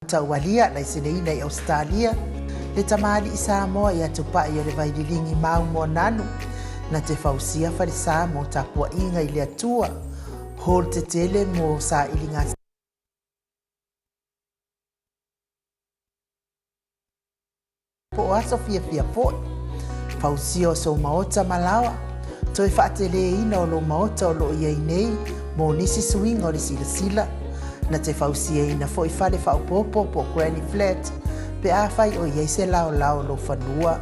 Taualia, laiseneina i Ausetalia, le tamalii Samoa ia Tupai o le Vaililigi Mau Moananu, na te fausia falesa mo tapuaiga i le Atua, hall tetele mo sailiga Po o aso fiafia foi. Fausia o sou maota ma laoa. Toe faateleina o lou maota o lo o i ai nei mo nisi suiga o le silasila. Na te fausiaina foi fale faaopoopo po o granny flat pe afai o i ai se laolao o lou fanua.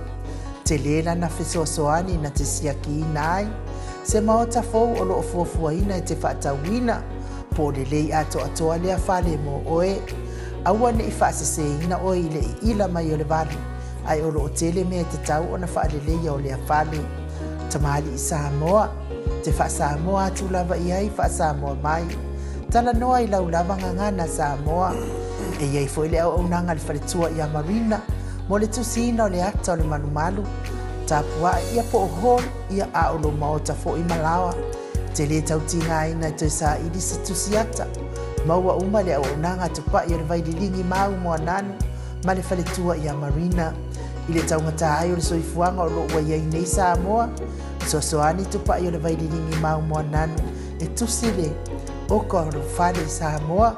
Tele lana fesoasoani na te siakiina ai se maota fou o lo o fuafuaina e te faatauina po o lelei atoatoa lea fale mo oe. Aua ne i faaseseina oe i le iila mai o le vali, ae o lo o tele mea e tatau ona faaleleia o lea fale. Tamalii Samoa, te faa-Samoa atu lava i ai faa-Samoa mai. Talanoa i lau lava gagana Samoa. E i ai foi le auaunaga a le faletua ia Marina mo le tusiina o le ata o le malumalu. Tapuai ia po o hall ia a o lou maota foi ma laoa. Te lē tau tigaina e toe saili se tusi ata. Maua uma le auaunaga a Tupai o le Vaililigi ma au Moananu ma le faletua ia Marina. I le taugata ai o le soifuaga o lo o ua i ai nei Samoa, fesoasoani Tupai o le Vaililigi ma au Moananu e tusi le oka o lou fale i Samoa.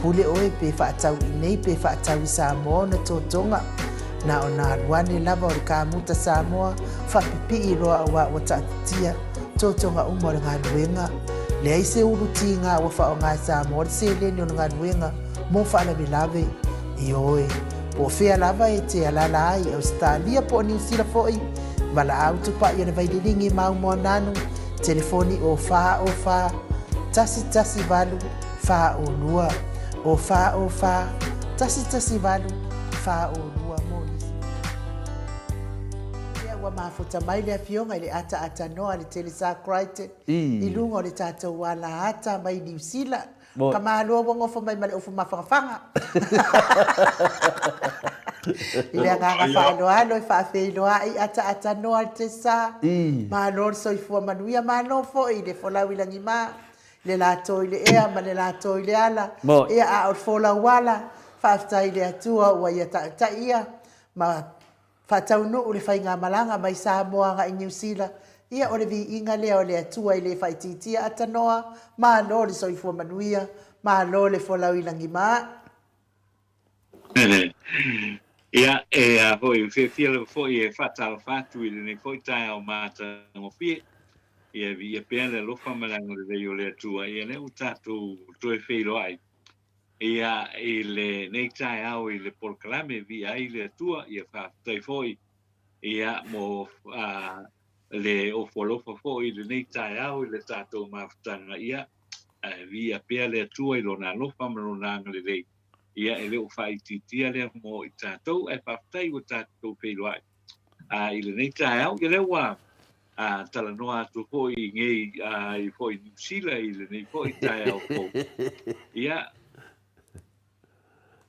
Pule oe pe faatau i nei pe faatau i Samoa ona totoga. Na ona alu ane lava o le kamuta Samoa faapipii loa auā ua taatitia totoga uma o le galuega. Leai se ulu tiga ua faaaoga e Samoa le seleni o le galuega mo faalavelave. Ioe, po o fea lava e te alala ai i Ausetalia po o Niu Sila foi, valaau tupai o le Vaililigi ma Aumoananu, telefoni o 4 o 4 1 1 8 4 o 2, o 4 o 4 1 1 8 4 o 2 mo nisi. Ia ua mafuta mai le afioga i le ataatanoa a le Telesa Crichton i luga o le tatou ala ata mai Niu Sila. Ka malo ua gofo mai ma le ofu mafagafaga. I le agaga faaaloalo e faafeiloai ataatanoa le Telesa. Malo le soifua manuia, malo foi i le folau i lagima, le lato i le ea ma le lato i le ala. Ia a o le folau ala, faafetai i le Atua ua ia taitai ia ma faataunuu le faigamalaga mai Samoa agai Niu Sila, ia o le viiga lea o le Atua e le faaitiitia atanoa, malo le soifua manuia, malo le folau i lagi ma. Ia, e a foi, fiafia lava foi e faatalofa atu i lenei foi taeao matagofie. Ia, viia pea le alofa ma le agalelei o le Atua, ia lea ua tatou toe feiloai Ia, i lenei taeao i le polokalame e viia ai le Atua, ia faafetai foi ia mo le ofo alofa foi i lenei taeao i le tatou mafutaga. Ia, ae viia pea le Atua i Lona alofa ma Lona agalelei. Ia, e le o faaitiitia lea mo i tatou, ae faafetai ua tatou feiloai i lenei taeao. Ia, lea ua talanoa atu foi i nei i foi Niu Sila i lenei foi taeao fou. Ia.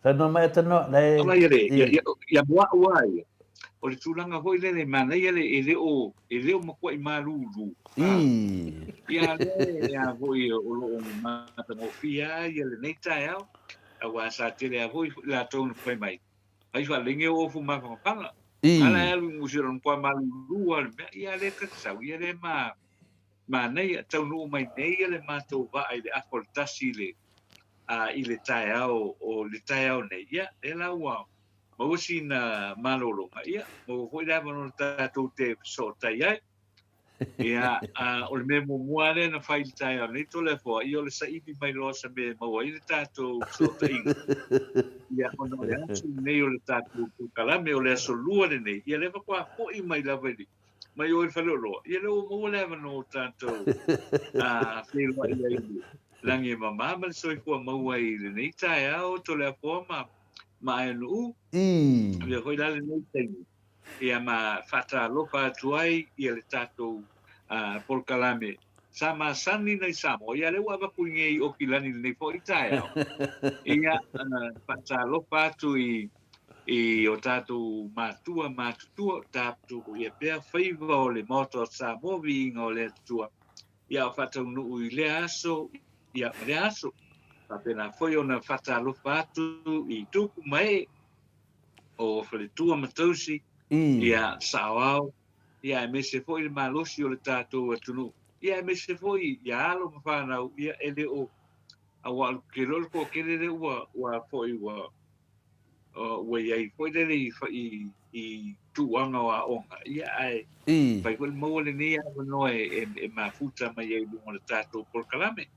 Tanoa mai tanoa le. Ala ia le ia ia ia moa'u a ia. O le tulaga foi lele e manaia le e le o e le o matuai malulu. Ia lea ia foi o lo o matagofie a ia lenei taeao auā sa tele a foi latou na fai mai. Ai faalelei o ofu mafanafana. Ala e alu i Niu Sila matua malulu lava le mea, ia lea ta te sau, ia lea ma manaia, taunuu mai nei ia le matou vaa i le afa o le tasi i le i le taeao o le taeao nei, ia lea la ua maua sina malologa, ia maua foi le avanoa tatou te fesootai ai. Ia, o le mea muamua lea na fai i le taeao nei Toleafoa, ia o le saili mai loa o se mea e maua ai le tatou fesootaiga. Ia, ona o le aso lenei o le tatou polokalame, o le aso Lua lenei, ia lea faatoa foi mai lava i le, mai o i le faleoloa, ia lea ua maua le avanoa o tatou feiloai ai lagi e mamā ma le soifua maua i lenei taeao Toleafoa ma ma Aenu'u. Avea foi la lenei taimi ia ma faatalofa atu ai ia le tatou polokalame sa masani nai Samoa, ia lea ua avatu i nei Okilani i lenei foi taeao. Ia faatalofa atu i i o tatou matua matutua, o tatou ia pea faiva o le Maota o Samoa, viiga o le Atua. Ia o faataunuu i lea aso, ia ma lea aso. Faapena foi ona faatalofa atu i tupu ma ee o faletua ma tausi, ia saoao, ia aemaise foi le malosi o le tatou atunuu, ia aemaise foi ia alo ma fanau, ia e le o, aua ou te iloa o le toatele lea ua, ua foi ua, ua i ai foi lele i, i, i tulaga o aoga, ia ae fai foi le maua lenei avanoa e, e, e mafuta mai ai i luga o le tatou polokalame.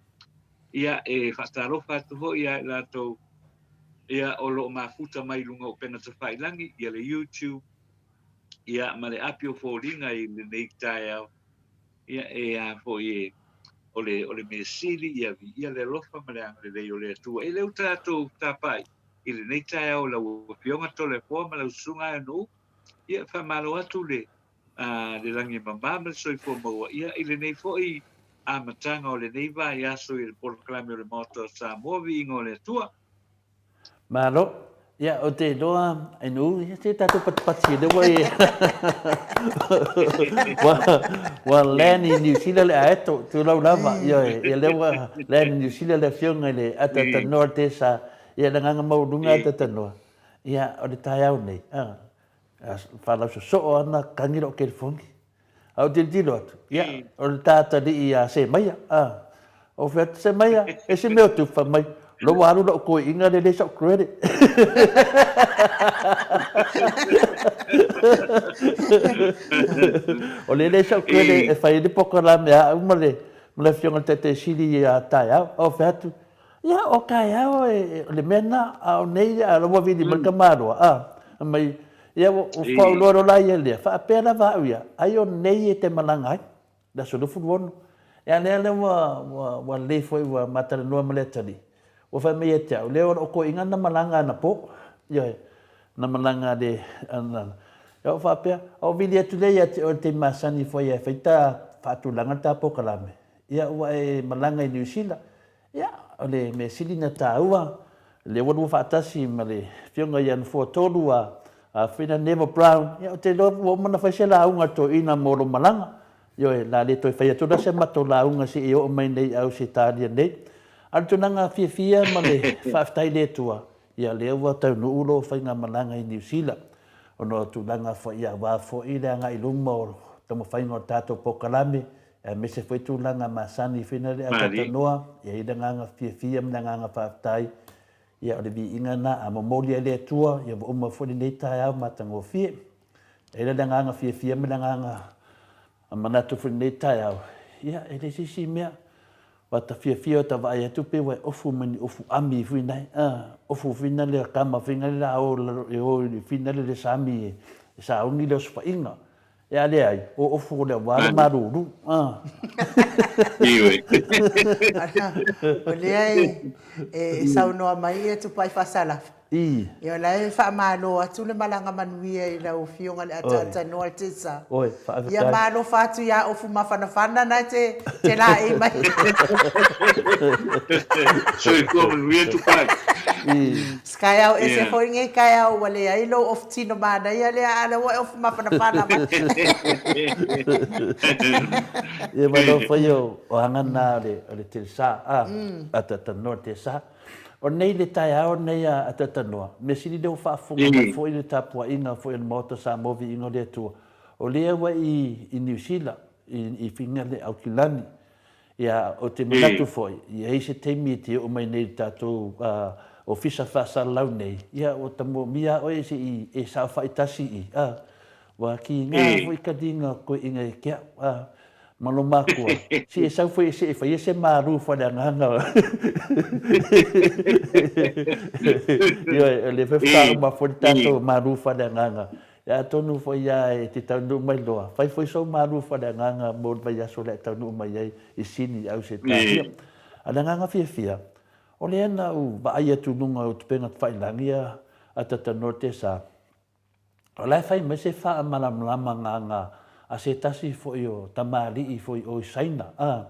Ia e faatalofa atu foi ia i latou ia o lo o mafuta mai i luga o upega tafailagi, ia le YouTube, ia ma le api o foliga i lenei taeao, ia e a foi e o le, o le mea sili ia viia le alofa ma le agalelei o le Atua. E leu tatou tapai i lenei taeao lau Afioga Toleafoa ma lau Susuga Aeanuu, ia faamalo atu le, a, le lagi e mamā ma le soifua maua, ia i lenei foi amataga o lenei vaiaso i le polokalame o le Maota o Samoa, viiga o le Atua. Malo. Ia, ou te iloa, Ainu, ia se tatou patipati lea ua e... ua, ua land i New Zealand le aeto, tulau lava. Ia, ia lea ua land i New Zealand le afioga i le atatanoa le tesa. Ia, le agaga maualuga atatanoa. Ia, o le taeao nei, a, faalausoosoo ana kagi lou telefoni. A ou tilotilo atu, ia, o le ta atalii ia Semaia, a. Ou fai atu, Semaia, e se mea o tupu, fai mai, o lea ua alu lau toeaina lea e leai sau credit. O lea e leai sau credit e fai ai le polokalame a au ma le Afioga i le Taitai Sili ia taeao. Ou fai atu, Ia, o taeao e, o le mea lena, a o nei, a ua vili mai le tamaloa, a, fai mai, ia, ua faauloa loa la ia lea, faapea lava au ia, ai o nei e te malaga ai, le aso 26. Ia, lea lea ua, ua, ua lelei foi ua ma talanoa ma le atalii, ua fai mai ia te au, lea o lou toeaina na malaga anapo, ioe, na malaga le, ana, ia ou faapea, a ou vili atu lea ia te oe i le taimi masani foi e fai ta faatulaga le ta polokalame, ia ua e malaga i Niu Sila, Ia, o le mea sili na taua, lea ua lua faatasi ma le Afioga ia Nofoa 3 a Afina Neville Brown, ia ou te iloa ua uma ona fai se lauga a le toeaina mo lou malaga. Ioe, o le a le toe fai atu la se matou lauga se i oo mai nei i Ausetalia nei. A o le tulaga fiafia ma le faafetai i le Atua, ia lea ua taunuu lou faigamalaga i Niu Sila, ona o tulaga foi aua foi le agai i luma o taumafaiga o le tatou polokalame, Aemaise foi tulaga masani fina le atatanoa, e i ai le agaga fiafia ma le agaga faafetai, ia o le viiga lena, a momoli e le Atua, ia ua uma foi lenei taeao matagofie. E i ai la le agaga fiafia ma le agaga manatu foi i lenei taeao, ia e leai se isi mea, ua ta fiafia ua ta vaai atu pei ua e ofu mai ni ofu ami foi nae, a, ofu foi na le kama foi na le la o e o i fina le le sami e sauni le osofaiga. E a leai, o ofu o le awa le malulu. Ah. Ioe. O lea e, e saunoa mai ia Tupai Faasalafa. I. Ia o la e faamalo atu le malaga manuia i lau Afioga i le Ataatanoa Tesa. Oi, faafetai. Ia ma alofa atu ia Ofu Mafanafana na te, te laei mai. Soifua manuia Tupai. I. Kaeao ese foi nei kaeao ua leai lou ofu tino manaia lea a lea ua e ofu mafanafana mai. Ia ma lou fai o aga na o le telesa a atatanoa le telesa. O nei le taeao nei a atatanoa, mea sili lea ua faafofoga mai foi le tapuaiga foi a le Maota Samoa Viiga o le Atua, o lea ua i Niu Sila, i Figale Aukilani, Ia, ou te manatu foi, i ai se taimi e te oo mai nei i le tatou Ofisa Faasalalau nei, ia, ua ta moomia a oe se i e saofai tasi i, a, ua kiga foi kaliga o koe inga e ke au, a, ma lo makua, se e sau foi se e faia se malu faleagaga. Ioe, o lea foi faatoa uma foi le tatou malu faleagaga. Ia atonu foi ia e te taunuu mai loa, fai foi sou malu faleagaga mo le vaiaso lea e taunuu mai ai i Sini i Ausetalia. A o le agaga fiafia, o lea na ou vaai atu i luga o upega tafailagi a a Tatanoa Tesa, o la e fai mai se faamalamalamaga a se tasi foi o tamalii foi o i Saina, a,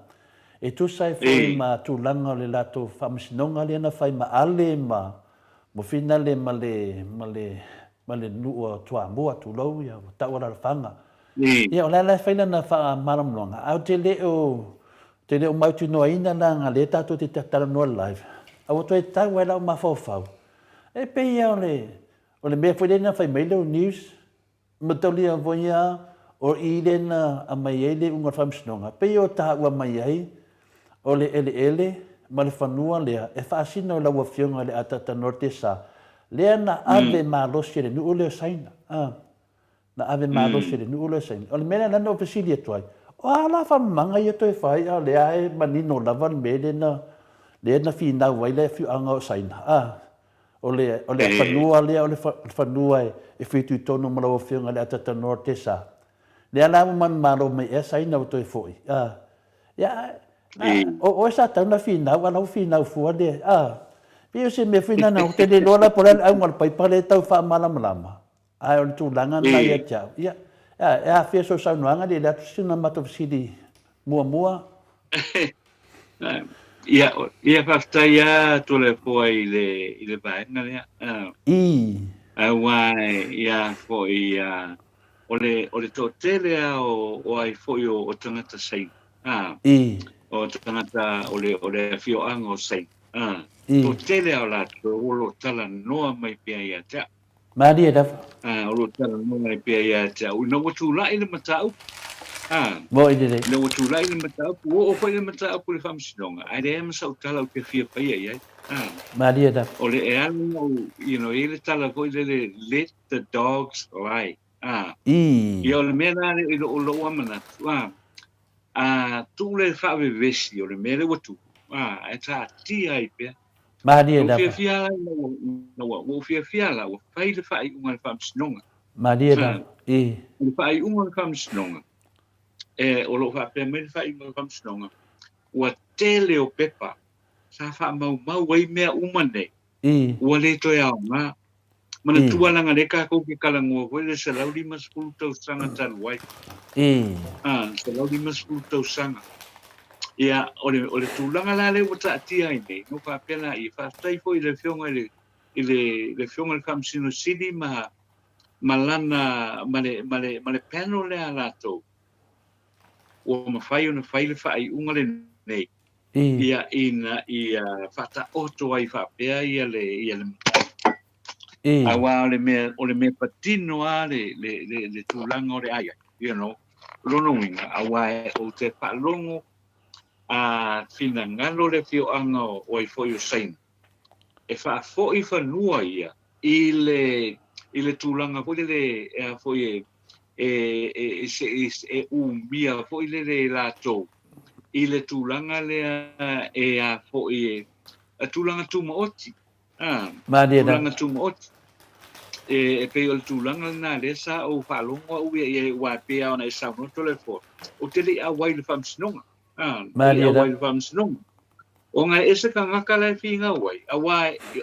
e tusa ai foi ma tulaga o le latou faamasinoga lea na fai ma Ale ma Finale ma le, ma le, ma le nuu o Toamua, tulou, ia, ua tau alaalafaga. Ia, o la la e fai lana faamalamalamaga, ae ou te le o, ou te le o mautinoaina leaga lea tatou te talanoa live, a ua toe tau ai lau mafaufau. E pei lava o le, o le mea foi lea na fai mai lou news, Mataulia foi a o i lea na aumai ai le iuga o le Faamasinoga, pei o taua mai ai o le eleele ma le fanua lea e faasino i lau Afioga i le Ataata Norte sa, lea na ave malosi e le nuu lea o Saina. A, na ave malosi e le nuu lea o Saina. O le mea lea na ou fesili atu ai, o a la faamamaga ia toe fai a o lea e manino lava le mea lea na, lea na finau ai le afioaga o Saina. A. O le, o le fanua lea o le fanua e fitoitonu ma lau Afioga i le Atata Norte sa. Lea la ua manumalo mai ea Saina ua toe foi. A. Ia, na, o oe sa tau na finau, a la ua finau fua le, a. Pei o se mea foi lena, ou te le iloa la po o le a le auga o le paipa lea e tau faamalamalama, ae o le tulaga lena ia te au. Ia, e afea sou saunoaga, le atu sina matou fesili muamua. Ia, ia faafetai lava Toleafoa i le, i le vaega lea. I. Aua ia foi ia, o le, o le toatele lava o, o ai foi o, o tagata Saina. I. O tagata o le, o le afioaga o Saina. I. Toatele lava o latou o lo o talanoa mai pea ia te au. Malie lava. Ā, o lo o talanoa mai pea ia te au, ina ua tulai le mataupu, ā, Moe lelei. ina ua tulai le mataupu, ua oo foi le mataupu i le Faamasinoga, ae leai ma sau tala ou te fia faia i ai, ā. Malie lava. O le, e ala ona ou, you know, e i ai le tala foi lele, let the dogs lie, ā. I. Ia, o le mea la lea i lou, lou lava manatu, ā, ā, tuu le faavevesi o le mea lea ua tupu, ā, ae taatia ai pea. Malie lava. Ua fiafia la ina ua, ina ua, ua ou fiafia la ua fai le faaiuga a le Faamasinoga. Malie lava, i. O le faaiuga o le Faamasinoga, e, o lo o faapea mai le faaiuga o le Faamasinoga, ua tele o pepa sa faamaumau ai mea uma nei, I. ua le toe aoga. Manatua leaga lea tatou te talanoa foi le 150 tausaga talu ai. A, 150 tausaga. Ia, o le, o le tulaga la lea ua taatia ai nei, no faapea la ia, faafetai foi i le Afioga i le, i le, le Afioga i le Faamasino Sili ma, ma lana, ma le, ma le, ma le panel lea a latou, ua mafai ona fai le faaiuga lenei, ia, ina ia faataoto ai faapea ia le, ia le mataupu. Aua o le mea, o le mea patino lava le, le, le, le tulaga o le ai ai, you know, lona uiga, aua ou te faalogo a finagalo le afioaga o ai foi o Saina, e faafoi fanua ia i le, i le tulaga foi lele e a foi e, e, e, e, e umia foi lele e latou i le tulaga lea e a foi e, a tulaga tumaoti, a, Malie la. tulaga tumaoti. E, e pei o le tulaga lena lea sa ou faalogo au ia i ai, aua e pei lava ona e saunoa Toleafoa, ou te le i auai i le faamasinoga. A, ou te le i Malie la. auai i le faamasinoga. Ona e ese tagata la e finau ai, aua e,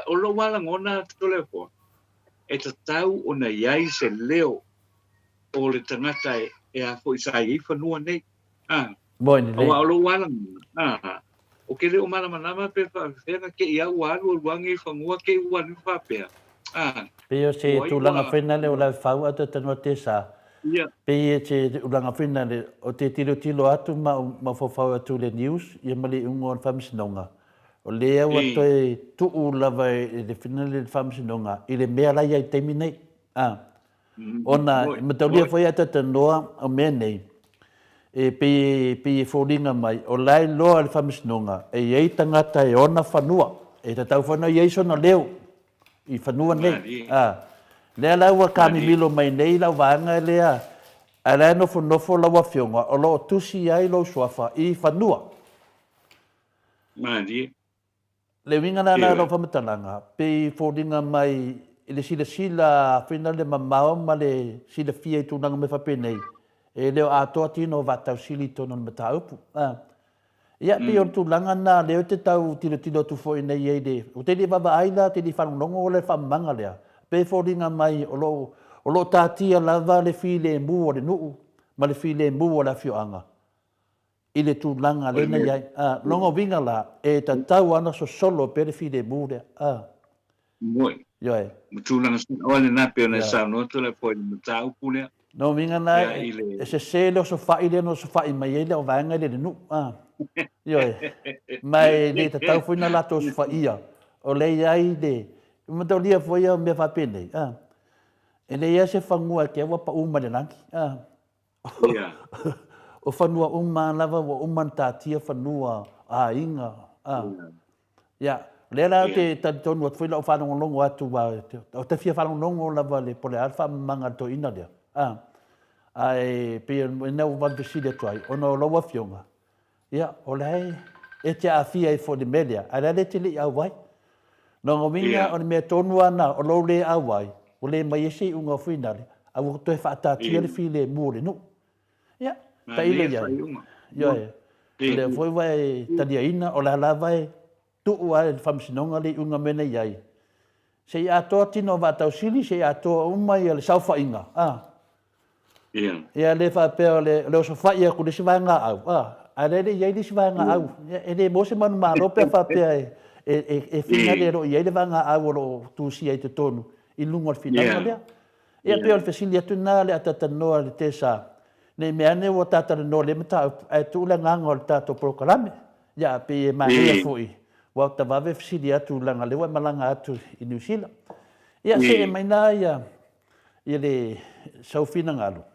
o lou lava lagona Toleafoa, e tatau ona i ai se leo o le tagata e, e a foi sa i ai fanua nei. A, Moi lelei. aua o lou lava lagona, a, ou te le o malamalama pe faafefea na te i au ua alu alu ane i fanua te i ua alu faapea. A, Pei o se o ai tulaga ua, foi nale o lau fau a tatanoa te sa. ia, Pei e se tulaga foi nale o te tilotilo atu ma o mafaufau atu i le news ia ma le iuga o le faamasinoga. O lea ua toe tuu lava e le finale le faamasinoga i le mea la i ai i le taimi nei. A, ona e mataulia foi a tatanoa o mea nei, e pei, pei e foliga mai, o la e iloa e le faamasinoga e i ai tagata e ona fanua, e tatau foi ona i ai sona leo i fanua nei. A, lea la ua kamimilo mai nei lau vaega lea, ae la e nofonofo lau Afioga o lo o tusi ai lou suafa i fanua. Malie. Le uiga la na o lau faamatalaga, pei foliga mai i le silasila fina le mamao ma le silafia i tulaga mea faapenei, e le o atoa tino o Vaatausili i totonu o le mataupu. A. Ia, pei o le tulaga lena lea ou te tau tilotilo atu foi nei i ai i le, ou te le i vaavaai la, ou te le i faalogologo la i le faamamaga lea, pei e foliga mai o lo o, o lo o tatia lava le filemu o le nuu ma le filemu o le afioaga i le tulaga lea na i ai. A, lona uiga la, e tatau lava ona sosolo pea le filemu lea. A. Moi. Ioe. Ma tulaga sao lena pei ona e saunoa atu le foi i le mataupu lea. Lona uiga la, e sese le osofai lea na osofai mai ai le auvaega i le nuu. A. Ioe. Ma e le tatau foi ona latou osofaia, o lea e i ai le, mataulia foi ia o mea faapenei, a. E leai lava se fanua e te ua pau mai le lagi. A. O fanua uma lava ua uma ona taatia fanua aiga. A. Ia, o lea la ou te talitonu atu foi lau faalogologo atu, aua ou te fia faalogologo lava le po o le a le faamamaga a le toeaina lea. A. Ae pei o lena ua vave fesili atu ai, ona o lau Afioga, ia, o la e, e te aafia ai foi i le mea lea, ae o la e te le i auai. Lona uiga, o le mea tonu lava lena, o lou le auai, ua le mai ai se iuga finale, a ua toe faataatia le filemu o le nuu. Ia, tailo i ai. Ioe. O lea foi ua e taliaina, o la lava e tuu lava e le Faamasinoga le iuga mea na i ai. Se i atoa tino o Vaatausili, se i atoa uma ia le saofaiga, a. Ia. Ia le faapea o le, o le osofai atu i le isi vaegaau, a, ae o lea e le i ai le isi vaegaau. Ia, e le maua se manumalo pe a faapea e, e, e, e finale o lo o i ai le vaegaau o lo o tusia i totonu i luga o le finauga lea. Ia, pei o le fesili atu lena o le a talatalanoa i le TSA, ne i mea ane ua ta talanoa i lea mataupu, ae tuu le agaga o le tatou polokalame. Ia, pei e manaia foi, ua ta vave fesili atu leaga o lea ua e malaga atu i Niu Sila. Ia, see mai la ia, ia le sau finagalo.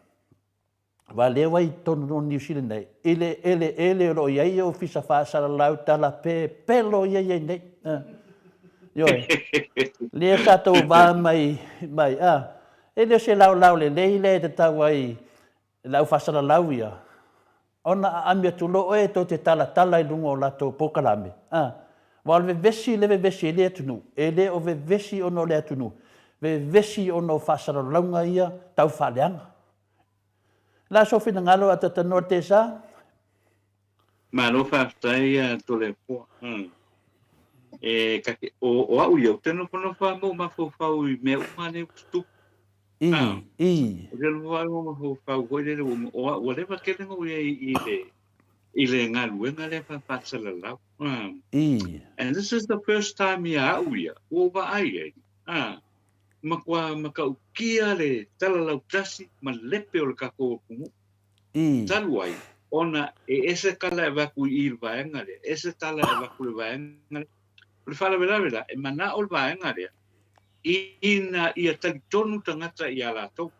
Aua o lea ua i totonu o Niu Sila nei, i le eleele o lo o i ai ofisa faasalalau tala pepelo ia e i ai nei. Ioe. Lea sa tou va mai, mai, a, e le o se laolao lelei lea e tatau ai i le au faasalalau ia, ona aami atu loa oe tou te talatala i luga o latou polokalame, a. Aua o le vevesi lea e vevesi ai le atunuu, e le o vevesi ona o le atunuu, vevesi ona o faasalalauga ia tau faaleaga. Le a sou finagalo a tatanoa le TSA? Malo faafetai ia Toleafoa. E kake, o, o au ia, ou te nofonofo lava ma ou mafaufau i mea uma lea ua tutupu. I, i. Ou te nofonofo lava ma ou mafaufau foi lele, ua, ua leva tele ona ou i ai i le, i le galuega lea faa-faasalalau. I. And this is the first time ia au ia, ua ou vaai ai. Matua matautia le tala lautasi ma lepe o le tatou atunuu. I. Talu ai, ona e ese tala e avatu i i le vaega lea, ese tala e avatu i le vaega lea. O le faalavelave la, e manao le vaega lea ina ia talitonu tagata ia latou.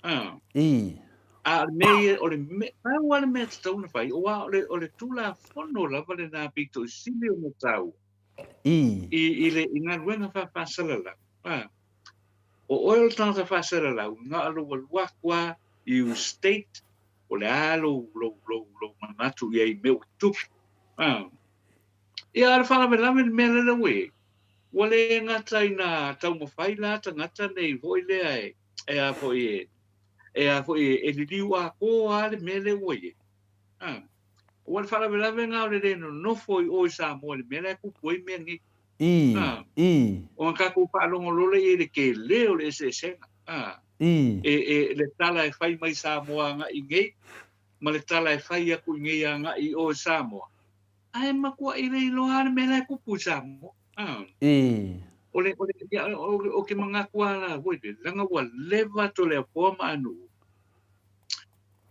A. I. A o le mea ia, o le mea, pau lava le mea e tatau ona fai, aua o le, o le Tulafono lava lena pito i sili ona taua. I. I, i le i galuega faa-faasalalau, a. O oe o le tagata faasalalau, na o lou alu atu lava i u state, po o le a lou, lou, lou, lou manatu i ai i mea ua tutupu. A. Ia, a o le faalavelave le mea lea ua i ai, ua le gata ina taumafai la tagata nei foi lea e, e a foi e, e a foi e, e liliu atoa lava le mea lea ua i ai. A. Ua le faalavelave lena o le le nonofo i o i Samoa i le mea la e tupu ai mea nei. I, i. Ona tatou faalogo loa lea i ai i le tele o le eseesega. A. I. E, e, le tala e fai mai Samoa agai i nei, ma le tala e fai atu i nei agai i o i Samoa. Ae matuai le iloa lava le mea la e tupu i Samoa. A. I. O le, o le, ia, o, o ke manatu lava la foi lele, leaga ua leva Toleafoa ma Anu'u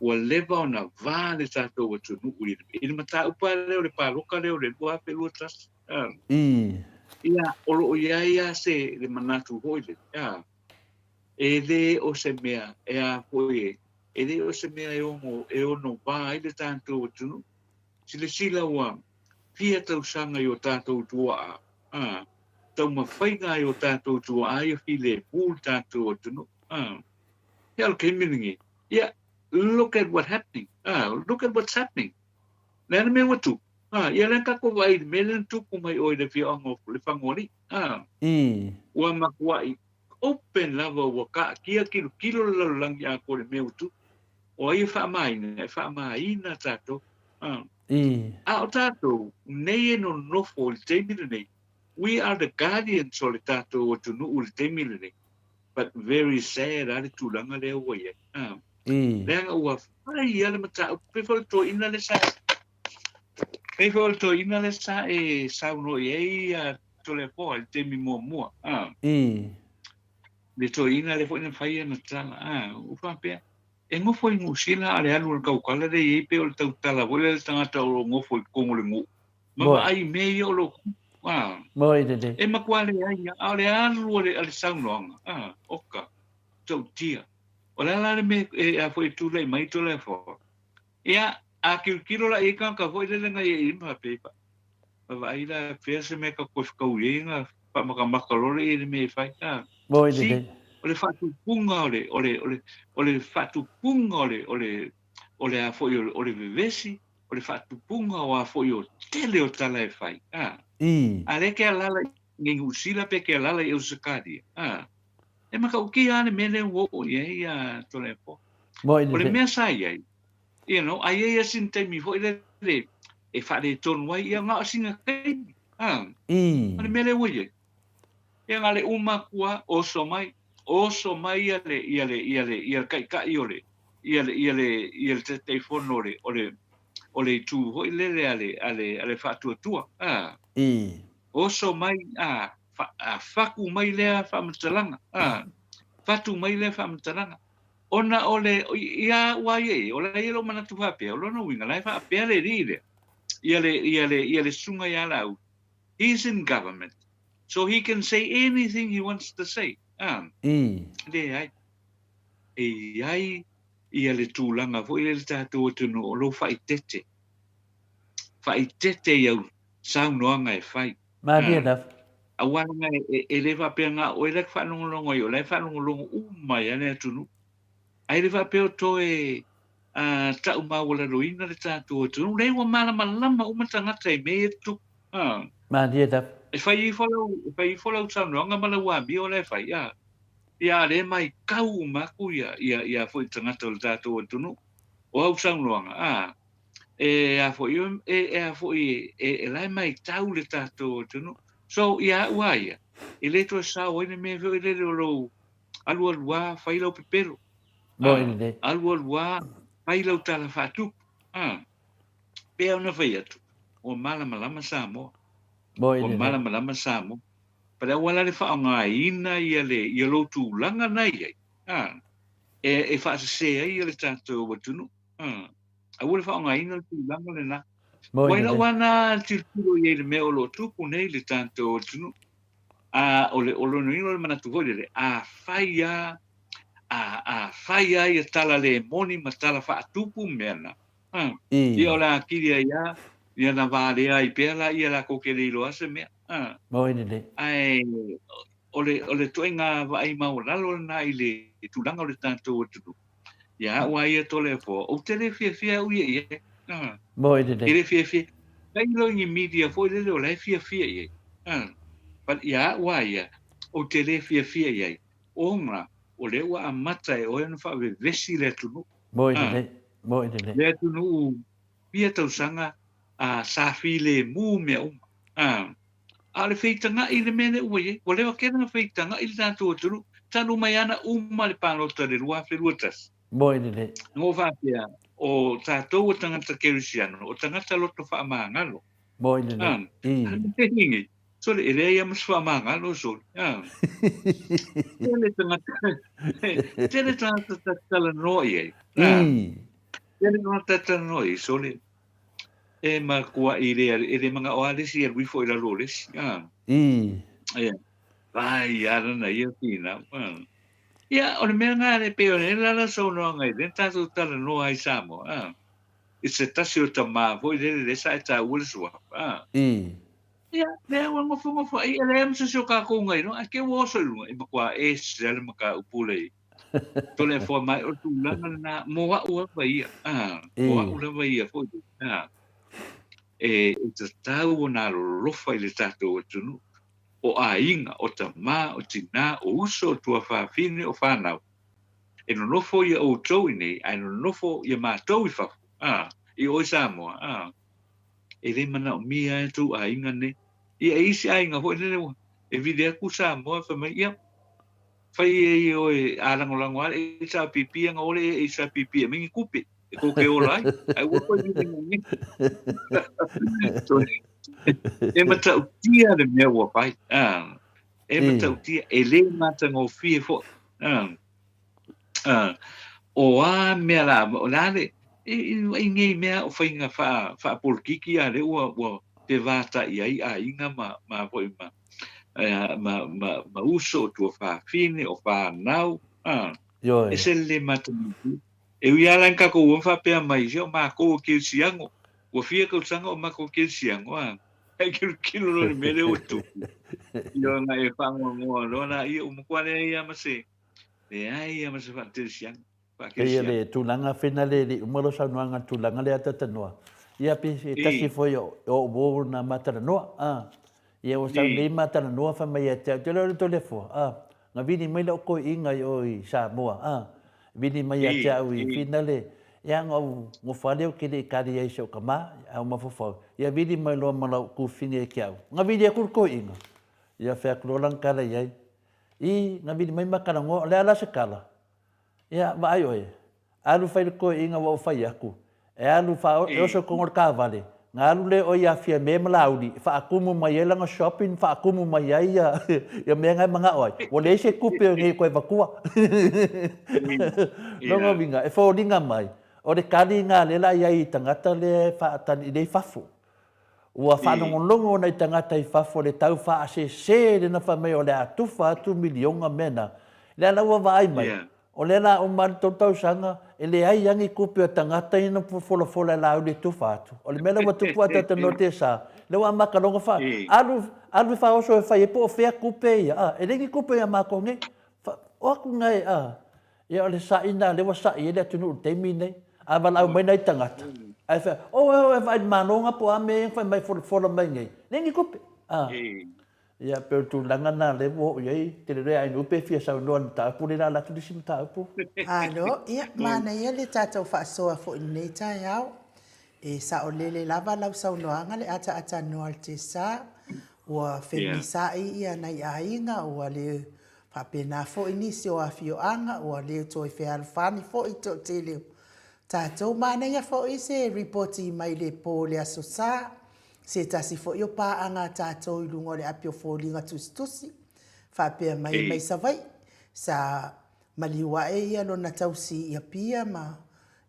ua leva ona va le tatou atunuu i le, i le mataupu lava lea o le palota lea o le 2021. A. I. Ia, o lo o i ai lava se, le manatu foi lele, a, e le o se mea e a foi e, e le o se mea e ono, e ono va ai le tatou atunuu. Silasila ua fia tausaga i o tatou tuaa, a, taumafaiga ai o tatou tuaa ia filemu le tatou atunuu. A. Ia o le taimi lenei, ia, look at what happening, ah, look at what's happening. Le a le mea ua tupu? Ah, ia lea tatou vaai i le mea lea na tupu mai o i le afioaga o Lefagaoalii. Ah, ua matuai open lava ua taatia tilotilo le lalolagi atoa i le mea ua tupu. O ai e faamaina? E faamaina tatou. Ah. A o tatou nei e nonofo i le taimi lenei, we are the guardians o le tatou atunuu i le taimi lenei, but very sad lava le tulaga lea ua i ai. Leaga ua fai lava le mataupu, pei foi o le toeaina lea sa, pei foi o le toeaina lea sa e saunoa i ai Toleafoa i le taimi muamua. Le toeaina lea foi na fai ana tala, ua faapea, E nofo i Niu Sila a le alu a le tautala lea i ai pei o le tautala foi lea le tagata o lo o nofo i totonu o le nuu ma vaai i mea ia o lo o tupu. A, e matua leai lava, a o le alu a le, a le saunoaga, a, oka, tautia. O le a la le mea e, a foi e tulai mai Toleafoa? Ia, a tilotilo la i ai tagata foi lele na i ai ma faapea, ma vaai la fea se mea ka toe fetaui ai ona faamatamata loa lea i le mea e fai. A, see, o le faatupuga o le, o le, o le, o le faatupuga o le, o le, o le a foi o le, o le vevesi, o le faatupuga o a foi o tele o tala e fai. A, a lea ke alala i Niu Sila pe ke alala i Ausetalia. A, e matautia lava le mea lea ua oo i ai a Toleafoa. O le mea sa i ai, you know, a i ai lava sina taimi foi lele e faaletonu ai, ia na o sina taimi, a, o le mea lea ua i ai, ia na o le uma atu lava, oso mai, oso mai ia le, ia le, ia le, ia le taitai o le, ia le, ia le, ia le Taitaifono o le, o le, o le itu foi lele a le, a le, a le Faatuatua, a, oso mai, a, fa, a fatu mai lea faamatalaga, a, fatu mai lea faamatalaga. Ona o le, ia ua ia ia, o la ia lou manatu faapea, o lona uiga, la e faapea le alii lea, ia le, ia le, ia le susuga ia Laauli, he is in government, so he can say anything he wants to say, a, leai, e i ai ia le tulaga foi lea i le tatou atunuu o lou faaeteete, faaeteete i au saunoaga e fai. Malie lava. Aua leaga e le faapea na o oe la e faalogologo ai, o la e faalogologo uma ai lava le atunuu. Ae le faapea o toe tau maualaloina le tatou atunuu. Leai, ua malamalama uma tagata i mea ia e tutupu. Malie lava. E fai ifo lau, e fai ifo lau saunoaga ma lau amio la e fai, a. Ia, a lea e maitau uma atu ia, ia, ia foi tagata o le tatou atunuu. O au saunoaga, a. E a foi, e, e a foi, e, e la e maitau le tatou atunuu. So, ia au a ia, e le toe sao ai le mea foi lele o lou alualu a, fai lau pepelo. Moi lelei. Alualu a, fai lau tala faatupu. A, pea ona fai atu, ua malamalama Samoa. Moi Ua lelei. malamalama Samoa. But aua la le faaaogaina ia le, ia lou tulaga na i ai, a, e, e faasese ai ia le tatou atunuu. A. Aua le faaaogaina le tulaga lena. Moi Ua i lau lelei. ana tilotilo i ai i le mea o lo o tupu nei i le tatou atunuu. A, o le, o lona uiga o le manatu foi lele, a fai lava, a, a fai lava ia tala le moni ma tala faatupu mea na, a, ia o le a kili ai lava, ia na valea ai pea laia latou te le iloa se mea. A, Moi lelei. ae o le, o le ituaiga vaai maualalo lena i le tulaga o le tatou atunuu. Ia au a ia Toleafoa, ou te le fiafia au ia i ai. Ah. Moi lelei. E le fiafia. Tailo i ni media foi lele o la e fiafia i ai. Ah. But ia au a ia, ou te le fiafia i ai. Ona, o lea ua amata e oe ona faavevesi le atunuu. Moi lelei. Moi lelei. Le atunuu fia tausaga a sa filemu mea uma. Ah. A o le feitagaʻi i le mea lea ua i ai, ua leva kēlā na feitagaʻi le tatou atunuu, talu mai ana uma le palota i le 2021. Moi lelei. Na ou faapea, o tatou o tagata kerisiano, o tagata loto faamagalo. Moi lelei. I. Sole, e leai lava ma se faamagalo, sole. Tele tagata, tele tagata ta talanoa i ai. Tele tagata ta talanoa i ai, sole. E makuaʻi le e le manaʻo a le isi e alu ifo i lalo o le isi. A. Ia. Vai a lana ia finau. A. Ia, o le mea lena le pei o le lala saunoaga i lea tatou talanoa ai Samoa. A. I se tasi o tamā foi lele lea sa e taua le suafa. A. Ia, lea ua nofonofo ai, e leai ma se isi o kākou na iloa, ae ke ua oso i luga, e matua ese lava le mataupu lea i Toleafoa mai, o le tulaga lena, mo a'u lava ia, a, mo a'u lava ia foi, a, e, e tatau ona alolofa i le tatou atunuu, o aiga, o tamā, o tinā, o uso, o tuafafine, o fanau, e nonofo ia outou i nei, ae nonofo ia matou i fafo, a, i o i Samoa, a. e le manaomia ai tou aiga nei. Ia, e isi aiga foi lele ua e vili atu Samoa fai mai, ia, fai ai oe a lagolago lava le HRPP ia na o le HRPP e aumai ni tupe e tou te ola ai, ae ua toe vili mai nei. E matautia le mea ua fai. Ah, e matautia, e le matagofie foi. Ah, ah, o a mea la, o le a le, i nei mea o faiga faapolokiki a lea ua, ua fevatai ai aiga ma, ma foi ma, ma, ma, ma uso, o tuafafine, o fanau, ah, e se le matagofie. E ui lava la i tatou ua faapea mai, se o matou o kerisiano, ua fia tausaga o matou kerisiano, a, ae kilokilo loa i le mea lea ua tupu, ia ona e faanoanoa loa laia, ua matua leai lava ma se, leai lava ma se faakerisiano. Pei o le tulaga fena le le uma lou saunoaga i le tulaga lea talatalanoa, ia pe se tasi foi o ou uo na ma talanoa, a, ia ua sau nei ma talanoa fai mai ia te au, te iloa o le Toleafoa, a, na vili mai lau toeaina i o i Samoa, a, vili mai ia te au i Finale, ia na ou nofo lava lea ou te le i kali ai i si ou tama, ae ou mafaufau, ia vili mai loa ma lau tufine ia te au. Na vili atu le toeaina, ia fai atu loa lana tala i ai, i, na vili mai ma talanoa, o le a la se tala? Ia, vaai oe, alu fai le toeaina ua ou fai atu, e alu faa, e oso i totonu o le taavale, na alu lea oe ia Fiame ma Laauli e faatumu mai ai lana shopping, faatumu mai ai ia, ia mea na e manao ai, ua leai se tupe o nei e toe avatua. Lona uiga, e foliga mai, o le kali na lea la i ai i tagata lea e faatali, lea i fafo. Ua faalogologo nai tagata i fafo i le tau faasese lena fai mai o le a tufa atu miliona mea na. Lea la ua vaai mai, o lea la uma le tou tausaga e leai lava ni tupe a tagata ia na folafola e Laauli e tufa atu. O le mea lea ua tupu a talatalanoa Tesa, lea ua amata loa ona fa, alu, alu e faaoso e fai ai po o fea tupe ia, a, e leai ni tupe ia matou nei. Fa, o atu nai, a, Ia o le sa'i lena lea ua sa'i ai le atunuu i le taimi lenei. A valaau mai nai tagata, ae fai atu, O, e o e vaai i le Malo na po o a mea ia na fai mai folafola mai nei, leai ni tupe. A. Ia pei o le tulaga lena lea ua oo i ai, te lelei a Ainuu pe fia saunoa i le mataupu lea o le a alu atu le isi mataupu. Malo, ia manaia le tatou faasoa foi i lenei taeao. E saolele lava lau saunoaga le ataatanoa o le Tesa, ua femisa'i ia nai aiga, ua le Faapena foi nisi o afioaga ua le toe fealofani foi i toatele o tatou. Manaia foi se ripoti mai le po i le Aso Sa, se tasi foi o paaga a tatou i luga o le api o foliga tusitusi, faapea mai mai Savaii, sa maliu ae ia lona tausi i Apia ma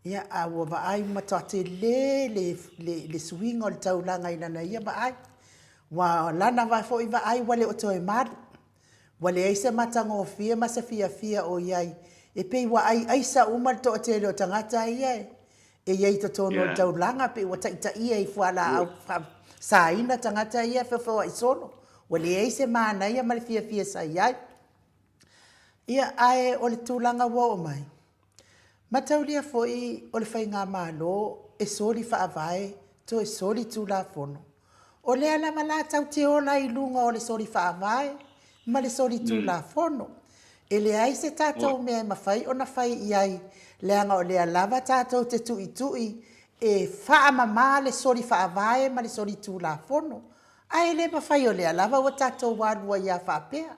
ia, a ua vaai matua tele le, le, le suiga o le taulaga i lana ia vaai. Ua lana foi vaai ua le o toe malu. Ua leai se matagofie ma se fiafia o i ai, e pei ua ai aisa uma le toatele o tagata ia e i ai i totonu o le taulaga, pei ua taitaia i fualaau faasaina tagata ia e feofeoai solo. Ua leai se manaia ma le fiafia sa i ai. Ia, ae o le tulaga ua oo mai, Mataulia foi o le Faigamalo e soli faavae toe soli tulafono. O lea lava la tau te ola i luga o le soli faavae ma le soli tulafono. E leai se tatou mea e mafai ona fai i ai leaga o lea lava tatou te tuitui e faamama le soli faavae ma le soli tulafono. Ae le mafai o lea lava ua tatou alu ai a faapea.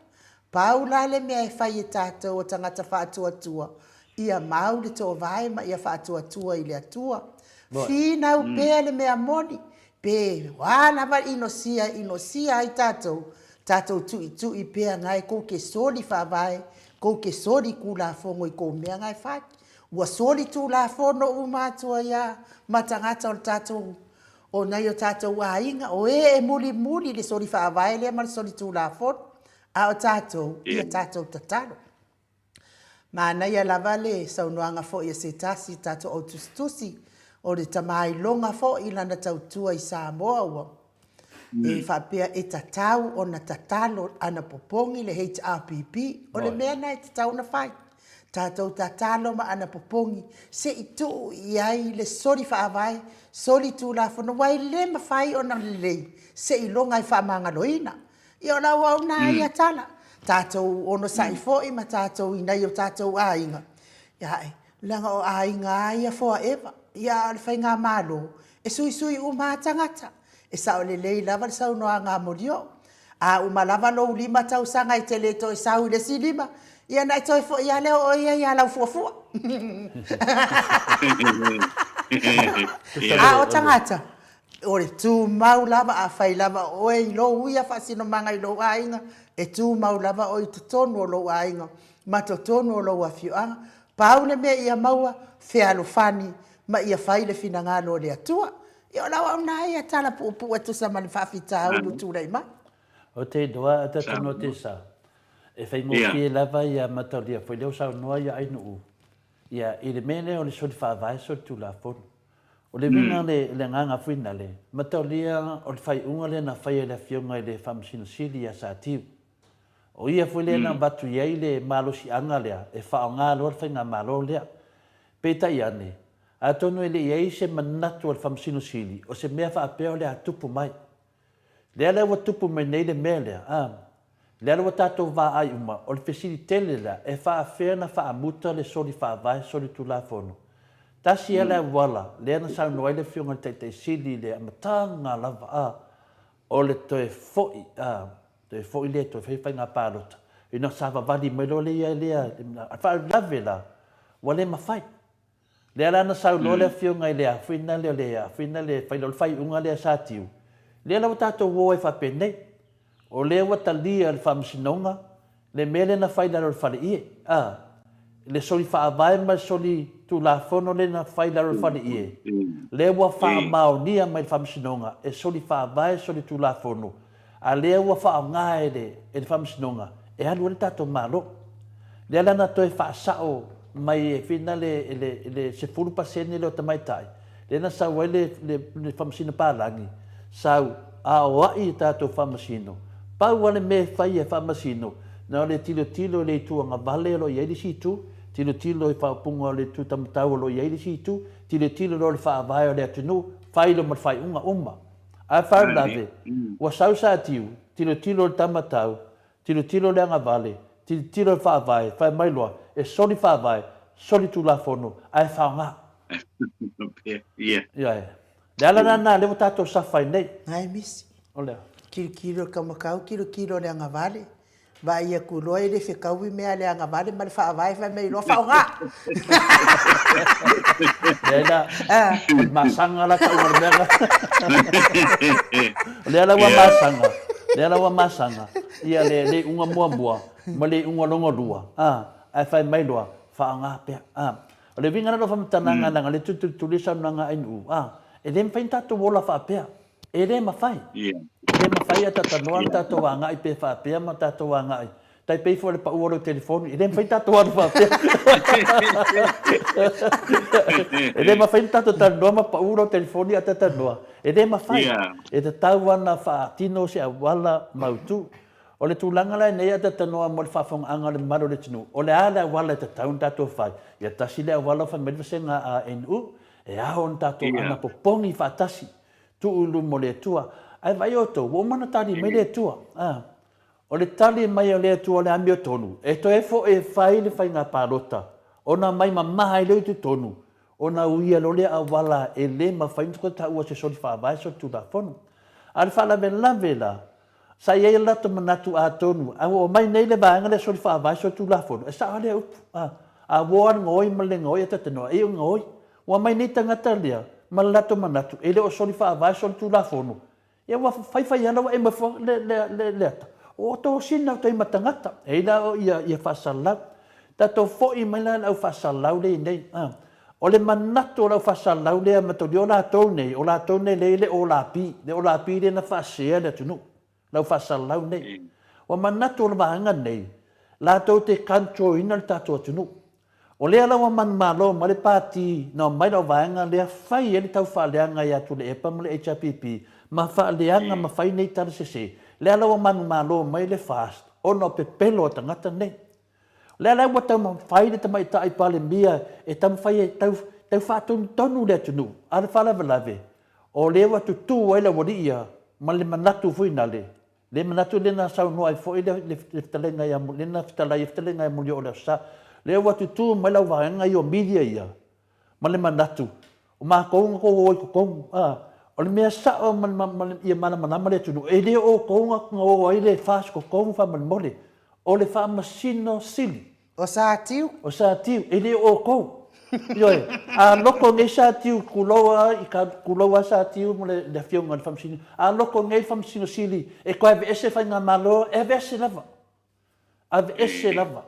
Pau la le mea e fai e tatou o tagata faatuatua, ia mau le toovae ma ia faatuatua i le Atua. Finau pea le mea moni, pe o a lava inosia e inosia ai tatou, tatou tuitui pea ngae kou ke soli faavae, kou ke soli kulafogo i kou mea ngae fai. Ua soli tulafono uma atua ia ma tagata o le tatou o nai o tatou aiga, o e e mulimuli le soli faavae lea ma le soli tulafono. A o tatou, ia tatou tatalo. Manaia lava le saunoaga foi a se tasi tatou au tusitusi, o le tamailoga foi i lana tautua i Samoa ua e faapea e tatau ona tatalo ana popogi le HRPP. O le mea lena e tatau ona fai. Tatou tatalo ma ana popogi se i tuu i ai le soli faavae, soli tulafono, aua e le mafai ona lelei seiloga e faamagaloina. Ia o lau auauna ia tala, tatou onosai foi ma tatou i nai o tatou aiga, ia ae, leaga o aiga lava ia forever, ia a o le faigamalo, e suisui uma lava tagata. E sao lelei lava le saunoaga a Molioo. A uma lava lou 5 tausaga e te le toe sau i le isi 5, ia ona e toe foi lava lea o oe ia ia Laufuafua. A o tagata, o le tumau lava, afai lava o oe i lou ia faasinomaga i lou aiga, e tumau lava oe i totonu o lou aiga ma totonu o lou afioaga. Pau le mea ia maua, fealofani ma ia fai le finagalo o le Atua. Ia o lau auaunaga ia tala puupuu e tusa ma le faafitauli ua tulai mai. Ou te iloa a tatou noa te sa, e faigofie lava ia mataulia foi lea ua saunoa ia Ainuu ia i le mea lea o le soli faavae soli tulafono. O le uiga le le agaga foi nale, mataulia o le faaiuga lea na faia e le afioga i le Faamasino Sili ia Satiu. O ia foi lea na avatu i ai le malosiaga lea e faaaoga loa le faigamalo lea. Peitai ane, atonu e le i ai se manatu o le Faamasino Sili o se mea faapea o le a tupu mai. Lea la ua tupu mai nei le mea lea, a, lea la ua tatou vaai uma, o le fesili tele lea, e faafefea ona faamuta le soli faavae, soli tulafono? Tasi lava le auala lea na saunoa ai le Afioga i le Taitai Sili i le amataga lava, a, o le toe foi, a, toe foi lea e toe fai faiga palota, ina savavali mai loa lea lea, a faalavelave la, ua le mafai. Lea la na saunoa le afioga i le afina lea, le afina lea e fai o le faaiuga lea sa tiu, lea la ua tatou o ai faapenei. O lea ua talia e le Faamasinoga le mea lea na fai i lalo o le faleie, a, le soli faavae ma le soli tulafono lea na fai i lalo o le faleie, lea ua faamaonia mai e le Faamasinoga e soli faavae, soli tulafono, a lea ua faaaoga e le, e le Faamasinoga e alu ai le tatou Malo. Lea la na toe faasao mai e fina le, le, le 10% lea o tamaitai, lea na sau ai le, le, le Faamasino palagi, sau aoai i tatou Faamasino. Pau lava le mea e fai e Faamasino, na o le tilotilo i le itu agavale o lo o i ai le isi itu, tilotilo i faaupuga o le itu taumatau o lo o i ai le isi itu, tilotilo loa i le faavae o le atunuu, fai loa ma le faaiuga, uma. Ae faalavelave, ua sau Satiu, tilotilo i le taumatau, tilotilo i le agavale, tilotilo i le faavae, fai mai loa, e soli faavae, soli tulafono, ae faoga. Ioe. Le ala lena lea ua tatou safa ai nei. Nai misi. O le a? Tilotilo i le taumatau, tilotilo i le agavale, Vaai atu loa e le fetaui mea a le agavale ma le faavae fai mai loa faoga. Leai la, o le masaga la tau o le mea la. O lea la ua masaga, lea la ua masaga, ia le, le iuga muamua ma le iuga lona lua, a, ae fai mai loa, faoga pea. A, o le uiga la o lau faamatalaga leaga o lea e tulituli saunoaga a Ainuu, a, e le mafai ona tatou ola faapea. E le mafai. E le mafai a talanoa na tatou agai pe faapea ma tatou agai. Tai pei foi o le pau o lou telefoni, e le mafai na tatou alu faapea. E le mafai na tatou talanoa ma pau lou telefoni a talanoa. E le mafai. E tatau lava ona faatino se auala mautu. O le tulaga la lenei a talanoa mo le faafofogaaga a le mamalu o le atunuu, o le a le auala e tatau ona tatou fai? Ia tasi le auala o fai mai le vasega a ANU, e ao ona tatou anapopogi faatasi Tuu i luma o le Atua. Ae vaai outou, ua uma ona tali mai le Atua. A. O le tali mai o le Atua o le amiotonu, e toe foi e fai le faiga palota, ona mai mama ai lea i totonu, ona uia loa lea auala e le mafai ona toe taua se soli faavae solitulafono. A o le faalavelave la, sa i ai le latou manatu atonu a ua omai nei le vaega lea soli faavae solitulafono, e sao lava lea upu. A. A ua o lava le gaoi ma le gaoi a talanoa, e iu gaoi. Ua aumai nei tagata lea ma le latou manatu e le o soli faavae solitulafono, ia ua fai fai ala ua ema ifo le, le, le, le ata. O tosina o taima tagata, e i la o ia, ia faasalalau. Tatou foi mai la le au faasalalau lea i nei. A. O le manatu o le au faasalalau lea mataulia o latou nei, o latou nei lea e le o lapi, le o lapi lea na faasea le atunuu. Le au faasalalau nei. Ua manatu o le vaega nei, latou te control ina le tatou atunuu. O lea la ua manumalo mai le Pati na omai lau vaega lea fai ai le taufaaleaga ia Tuilaepa ma le HRPP ma faaleaga ma fai nei tala sese. Lea la ua manumalo mai le FAST ona o pepelo a tagata nei. O lea la ua taumafai le Tamaitai Palemia e taumafai e tau tau faatonutonu le atunuu a le faalavelave o lea ua tutū ai le aualii ia ma le manatu foi nale Le manatu lea na saunoa ai foi le, le, le fetalaiga ia, lea na fetalai ai fetalaiga ia Mulio o le Aso Sa. Lea ua tutū mai lau vaega i o media ia, ma le manatu, o matou na tou o i totonu, a. O le mea sa'o ma le, ma le, ia malamalama le atunuu, e le o outou na o ai le FAST totogi faamolemole, o le Faamasino Sili. O Satiu. O Satiu, e le o outou. Ioe, a loko nei Satiu, tulou a, i ka, tulou a Satiu ma le, le Afioga i le Faamasino, a loko nei le Faamasino Sili e toe aveese le Faigamalo, e aveese lava. Aveese lava.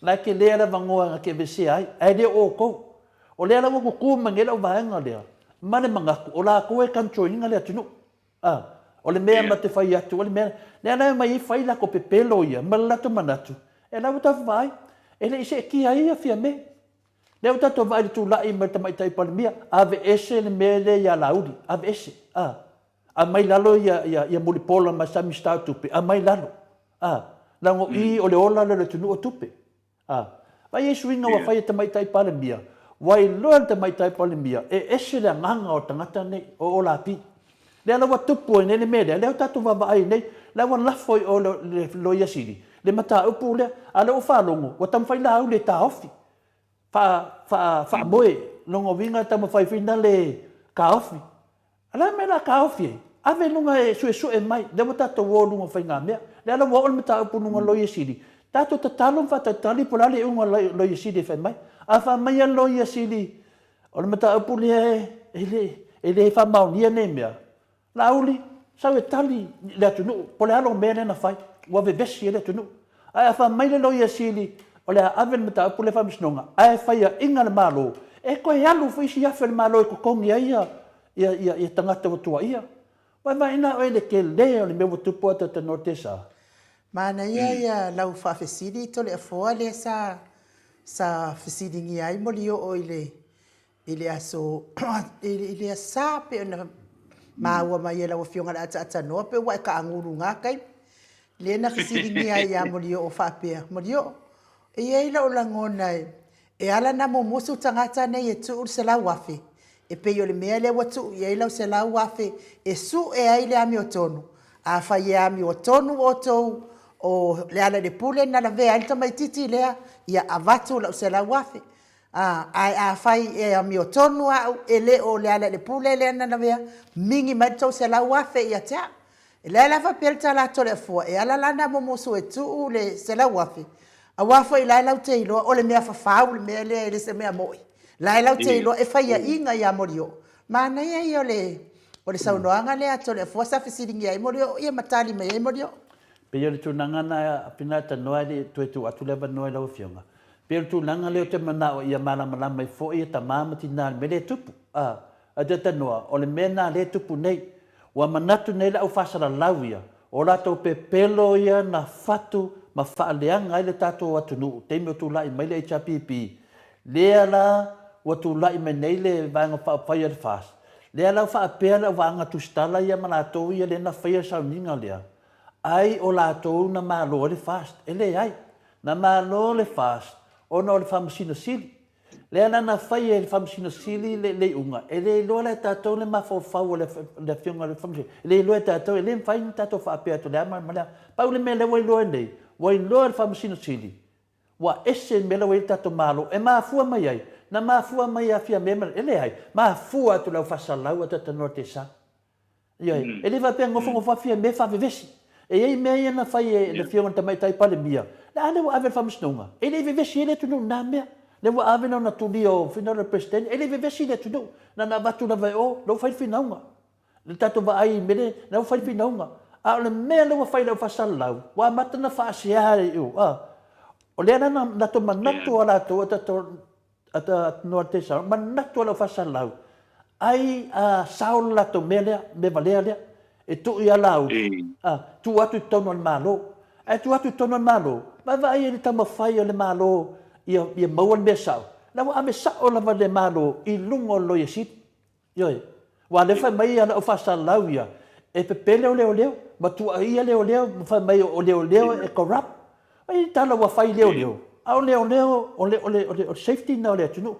La e tele le avanoa na te aveesea ai, ae le o outou. O lea la ua tutu mai nei lau vaega lea, ma le manatu, o latou e control ina le atunuu. A, o le mea ma te fai atu, o le mea, lea la e omai ai fai latou pepelo ia, ma le latou manatu, e la ua tatou vaai, e le i seetia ai ia Fiame. Lea ua tatou vaai i le tulai mai le Tamaitai Palemia, aveese le mea lea ia Laauli, aveese. A, Aumai lalo ia, ia, ia Mulipola ma sa Minisita o Tupe, aumai lalo. A, leaga o i o le ola lea o le atunuu o tupe. A, vaai ai suiga ua fai e Tamaitai Palemia, ua iloa e le Tamaitai Palemia e ese le agaga o le tagata nei, o Olapi. Lea la ua tupu ai nei le mea lea, lea ua tatou vaavaai ai nei, la ua lafo i o le, le Loia Sili le mataupu lea, a o lea ua faalogo ua taumafai Laauli e taofi. Faa, faa, faamoe, lona uiga e taumafai foi na le taofi. A le a le mea o le a taofi ai? Ave i luga e suesue mai, lea ua tatou o i luga o faigamea. Lea la ua oo le mataupu i luga o le Loia Sili, tatou tatalo ma faatalitali po o le a le iuga o le Loia Sili e fai mai. A fai mai le Loia Sili, o le mataupu lea e le, e le faamaonia nei mea, Laauli, sau e tali le atunuu po o le a lou mea lea na fai, ua vevesi ai le atunuu. Ae a fai mai le Loia Sili o le a ave le mataupu lea i le Faamasinoga, ae faiaina le Malo, e toe alu foi isi afe o le Malo e totogi ai ia tagata ua tuuaia. Ua e vaai la oe i le tele o le mea ua tupu atu tanoa Tesa? Manaia ia lau faafesili Toleafoa lea sa sa fesiligia ai Molioo i le I le aso, i le asa pei ona maua mai e lau Afioga i le ataatanoa pei ua e taagulu i na taimi. Lea na fesiligia ai ia Molioo faapea, Molioo, e i ai lou lagona e ala ona mumusu tagata nei e tuu le 100,000, e pei o le mea lea ua tuu i ai lau 100,000 e sue ai le amiotonu. Afai e amiotonu outou o Lealailepule na lavea ai le tamaitiiti lea, ia avatu lau 100,000. A, ae afai e amiotonu au, e le o Lealailepule lea na lavea, migi mai le tou 100,000 ia te au. O lea la e faapea le tala a Toleafoa, e ala la ona mumusu e tuu le 100,000, aua foi o la e latou te iloa o le mea fafau le mea lea e le o se mea moni. O la e latou te iloa e faiaina ia Molioo. Manaia ia o le o le saunoaga lea a Toleafoa sa fesiligia ai Molioo ia ma tali mai ai Molioo. Pei o le tulaga lena Pina talanoa ae le i toe tuu atu le avanoa i lau Afioga. Pei o le tulaga lea ou te manao ia malamalama ai foi tama ma tina i le mea lea e tupu. A, a te tanoa, o le mea lena lea e tupu nei. Ua manatu nei le au faasalalau ia, o latou pepelo ia na fatu ma faaleaga ai le tatou atunuu taimi o tulai mai le HRPP, lea la ua tulai mai nei le Vaega Faaupufai a le FAST, lea la ua faapea le au vaega tusitala ia ma latou ia lea na faia le sauniga lea, ai o latou na malo ai le FAST. E leai. Na malo le FAST ona o le Faamasino Sili. Lea la na fai e le Faamasino Sili le le iuga, e le iloa la e tatou le mafaufau o le Afioga i le Faamasino, e le iloa e tatou, e le mafai ona tatou faapea atu o le a ma le a. Pau le mea lea ua iloa nei, ua iloa e le Faamasino Sili ua ese le mea la ua i ai le tatou Malo. E mafua mai ai? Na mafua mai ia Fiame ma le, e leai, mafua atu i le au faasalalau a Tatanoa Tesa. Ioe. E le faapea nofonofo atu Fiame faavevesi. E i ai mea ia na fai e le Afioga i le Tamaitai Palemia, a lea ua ave i le Faamasinoga, e le i vevesi ai le atunuu i na mea. Lea ua ave lona tulia o finau le Peresetene, e le i vevesi le atunuu. Na ona avatu lava e o, lea ua fai le finauga. Le tatou vaai i mea lea, lea ua fai le finauga. A o le mea lea ua fai i le au faasalalau, ua amata ona faasea i o, a. O lea la na latou manatu a latou, a tatou, Ata manatu a lau faasalalau, ai a sao le latou mea lea, mea valea lea, e tuu ia Laauli, a, tuu atu i totonu o le Malo. Ae tuu atu i totonu o le Malo, vaavaai i le taumafai o le Malo ia, ia maua le mea sao, la ua ave sao lava le Malo i luga o le Loia Sili. Ioe. Aua o lea fai mai lau faasalalau ia, e pepelo leoleo, ma tuuaia leoleo, ma fai mai o leoleo e corrupt. E i tala ua fai i leoleo, a o leoleo o le, o le, o le safety lena o le atunuu.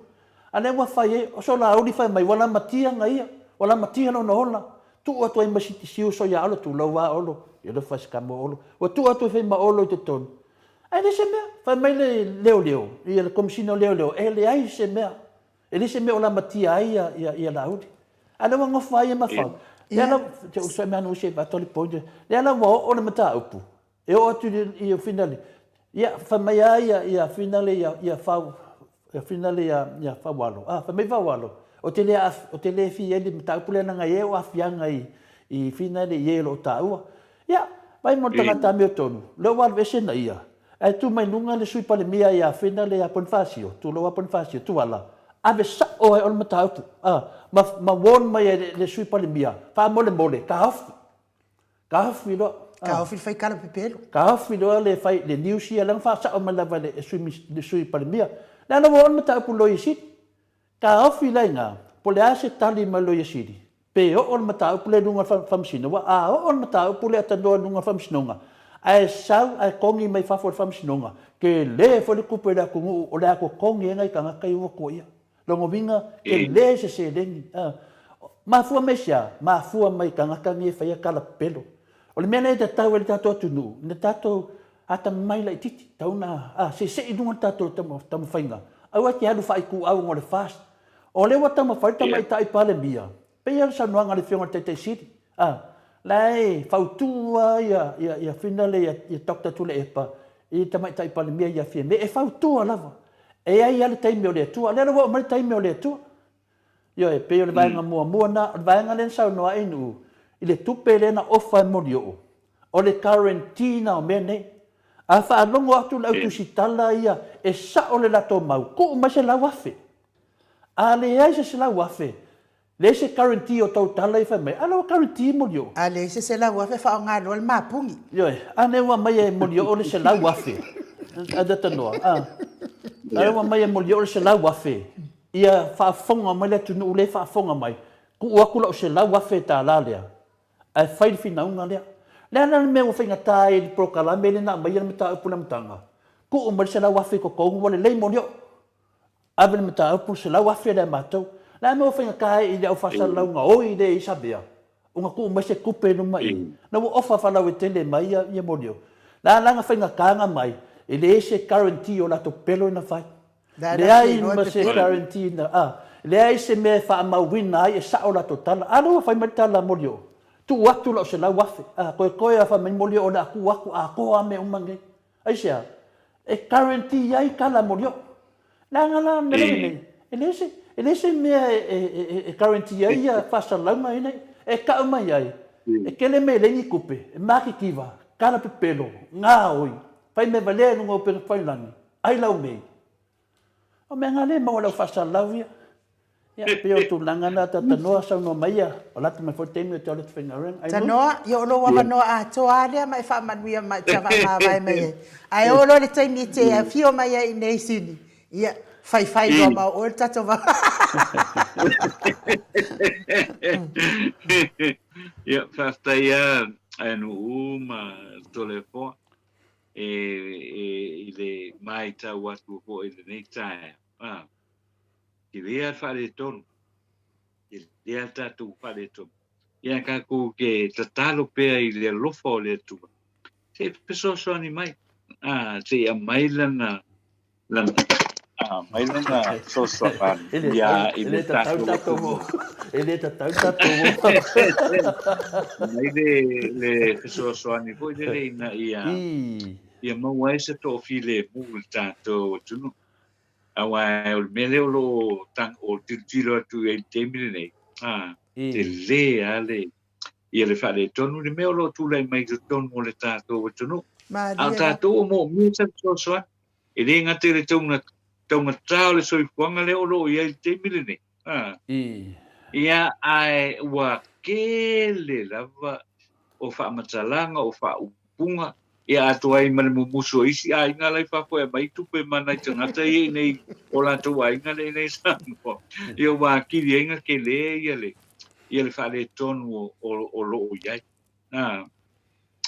A lea ua fai ai, o Solauli fai mai ua lamatia na ia, ua lamatia lona ola, tuu atu ai ma si, si uso ia Olo, tulou a Olo, ia alofa se tama o Olo, ua tuu atu ai foi ma Olo i totonu. Ae leai se mea, fai mai le leoleo, ia le Komesina o Leoleo, e leai se mea. E leai se mea o lamatia ai ia Laauli. A lea ua nofo ai ma Fau. Lea la, te uso e mea anu se vato le point. Lea la ua oo le mataupu. E oo atu i i finale. Ia, fai mai a ia, ia finale ia, ia Fau, ia finale ia, ia Faualo. Ah, fai mai Faualo, o te le, o te le fia i le mataupu lea nanga e o afianga i, i finale i e lo o taua. Ia, vai mo le tagata amiotonu, lea ua alu ese na ia. Ae tu mai luga le Sui Palemia ia Fina le ia Ponifasio, tulou a Ponifasio, Tuala, ave sa'o ai o le mataupu, a, ma, ma warn mai ai le, le Sui Palemia, faamolemole, taofi, taofi loa, a. Taofi le fai tala pepelo. Taofi loa le fai, le news ia, lea na faasa'o mai lava e le Sui, le Sui Palemia. Leaga ua oo le mataupu i le Loia Sili. Taofi la i ina, po o le a se tali mai le Loia Sili, pe oo le mataupu lea i luga o le Faamasino, aua a oo le mataupu lea tanoa i luga o le Faamasinoga, ae sau ae togi mai fafo e le Faamasinoga, tele foi le tupe i le atunuu o le a totogi ai nai tagata ia ua tuuaia. Lona uiga, tele se seleni. Mafua mai se a? Mafua mai i tagata nei e faia tala pepelo. O le mea lea e tatau ai le tatou atunuu, ina tatou atamamai laitiiti, tatau ona seisei i luga le tatou taumafaiga, aua e te alu faaituau ona o le fast. O lea ua taumafai le Tamaitai Palemia, pei lava o le saunoaga a le Afioga i le Taitai Sili, a, la e fautu lava ia, ia, ia finale ia, ia Doctor Tuilaepa i le Tamaitai Palemia ia Fiame, e fautua lava. E i ai lava le taimi o le Atua. O lea la ua oo mai le taimi o le Atua. Ioe, e pei o le vaega muamua lena. O le vaega lea na saunoa ai Nu'u i le tupe lea na ofa e Molioo, o le guarantee lena o mea nei. A faalogo atu le au tusitala ia e sa'o le latou mau, tuu mai $100,000. A leai se $100,000, leai se guarantee o tou tala ia fai mai, a la ua guarantee Molioo. A leai se $100,000 faaaoga loa le mapuni. Ioe, a lea ua aumai e Molioo le $100,000, a Tanoa, a, a lea ua aumai e Molioo le $100,000, ia faafofoga mai le atunuu lea e faafofoga mai, tuu atu lau $100,000 lea, ae fai le finauga lea. O le a la le mea ua faigata ai i le polokalame lea na aumaia le mataupu i le amataga? Tuu mai le $100,000 i totonu ua lelei Molioo. Ave le mataupu le $100,000 lea a matou. O le a le mea ua faigata ai i le au faasalalauga oi lea i Samea ona tuu mai se tupe i luma i i? Na ua ofa faalauaitele mai ia Molioo. O le a la na faigata ona aumai? E leai se guarantee o latou pepelo na fai. Leai ma se guarantee na, a, leai se mea e faamauina ai e sao latou tala. A lea ua fai mai le tala a Molioo, tuu atu lau $100,000, a, toetoe a fai mai Molioo o le a tuu atu atoa lava mea uma nei. Aisea? E guarantee ai tala a Molioo. Leaga la le mea lenei, e leai se, e leai se mea e guarantee ai ia faasalalauga ia nei. E tau mai ai, e tele mea e leai ni tupe, e matitiva, tala pepelo, gaoi, fai mea valea i luga o upega tafailagi, ai laumei. O mea na lea e maua i lau faasalalau ia. Ia, pei o tulaga na ta tanoa saunoa mai ia, o lata mai foi le taimi ou te alu atu faigaluega. Ai Tanoa, ia o lou avanoa atoa lava lea ma e faamanuia ma e faamavae mai ai. Ae oo loa i le taimi e te afio mai ai i inei i Sini, ia, faifai loa ma oe le tatou va. Ia, faafetai lava a Nu'u ma Toleafoa. e, e, i le maitau atu foi i lenei taeao, a, tele lava le faaletonu, tele lava le tatou faaletonu. Ia tatou te tatalo pea i le alofa o le Atua, se i fesoasoani mai, a, se i aumai lana, lana, aumai lana fesoasoani ia i le tatou atunuu. E le tatau tatou Aumai le, le fesoasoani foi lele ina ia, ia maua ai se toafilemu i le tatou atunuu. Aua o le mea lea o lo o o tilotilo atu i ai i le taimi lenei, a, tele lava le, ia le faaletonu le mea o lo o tulai mai i totonu o le tatou atunuu. A o tatou o moomia se fesoasoani. E le gata i le taugata o le soifuaga lea o lo o i ai i le taimi lenei, ia, ae ua tele lava o faamatalaga, o faaupuga, ia atoa ai ma le mumusu o isi aiga la i fafo e aumai tupe ma nai tagata ia i inei, o latou aiga lea i inei i Samoa. Ia ua atili ai ona tele ia le, ia le faaletonu o lo o i ai.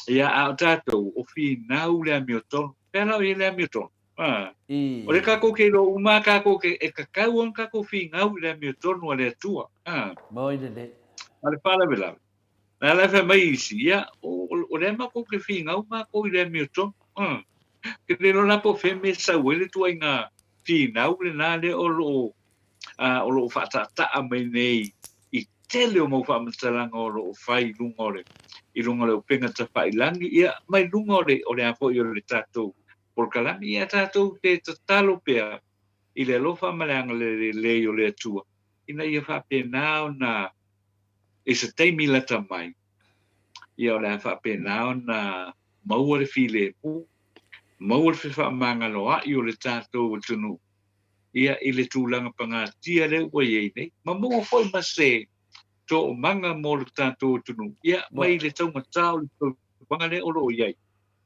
Ia, a o tatou, o finau le amiotonu. Pea la o i ai le amiotonu. O le tatou ke iloa uma a tatou ke, e tatau ona tatou finau i le amiotonu a le Atua. Moi lelei. A le faalavelave, na ala e fai mai isi, ia, o lea matou te finau matou i le amiotonu. Ke le iloa la po o fea mea e sau ai le ituaiga finau lena lea o lo o, o lo o faataataa mai nei i tele o mau faamatalaga o lo o fai i luga o le i luga o le upega tafailangi, ia, mai luga o le o le a foi o le tatou polokalame. Ia tatou te tatalo pea i le alofa ma le agalelei o le Atua ina ia faapena ona i se taimi lata mai, ia o le a faapena ona maua le filemu, maua le fefaamagaloa'i o le tatou atunuu, ia i le tulaga pagatia lea ua i ai nei, ma maua foi ma se toomaga mo le tatou atunuu, ia mai le taugata o le soifuaga lea o lo o i ai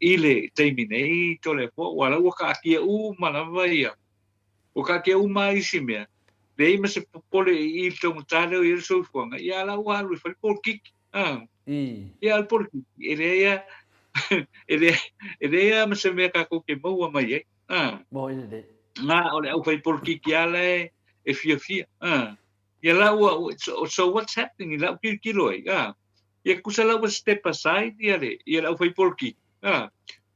i le taimi nei, Toleafoa, aua la ua kaatia uma lava ia, ua kaatia uma lava isi mea, leai ma se popole i i le taugata lea o i ai le soifuaga, ia a la ua alu e fai le polokiki, a. Ia a o le polokiki, e leai lava, e leai, e leai lava ma se mea tatou te maua mai ai, a. Na o le aufai polokiki lava la e fiafia, a. Ia la ua, so what's happening i lau tilotilo ai, a. Ia tusa la ua step aside ia le, ia le aufai polokiki, a.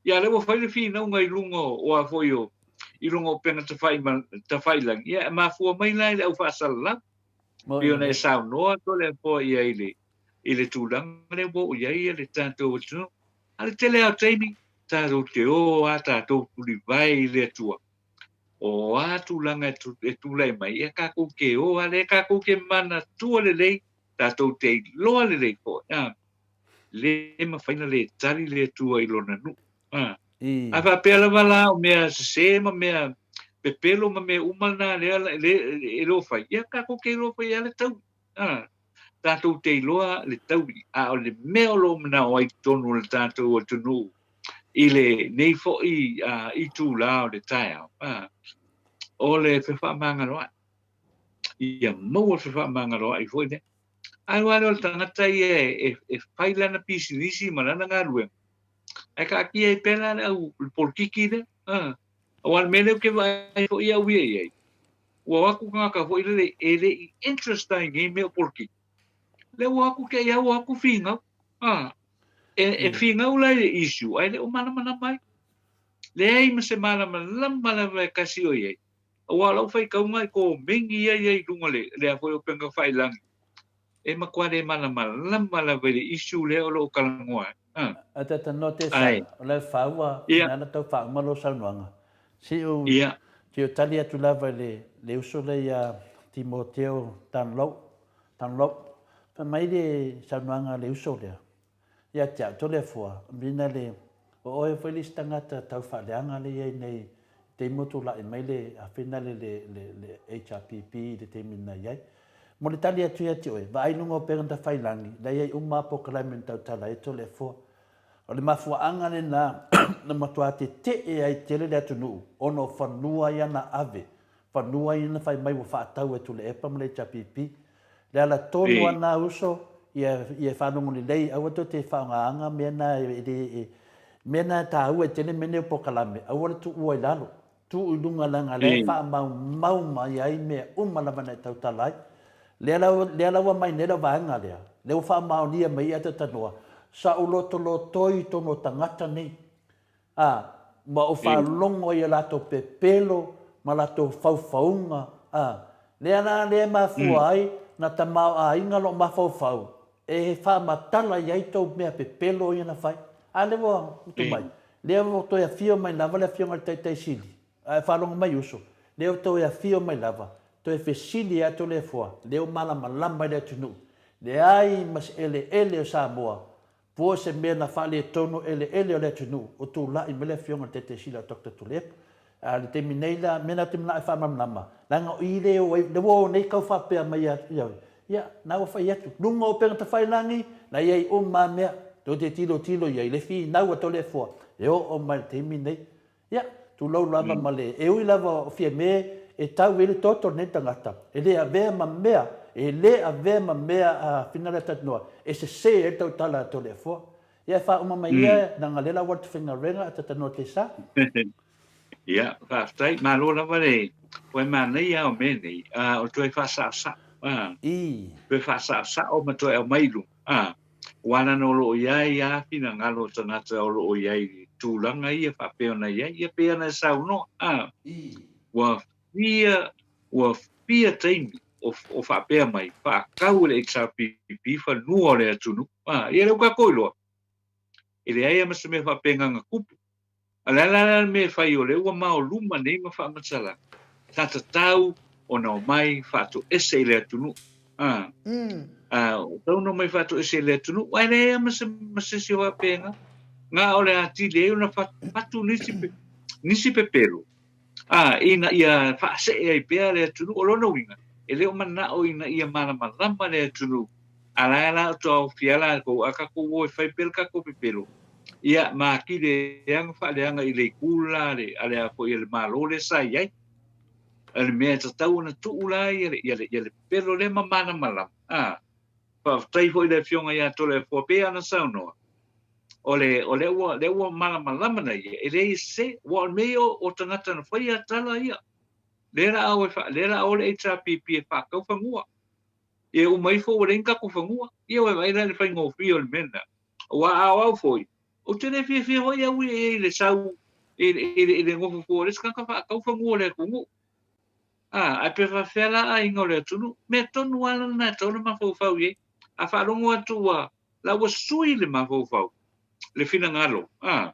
Ia lea ua fai le finauga i luga o a foi o, i luga o upega tafai, tafailangi, ia e mafua mai la i le au faasalalau. Pei ona e saunoa Toleafoa ia i le, i le tulaga lea ua oo i ai le tatou atunuu. A le tele lava o taimi, tatou te o lava tatou tulivae i le Atua. O a tulaga e tulai mai, ia tatou te o lava, lea tatou te manatua lelei, tatou te iloa lelei foi, a, le mafai ona le tali le Atua i Lona nuu. A, a faapea lava la o mea sese ma mea pepelo ma mea uma na lea e le o fai, ia tatou te iloa foi lava le taui. A, tatou te iloa le taui, a o le mea o lo o manao ai totonu o le tatou atunuu i lenei foi itula o le taeao, o le fefaamagaloa'i. Ia maua le fefaamagaloa'i foi lea. Ae aua lea o le tagata ia e fai lana pisinisi ma lana galuega, ae taatia ai pea la le au le polokiki lea. Aua o le mea lea ou te vaai foi au ia i ai, ua o atu tagata foi lele e le i interest ai i nei mea o polokiki. Lea ua o atu te i a ua o atu finau. E finau la i le issue ae le o malamalama ai. Leai ma se malamalama lava e tasi o i ai. Aua o lau faitauga i komeni ia i ai i luga le lea foi o upegatafailagi, e matua le malamalama lava i le issue lea o lo o talanoa ai. A tata no te sa, o le faua, na na tau faauma lou saunoaga. Se i ou tali atu lava i le uso lea ia Timoteo Dunlop, Dunlop, fai mai le saunoaga a le uso lea, Ia te au, Toleafoa, mina le, o oe foi le isi tagata tau faaleaga lea i ai nei i taimi o tulai mai le afena le, le, le, le HRPP i le taimi na i ai. Mo le tali atu ia te oe, vaai luga o pega tafailangi, la i ai uma a polokalame na tautala ai Toleafoa. O le mafuaaga lena na matua tetee ai tele le atunuu ona o fanua ia na ave Fanua ia na fai mai ua faatau e Tuleepa ma le HRPP. Le ala tonu a na uso ia ia faalogo lelei aua tou te faogaga mea na e le e mea na e taua e tele mea nei o polokalame aua le tuua i lalo tuu i luga leaga lea e faamaumau mai ai mea uma lava na e tautala ai. Lea la lea la ua mai nei lau vaega lea lea ua faamaonia mai ia Tatanoa sa ou lotolotoi i totonu o tagata nei Ā, ma ou faalogo ai i a latou pepelo ma latou faufauga, ā, lea la lea e mafua ai na tamaoaiga lou mafaufau e faamatala i ai tou mea pepelo ia na fai. A lea ua utu mai, lea ua toe afio mai lava le Afioga i le Taitai Sili, a e faalogo mai uso, lea ua toe afio mai lava, toe fesili atu le Afoa, lea ua malamalama i le atunuu, leai ma se eleele o Samoa Po o se mea na faaletonu eleele o le atunuu o tulai mai le Afioga i le Taitaisili a Doctor Tuilaepa. A o le taimi nei la, mea na ou te manao e faamalamalama, leaga o i lea e o ai, lea ua o nei tau faapea mai ia te au, ia, na ua fai atu, luga o upega tafailangi, na i ai uma lava mea, tou te tilotilo i ai, le finau a Toleafoa, e oo mai i le taimi nei. Ia, tulou lava ma le, e ui lava o Fiame e tau i ai le toto o lenei tagata, e le avea ma mea, e le avea ma mea a Finale Atatinoa e sese ai le tautala a Toleafoa. Ia, e faauma mai ia, leaga lea la ua atu faigaluega Atatanoa Tesa. Ia, faafetai, malo lava le, ua e manaia lava o mea nei, o le toe faasaosao, toe faasaosao ma toe aumai i luga. Aua leaga o lo o i ai lava finagalo o tagata o lo o i ai i tulaga ia faapea ona i ai, ia pei ona e saunoa, ua fia, ua fia taimi. o faapea mai, faatau e le HRPP fanua o le atunuu, a, ia lea ua tatou iloa, e leai lava ma se mea faapena na tupu. A o le a la le mea e fai o lea ua maoluma nei ma faamatalaga, sa tatau ona omai faatoese i le atunuu. A, a, tatau ona omai faatoese i le atunuu, ae leai lava ma se, ma se isi o faapena. Na o le atili ai ona fatu nisi, nisi pepelo, a, ina ia faasee ai pea le atunuu. O lona uiga, e le o manao ina ia malamalama le atunuu, a la e la o taofia latou, a tatou o e fai pea le tatou pepelo, ia, ma atili ai ona faaleaga i le itu la a le, a le a foi a le Malo lea sa i ai. O le mea e tatau ona tuu la ia le, ia le, ia le pepelo lea ma malamalama. A, faafetai foi i le Afioga ia Toleafoa pei ona saunoa, o le, o lea ua, lea ua malamalama na ia, e leai e sese, aua o le mea ia o, o tagata na faia tala ia, lea la o e fa, lea la o le HRPP e faatau fanua. Ia uma ifo ua leai ni tatou fanua. Ia ua e vaai la i le faigofie o le mea lena. Aua a o au foi, ou te le fiafia foi au ia i le sau, i le, i le, i le nofo fua o le isi tagata faatau fanua o le atunuu. A, ae pe faafefea la aiga o le atunuu? Mea tonu lava lena e tatau ona mafaufau i ai. A faalogo atu ua, la ua sui le mafaufau, le finagalo, a,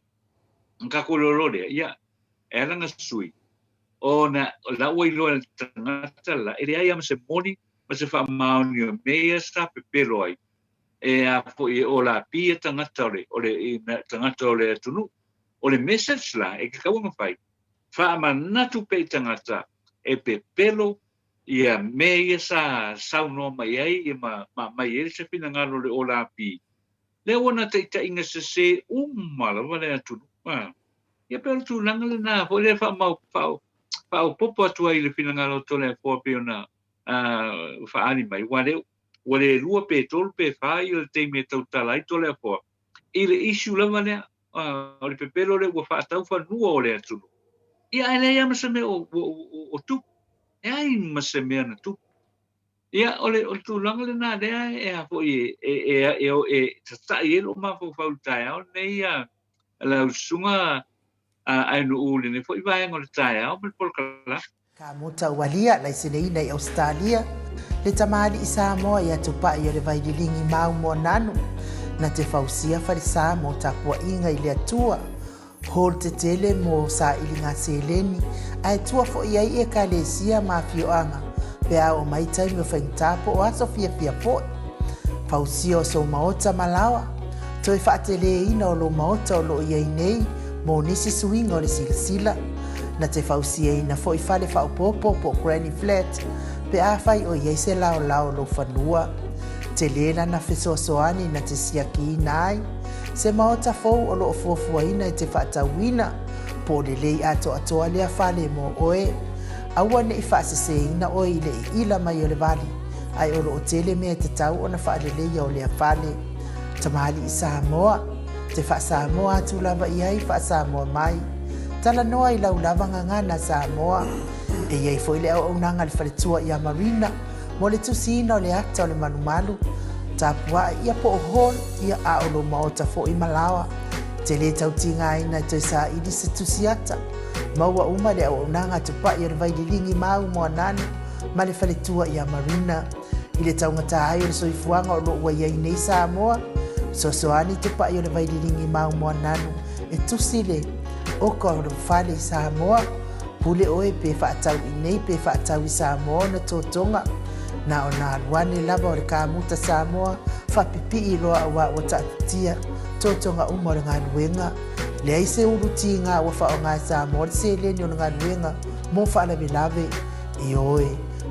na tatou iloa loa lea, ia, e ala ona sui, ona la ua iloa e le tagata la, e leai lava ma se moni ma se faamaoni o mea ia sa pepelo ai, e a foi e olapi ia tagata o le, o le, tagata o le atunuu. O le message la e tatau ona fai, faamanatu pea i tagata e pepelo ia mea ia sa saunoa mai ai ia ma, ma aumai ai se finagalo o le olapi, lea ua na taitaiga sese uma lava le atunuu. A, ia pei o le tulaga lena foi lea faamau, faa, faaopoopo atu ai i le finagalo o Toleafoa pei ona faaali mai, ua le, ua le lua pe tolu pe fa ia le taimi e tautala ai Toleafoa i le issue lava lea, o le pepelo lea ua faatau fanua o le atunuu. Ia ae leai lava ma se mea o, o, o, o tupu. Leai ma se mea na tupu. Ia, o le, o le tulaga lena lea e a foi e, e, e, e, e tatai ai lou mafaufau i le taeao lenei a lau susuga Ainuu i lenei foi vaega o le taeao ma le polokalame. Ka muta ualia laiseneina i Ausetalia, le tamalii Samoa ia Tupai o le Vaililingi Mau Moananu, na te fausia falesa mo tapuaiga i le Atua, hall tetele mo sailiga seleni, ae tua foi ai Ekalesia ma afioaga pe a oo mai taimi o faigata po o aso fiafia foi. Fausia o sou maota ma laoa, toe faateleina o lou maota o loo i ai nei mo nisi suiga o le silasila. Na te fausiaina foi fale faaopoopo po o granny flat pe afai o i ai se laolao o lou fanua. Tele lana fesoasoani na te siakiina ai se maota fou o lo o fuafuaina e te faatauina po o lelei atoatoa lea fale mo oe. Aua ne i faaseseina oe i le iila mai o le vali, ae o lo o tele mea e tatau ona faaleleia o lea fale. Tamalii Samoa, te faa-Samoa atu lava i ai faa-Samoa mai. Talanoa i lau lava gagana Samoa. E i ai foi le auaunaga a le faletua ia Marina mo le tusiina o le ata o le malumalu, tapua'i ia po o hall ia a o lou maota foi ma laoa. Te lē tautigaina e toe saili se tusi ata. Maua uma le auaunaga a Tupa'i o le Vaililingi Mau Moananu ma le faletua ia Marina. I le taugata ai o le soifuaga o lo o ua i ai nei Samoa, fesoasoani Tupa'i o le Vaililingi Mau Moananu e tusi le oka o lou fale i Samoa. Pule oe pe faatau i nei pe faatau i Samoa ona totoga. Na ona alu ane lava o le kamuta Samoa faapipii loa auā ua taatitia totoga uma o le galuega. Leai se ulu tiga ua faaaoga e Samoa le seleni o le galuega mo faalavelave. Ioe,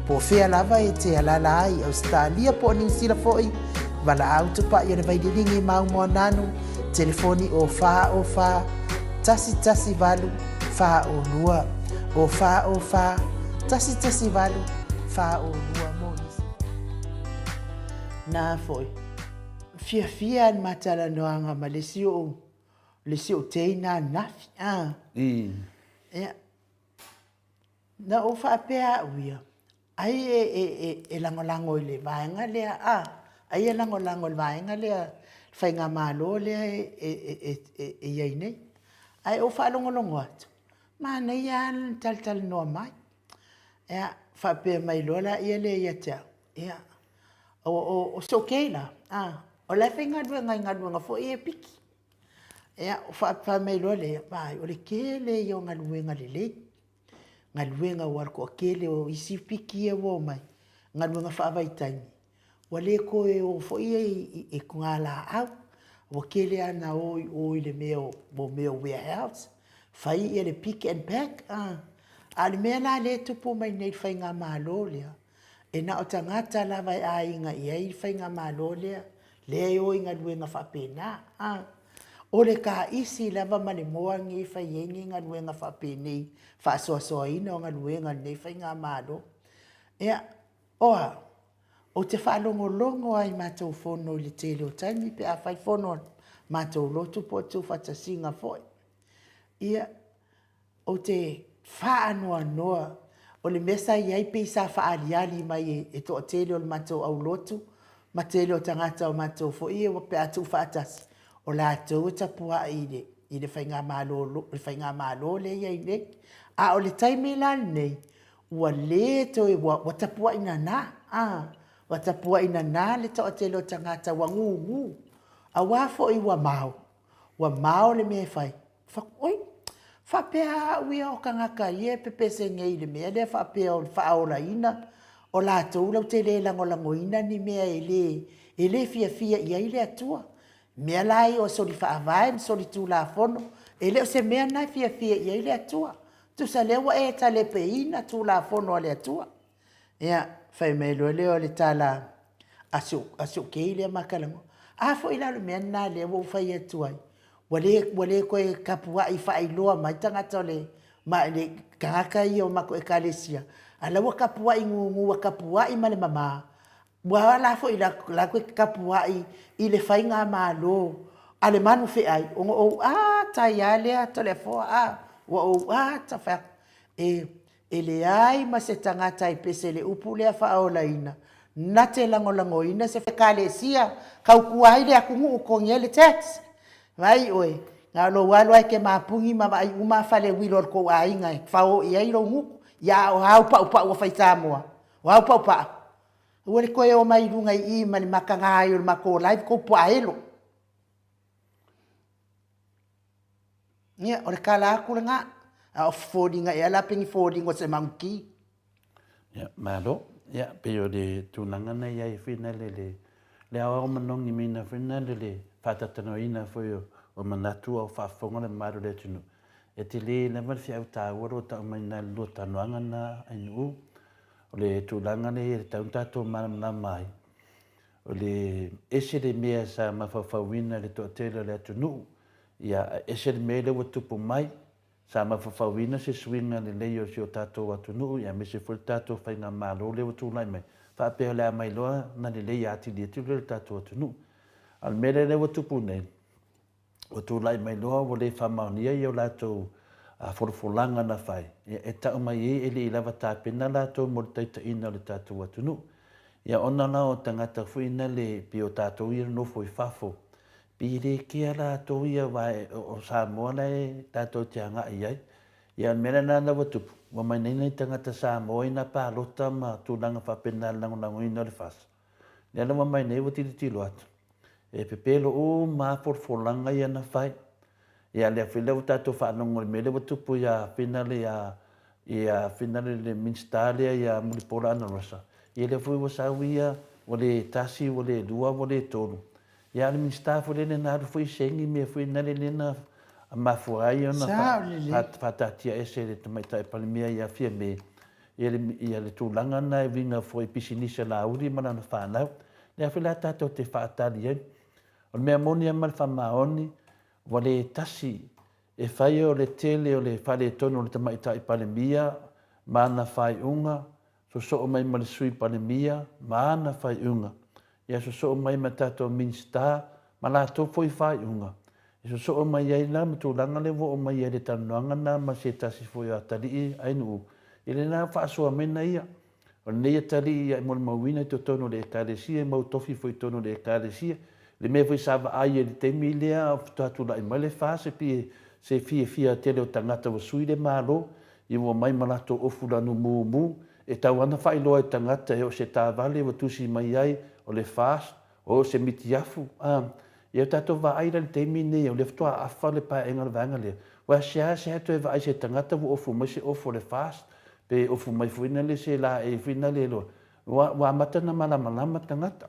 po o fea lava e te alaala ai i Ausetalia po o Niu Sila foi, valaau tupai o le Vaililingi Mau Moananu, telefoni o 4 o 4 1 1 8 4 o 2, o 4 o 4 1 1 8 4 o 2 mo nisi. Na foi. Fiafia le ma talanoaga ma le isi o'u, le isi o'u teina ananafi, a. Ia, Na ou faapea au ia, ai e, e, e, e lagolago i le vaega lea, a, ai e lagolago i le vaega lea, le faigamalo lea e, e, e, e, e i ai nei. Ae ou faalogologo atu, manaia lava le talatalanoa mai. Ia, faapea mai loa laia lea ia te au, ia, o, o, o si ou kei la, a, o la e faigaluega i galuega foi ia e piki. Ia, faapea mai loa lea, vaai, o le tele ia o galuega lelei, galuega aua o le toatele o isi piki ia ua omai, galuega faavaitaimi, ua le toe o foi ia i togalaau, ua tele lava ina o i o i le mea o mea o warehouse, fai ia le pick and pack, a. A o le mea la lea e tupu mai nei i le faigamalo lea, e na o tagata lava e aiga i ai le faigamalo lea, lea e o i galuega faapena, a. O le taisi lava ma le moa lenei e fai ai nei galuega faapenei, faasoasoaina o galuega a lenei faigamalo. Ia, o a? Ou te faalogologo lava i matou fono i le tele o taimi pe a fai fono a le matou lotu po o tuufaatasiga foi. Ia, ou te faanoanoa, o le mea sa i ai pei sa faaaliali mai e toatele o le matou aulotu ma tele o tagata o matou foi ia pe a tuufaatasi, o latou e tapuai i le faigamalo, le faigamalo lea e i ai nei. A o le taimi la lenei, ua le toe, ua tapuai nana, a, ua tapuai nana le toatele o tagata ua gugu, aua foi ua mao, ua mao le mea e fai. Oi, faapea au ia o tagata ia e pepese nei i le mea lea faapea o le faaolaina o latou latou te le lagolagoina ni mea e le, e le fiafia i ai le Atua. Mea la ia o soli faavae ma soli tulafono, e le o se mea lena e fiafia i ai le Atua. Tusa lea ua e talepeina Tulafono a le Atua. Ia, fai mai loa lea o le tala a si ou kei lea ma talanoa. A foi la o le mea lena lea ua ou fai atu ai, ua le, ua le toe tapuai faailoa mai tagata o le, ma, le tagata ia o matou ekalesia, a la ua tapuai gugu, ua tapuai ma le mama, Ua ala foi latou te tapuai i le faigamalo a le manu feai, ona ou ata ai lava lea Toleafoa, a, ua ou ata fai atu, e, e leai ma se tagata e pese i le upu lea faaolaina, na te lagolagoina se Ekalesia, tautua ai le atunuu, totogi ai le tax. Vaai oe, na o lou alu lava e te mapuni ma vaai uma fale uila o le tou aiga e fao i ai lou gutu, ia a o au paupau a fai Samoa, o au paupau, Ua le toe o mai i luga i i ma le mataga ai o le matou live kou puaa elo. Ia, o le tala atu lena. A o foliga ea la pe ni foliga o se manuki. Ia, malo. Ia, pei o le tulaga na i ai foi na le le le aoao manogi meina foi na le le faatatanauina foi o, o manatu a o faafofoga le mamalu o le atunuu. E tele lava le feau taua lo tau mai na le lua talanoaga na ainuu. O le tulaga lea e tatau ona tatou malamalama ai, o le ese le mea sa mafaufauina e le toatele o le atunuu, ia, ae ese le mea lea ua tupu mai, sa mafaufauina se suiga lelei o si o tatou atunuu, ia, aemaise foi le tatou faigamalo lea ua tulai mai, faapea o le a mai loa ona lelei atili atu lea o le tatou atunuu. A o le mea lea ua tupu nei, ua tulai mai loa ua le faamaonia ia o latou folafolaga na fai, ia e tau mai ai e le i lava tapena latou mo le taitaiina o le tatou atunuu. Ia ona la o tagata foi na le pei o tatou ia nofo i fafo, pei e le kea latou ia aua o Samoa la e tatou te agai i ai. Ia o le mea lena la ua tupu, ua omai nei nai tagata Samoa i na palota ma tulaga faapena i le lagolagoina o le FAST. Lea la ua aumai nei ua tilotilo atu, e pepelo uma lava folafolaga ia na fai. Ia lea foi la ua tatou faalogo i le mea lea ua tupu ia Finale ia ia Finale le Minisita lea ia Mulipola Anarosa, ia lea foi ua sau ia ua le tasi ua le lua ua le tolu. Ia a o le Minisita foi lele na alu foi saini mea foi nale lea na mafua ai ona faataatia ese e le Tamaitai Palemia ia Fiame ia le, ia le tulaga lena e uiga foi i pisinisi a Laauli ma lana fanau. Lea foi la tatou te faatali ai. O le mea moni lava ma le faamaoni, ua le tasi e fai o le tele o le faaletonu o le Tamaitai Palemia ma ana faaiuga, sosoo mai ma le Sui Palemia ma ana faaiuga, ia sosoo mai ma tatou Minisita ma latou foi faaiuga, e sosoo mai ai la ma tulaga lea ua oo mai ai le talanoaga lena ma se tasi foi o atalii ainuu, i lena faasoa mai na ia. O lenei atalii ia e molimauina i totonu o le Ekalesia, e mau tofi foi i totonu o le Ekalesia. Le mea foi sa vaai ai i le taimi lea faatoa tulai mai le FAST, e pei se fiafia tele o tagata ua sui le Malo, ia ua omai ma latou ofu lanu mumu. e tau ana faailoa e tagata e o se taavale ua tusi mai ai o le FAST, o se mitiafu, a. Ia o tatou vaai la i le taimi lenei o lea faatoa afa le paeaiga o le vaega lea, ua seasea toe vaai i se tagata ua ofu mai se ofu o le FAST pe ofu mai foi lea se laei foi lea loa, ua amata ona malamalama tagata.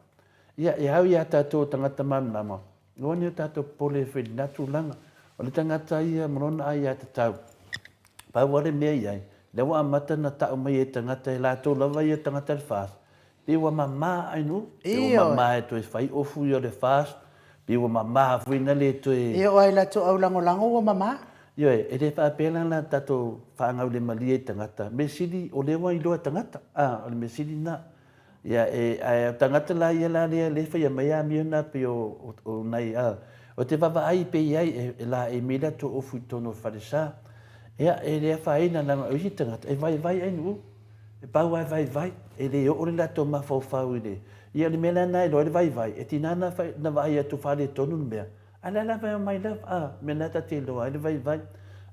Ia, e au ia tatou o tagata malamalama, aua ne i o tatou popole foi i lena tulaga. O le tagata ia ma lona aiatatau, pau lava le mea i ai, lea ua amata ona tau mai e tagata e latou lava ia tagata o le FAST, pei ua mama ainuu, pei ua mama e toe fai ofu ia o le FAST, pei ua mama foi na le toe... Ia o ai latou aulagolago ua mama. Ioe, e le faapea la na tatou faagaulemalie i tagata, mea sili o lea ua iloa e tagata, a, o le mea sili lena. Ia, e, ae o tagata la ia la lea, lea e faia mai amio na pei o, o, o nai, a, o te vaavaai pea i ai, e, e laei mai latou ofu i totonu o le falesa. Ia, e le afaina leaga o isi tagata e vaivai ainuu. E pau lava e vaivai, e le oo le latou mafaufau i le... Ia o le mea la lena e iloa ai le vaivai, e tiga na na vaai atu faaletonu le mea, a o lea lava e omai lava, a, o le mea lena ta te iloa ai le vaivai.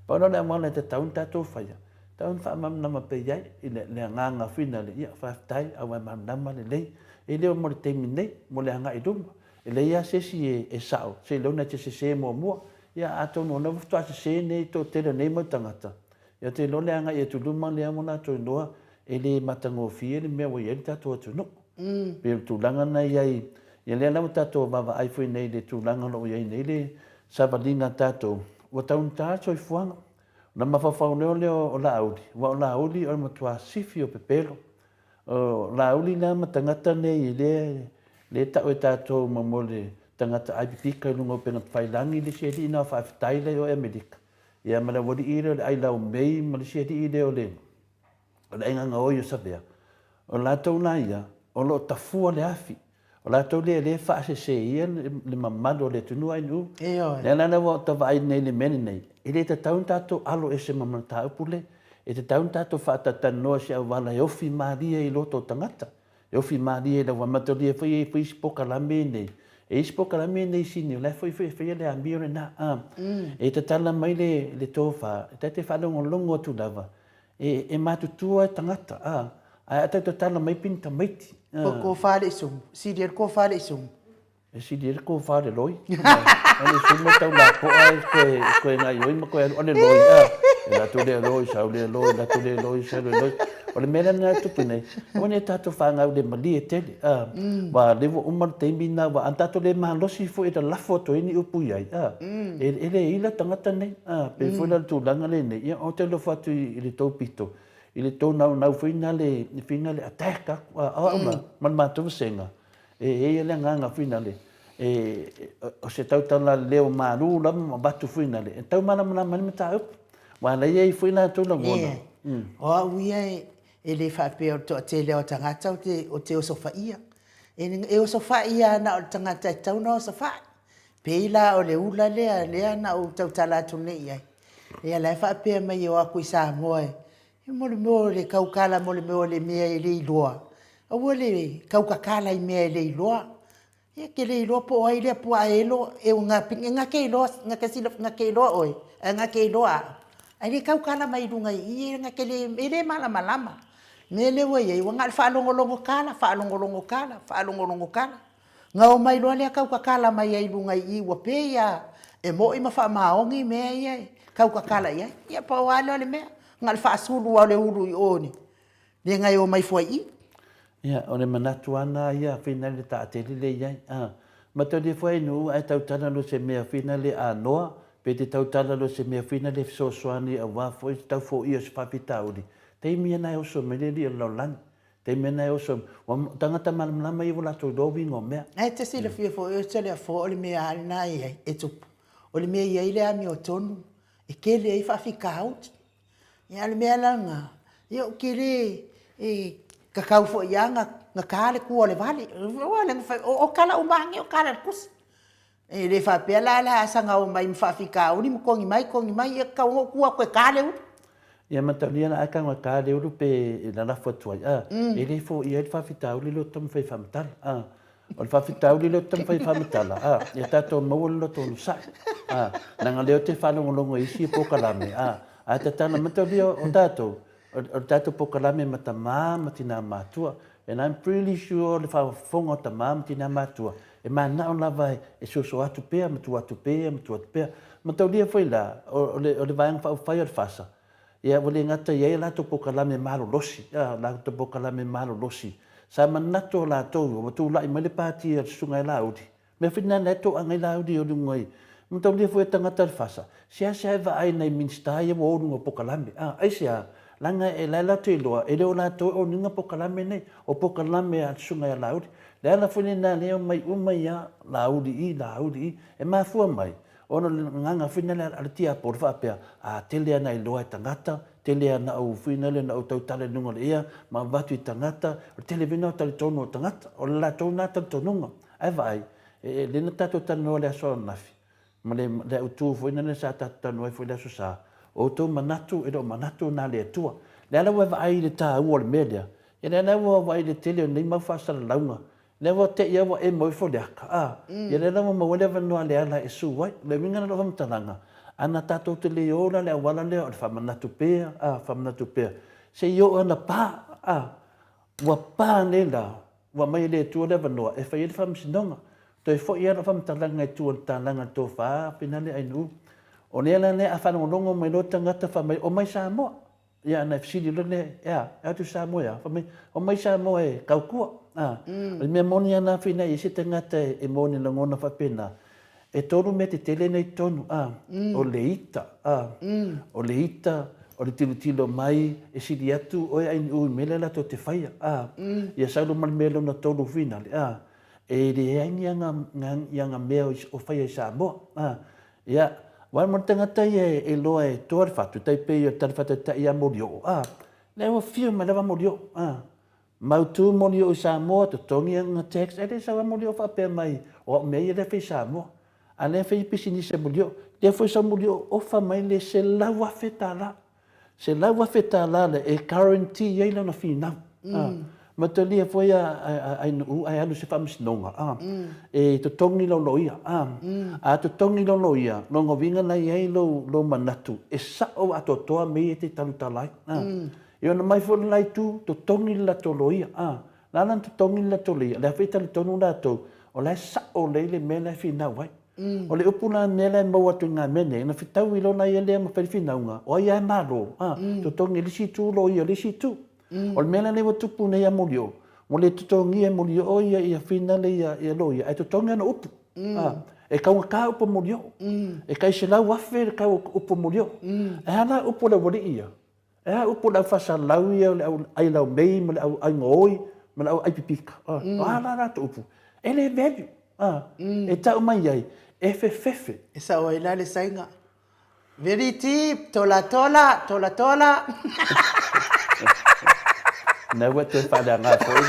Pau lena o le auala e tatau ona tatou faia, tatau ona faamalamalama pea i ai i le, le agaga foi lea, ia faafetai, a ua e malamalama lelei. E le o mo le taimi nei, mo le agai i luma. E leai lava se isi e, e sao, seiloga e te sese muamua. Ia atonu o lea ua faatoa sese nei toatele o nei mau tagata, Ia te iloa le agai atu i luma lea ua latou iloa e le matagofie le mea ua i ai le tatou atunuu. Pei o le tulaga lena e i ai, ia lea la ua tatou vaavaai foi nei i le tulaga o lo o i ai nei le savaliga a tatou, ua taugata le soifuaga. Ona mafaufau loa lea o Laauli, aua o Laauli o le matua sifi o pepelo. O Laauli la ma tagata nei lea e tau e tatou ma le tagata ai pipika i luga o upega tafailagi le isi alii na o faafetai la i o i Amerika. Ia ma le aualii lea o le Ailaomei ma le isi alii lea o le o le Aigagaoi o Savea, o latou la ia, o lo o tafua le afi. O latou lea lea e faaseseia le mamalu o le atunuu ae-nuu. Ioe. Lea la lea ua ta vaai nei i le mea lenei, e le tatau ona tatou alo ese ma mataupu lea. E tatau ona tatou faatatalanoa i se auala e ofi malie i loto o tagata. E ofi malie i lau amatalia foi e i ai foi isi polokalame nei. E i ai isi polokalame nei i Sini o la e foi foi e faia le amio lena. A, e tatala mai le, le tofa, e ta te faalogologo atu lava, e, e matutua e tagata, a, ae a tau tatala mai pei ni tamaiti. A. Ko kofa le isumu, sili ai le kofa le isumu. E sili ai le kofa o le loi. O le isumu e tau lapoa e koe, koe gaioi ma koe alu, o le loi, a, e alu atu lea loi, sau lea loi, alu atu lea loi, sau lea loi. O le mea lea na e tupu nei, aua ne i tatou fanau le malie tele, a, aua o lea ua uma le taimi lena, aua a tatou le malosi foi e lalafo atu ai ni upu i ai, a, e le ila tagata nei, a, pei foi la le tulaga lenei, ia ou te alofa atu i le tou pito, i le tou naunau foi lena le fina le attack aku, a, o au la, ma le matou vasega, E i ai le agaga foi nale, e, o se tautala leo malu lava ma avatu foi nale, e tau malamalama ai le mataupu. Aua la e i ai foi latou lagona. Ioe. O au ia e, e le faapea o le toatele o tagata ou te, ou te osofaia. E, e osofai lava na o le tagata e tatau ona osofai. Pei la o le ula lea, lea na ou tautala atu nei i ai. Ia la e faapea mai e o atu i Samoa e, E mo le mea o le tautala mo le mea o le mea e le iloa. Aua le tautatala i mea e le iloa. Ia e te le iloa po o ai lea puaa e elo e na te iloa, na te sila, na te iloa oe, ae na te iloa au. Ae le tautala mai luga i i, na te le, e le malamalama. O le mea lea ua i ai, ua na o le faalogologo tala, faalogologo tala, faalogologo tala. Na omai loa lea tautatala mai ai i luga i i ua pei a e moi ma faamaoni mea ia e tautatala i ai. Ia pau lava lea o le mea, na o le faasulu lava o le ulu i o i le na e omai fua i i. Ia, o le manatu lava na ia fina le taatele lea i ai. A, matalia foi nuu ae tautala loa se mea fina le anoa, pe te tautala loa se mea fina le fesoasoani aua foi se tau foia o se faafitauli, taimi lava na e oso mai le alii o le lalolagi. Taimi lena e oso, ua tagata malamalama ia ua latou iloa uiga o mea. Ae te silafia foi oe Toleafoa o le mea lava lena e i ai, e tupu. O le mea e i ai le amiotonu, e tele ai faafitauli. Ia a o le mea la lena, ia ou te le, e tatau foi lava ona ta le tua o le vale. Aua o tala uma lava nei o tala a le tusi. E le faapea la le a saga omai ma faafitauli ma togi mai, togi mai, ia tatau ona ou tu atu e ta le ulu. Ia matalia la ae tago e ta le ulu pe lalafo atu ai, a, e le foia ai le faafitauli lea o taumafai e faamatala, a. O le faafitauli lea ou te taumafai e faamatala, a, ia tatou maua le loto onosai, a. Leaga o lea ou te faalogologo i isi polokalame, a, ae tatala, matalia o tatou, o le tatou polokalame ma tamā ma tinā matua, and I'm pretty sure le faafofoga o tamā ma tinā matua, e manao lava e soso atu pea ma tuu atu pea ma tuu atu pea. Mataulia foi la, o le, o le Vaega Faaupufai o le FASA, ia ua le gata i ai a latou polokalame malolosi, a latou polokalame malolosi, sa manatu o latou ua tulai mai le Pati a le Susuga ia Laauli, Mea foi lena lea toaga ai Laauli o luga i mataulia foi a tagata o le FASA, seasea e vaai nai Minisita ia ua o luga o polokalame. A, aisea? Leaga e la e latou iloa, e le o latou e own ina polokalame nei, o polokalame a le Susuga ia Laauli. Le ala foi lena lea e omai uma ai lava Laauli i, Laauli i. E mafua mai, ona o le agaga foi lena a le tiapolo faapea, a tele ana iloa e tagata, tele ana ou foi lea na ou tautala i luga o le ea ma avatu i tagata, o le tele foi lena o talitonu o tagata, o le latou lena talitonuga. Ae vaai, e lea na tatou talanoa i le aso ananafi, ma le, le autu foi lea sa tatou talanoa ai foi i le Aso Sa, o outou manatu e le o manatu na le Atua. Lea la ua e vaai i le taua o le mea lea, ia lea la ua vaai i le tele o nei mau faasalalauga, lea ua te i lava ua emo ifo le aka, a, ia lea la ua maua ai le avanoa a Leala e su ai. O le uiga lena o lau faamatalaga, ana tatou te le o la i le auala lea o le faamanatu pea, a, faamanatu pea, se i oo ana pa, a, ua pa nei la, Ua aumai e le Atua le avanoa e fai ai le faamasinoga. Toe foi lava lau faamatalaga i tua o le talaga i le tofa finale Ainuu. O lea la lea a faalogologo mai loa tagata fai mai, omai Samoa. Ia ona e fesili loa lea, e a? E atu i Samoa e a? Fai mai, omai Samoa e tautua. A, o le mea moni lava lena Finai, e i ai se tagata e moni lagona faapena, E tolu mea tetele nei i totonu, a, o le ita, a, o le ita, o le tilotilo mai, e sili atu oe Ainuu i mea lea latou te faia, a, ia sau ma le mea lona tolu finale, a, e leai ni aga, ni aga mea o faia i Samoa, a, ia, aua mo le tagata ia e iloa e toa le fatu, tai pei o le tala faataitai ia Molioo, a, lea ua afio mai lava Molioo, a, Mautu moni o i Samoa, totogi ana tax, e le sau a moli o faapea mai o au mea ia lea fai i Samoa. A lea fai pisinisi a moli o, lea foi sau moli o ofa mai le $100,000. $100,000 lea e guarantee ai lana finau. Ma talia foi a Ainuu ae alu i se faamasinoga, e totogi lau loia. A totogi lau loia, lona uiga la i ai lou manatu e sao atoatoa mea ia e te talutala ai. E ona mai foi le la itu, totogi le latou loia. A, la la na totogi le latou loia, o lea foi e talitonu latou, o la e sao lelei le mea la e finau ai. O le upu la mea la e maua atu i ngā mea nei, na fetaui loa la ia lea ma fai le finauga, o ai lava e malo, a, totogi e le isi itu loia o le isi itu. O le mea la lea ua tupu nei ia Molioo, ua le totogia e Molioo ia ia finale ia ia loia, ae totogi ana upu. A, e taugata upu a Molioo. E tai $100,000 le tau o upu a Molioo. Ae a la upu a le aualii ia? E a upu o le au faasalau ia o le au ai laumei ma le au ai gaoi ma le au ai pipika. O a la latou upu? E le value. E tau mai ai, e fefefe. E sao ai la le saiga. Very deep, tola tola, tola tola. Nā ua toe faaleaga foi.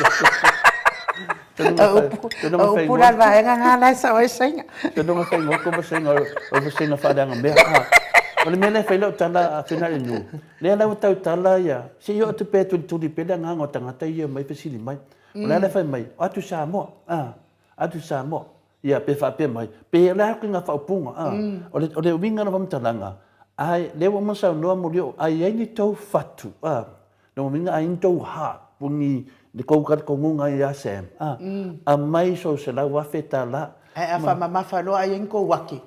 O upu la le vaega nga la e sao ai saiga. Tanoga fai ngoko ma saiga o ma saiga faaleaga mea. O le mea lea e fai lau tala a Fena i le nuu, lea la ua tautala ia, se i oo atu pea e tulituli pea le agaga o tagata ia e omai fesili mai. O le a la e fai mai, o atu i Samoa, a, atu i Samoa. Ia, pe faapea mai, pe o le a koe ngā faaupuga, a. O le, o le uiga o le faamatalaga, ai, lea ua uma ona saunoa Molioo, a i ai ni tou fatu, a, Lona uiga a i ni tou heart po ni le tou talitonuga ia Sam, a, aumai sou $100,000. Ae a faamamafa loa a i ai ni tou ake.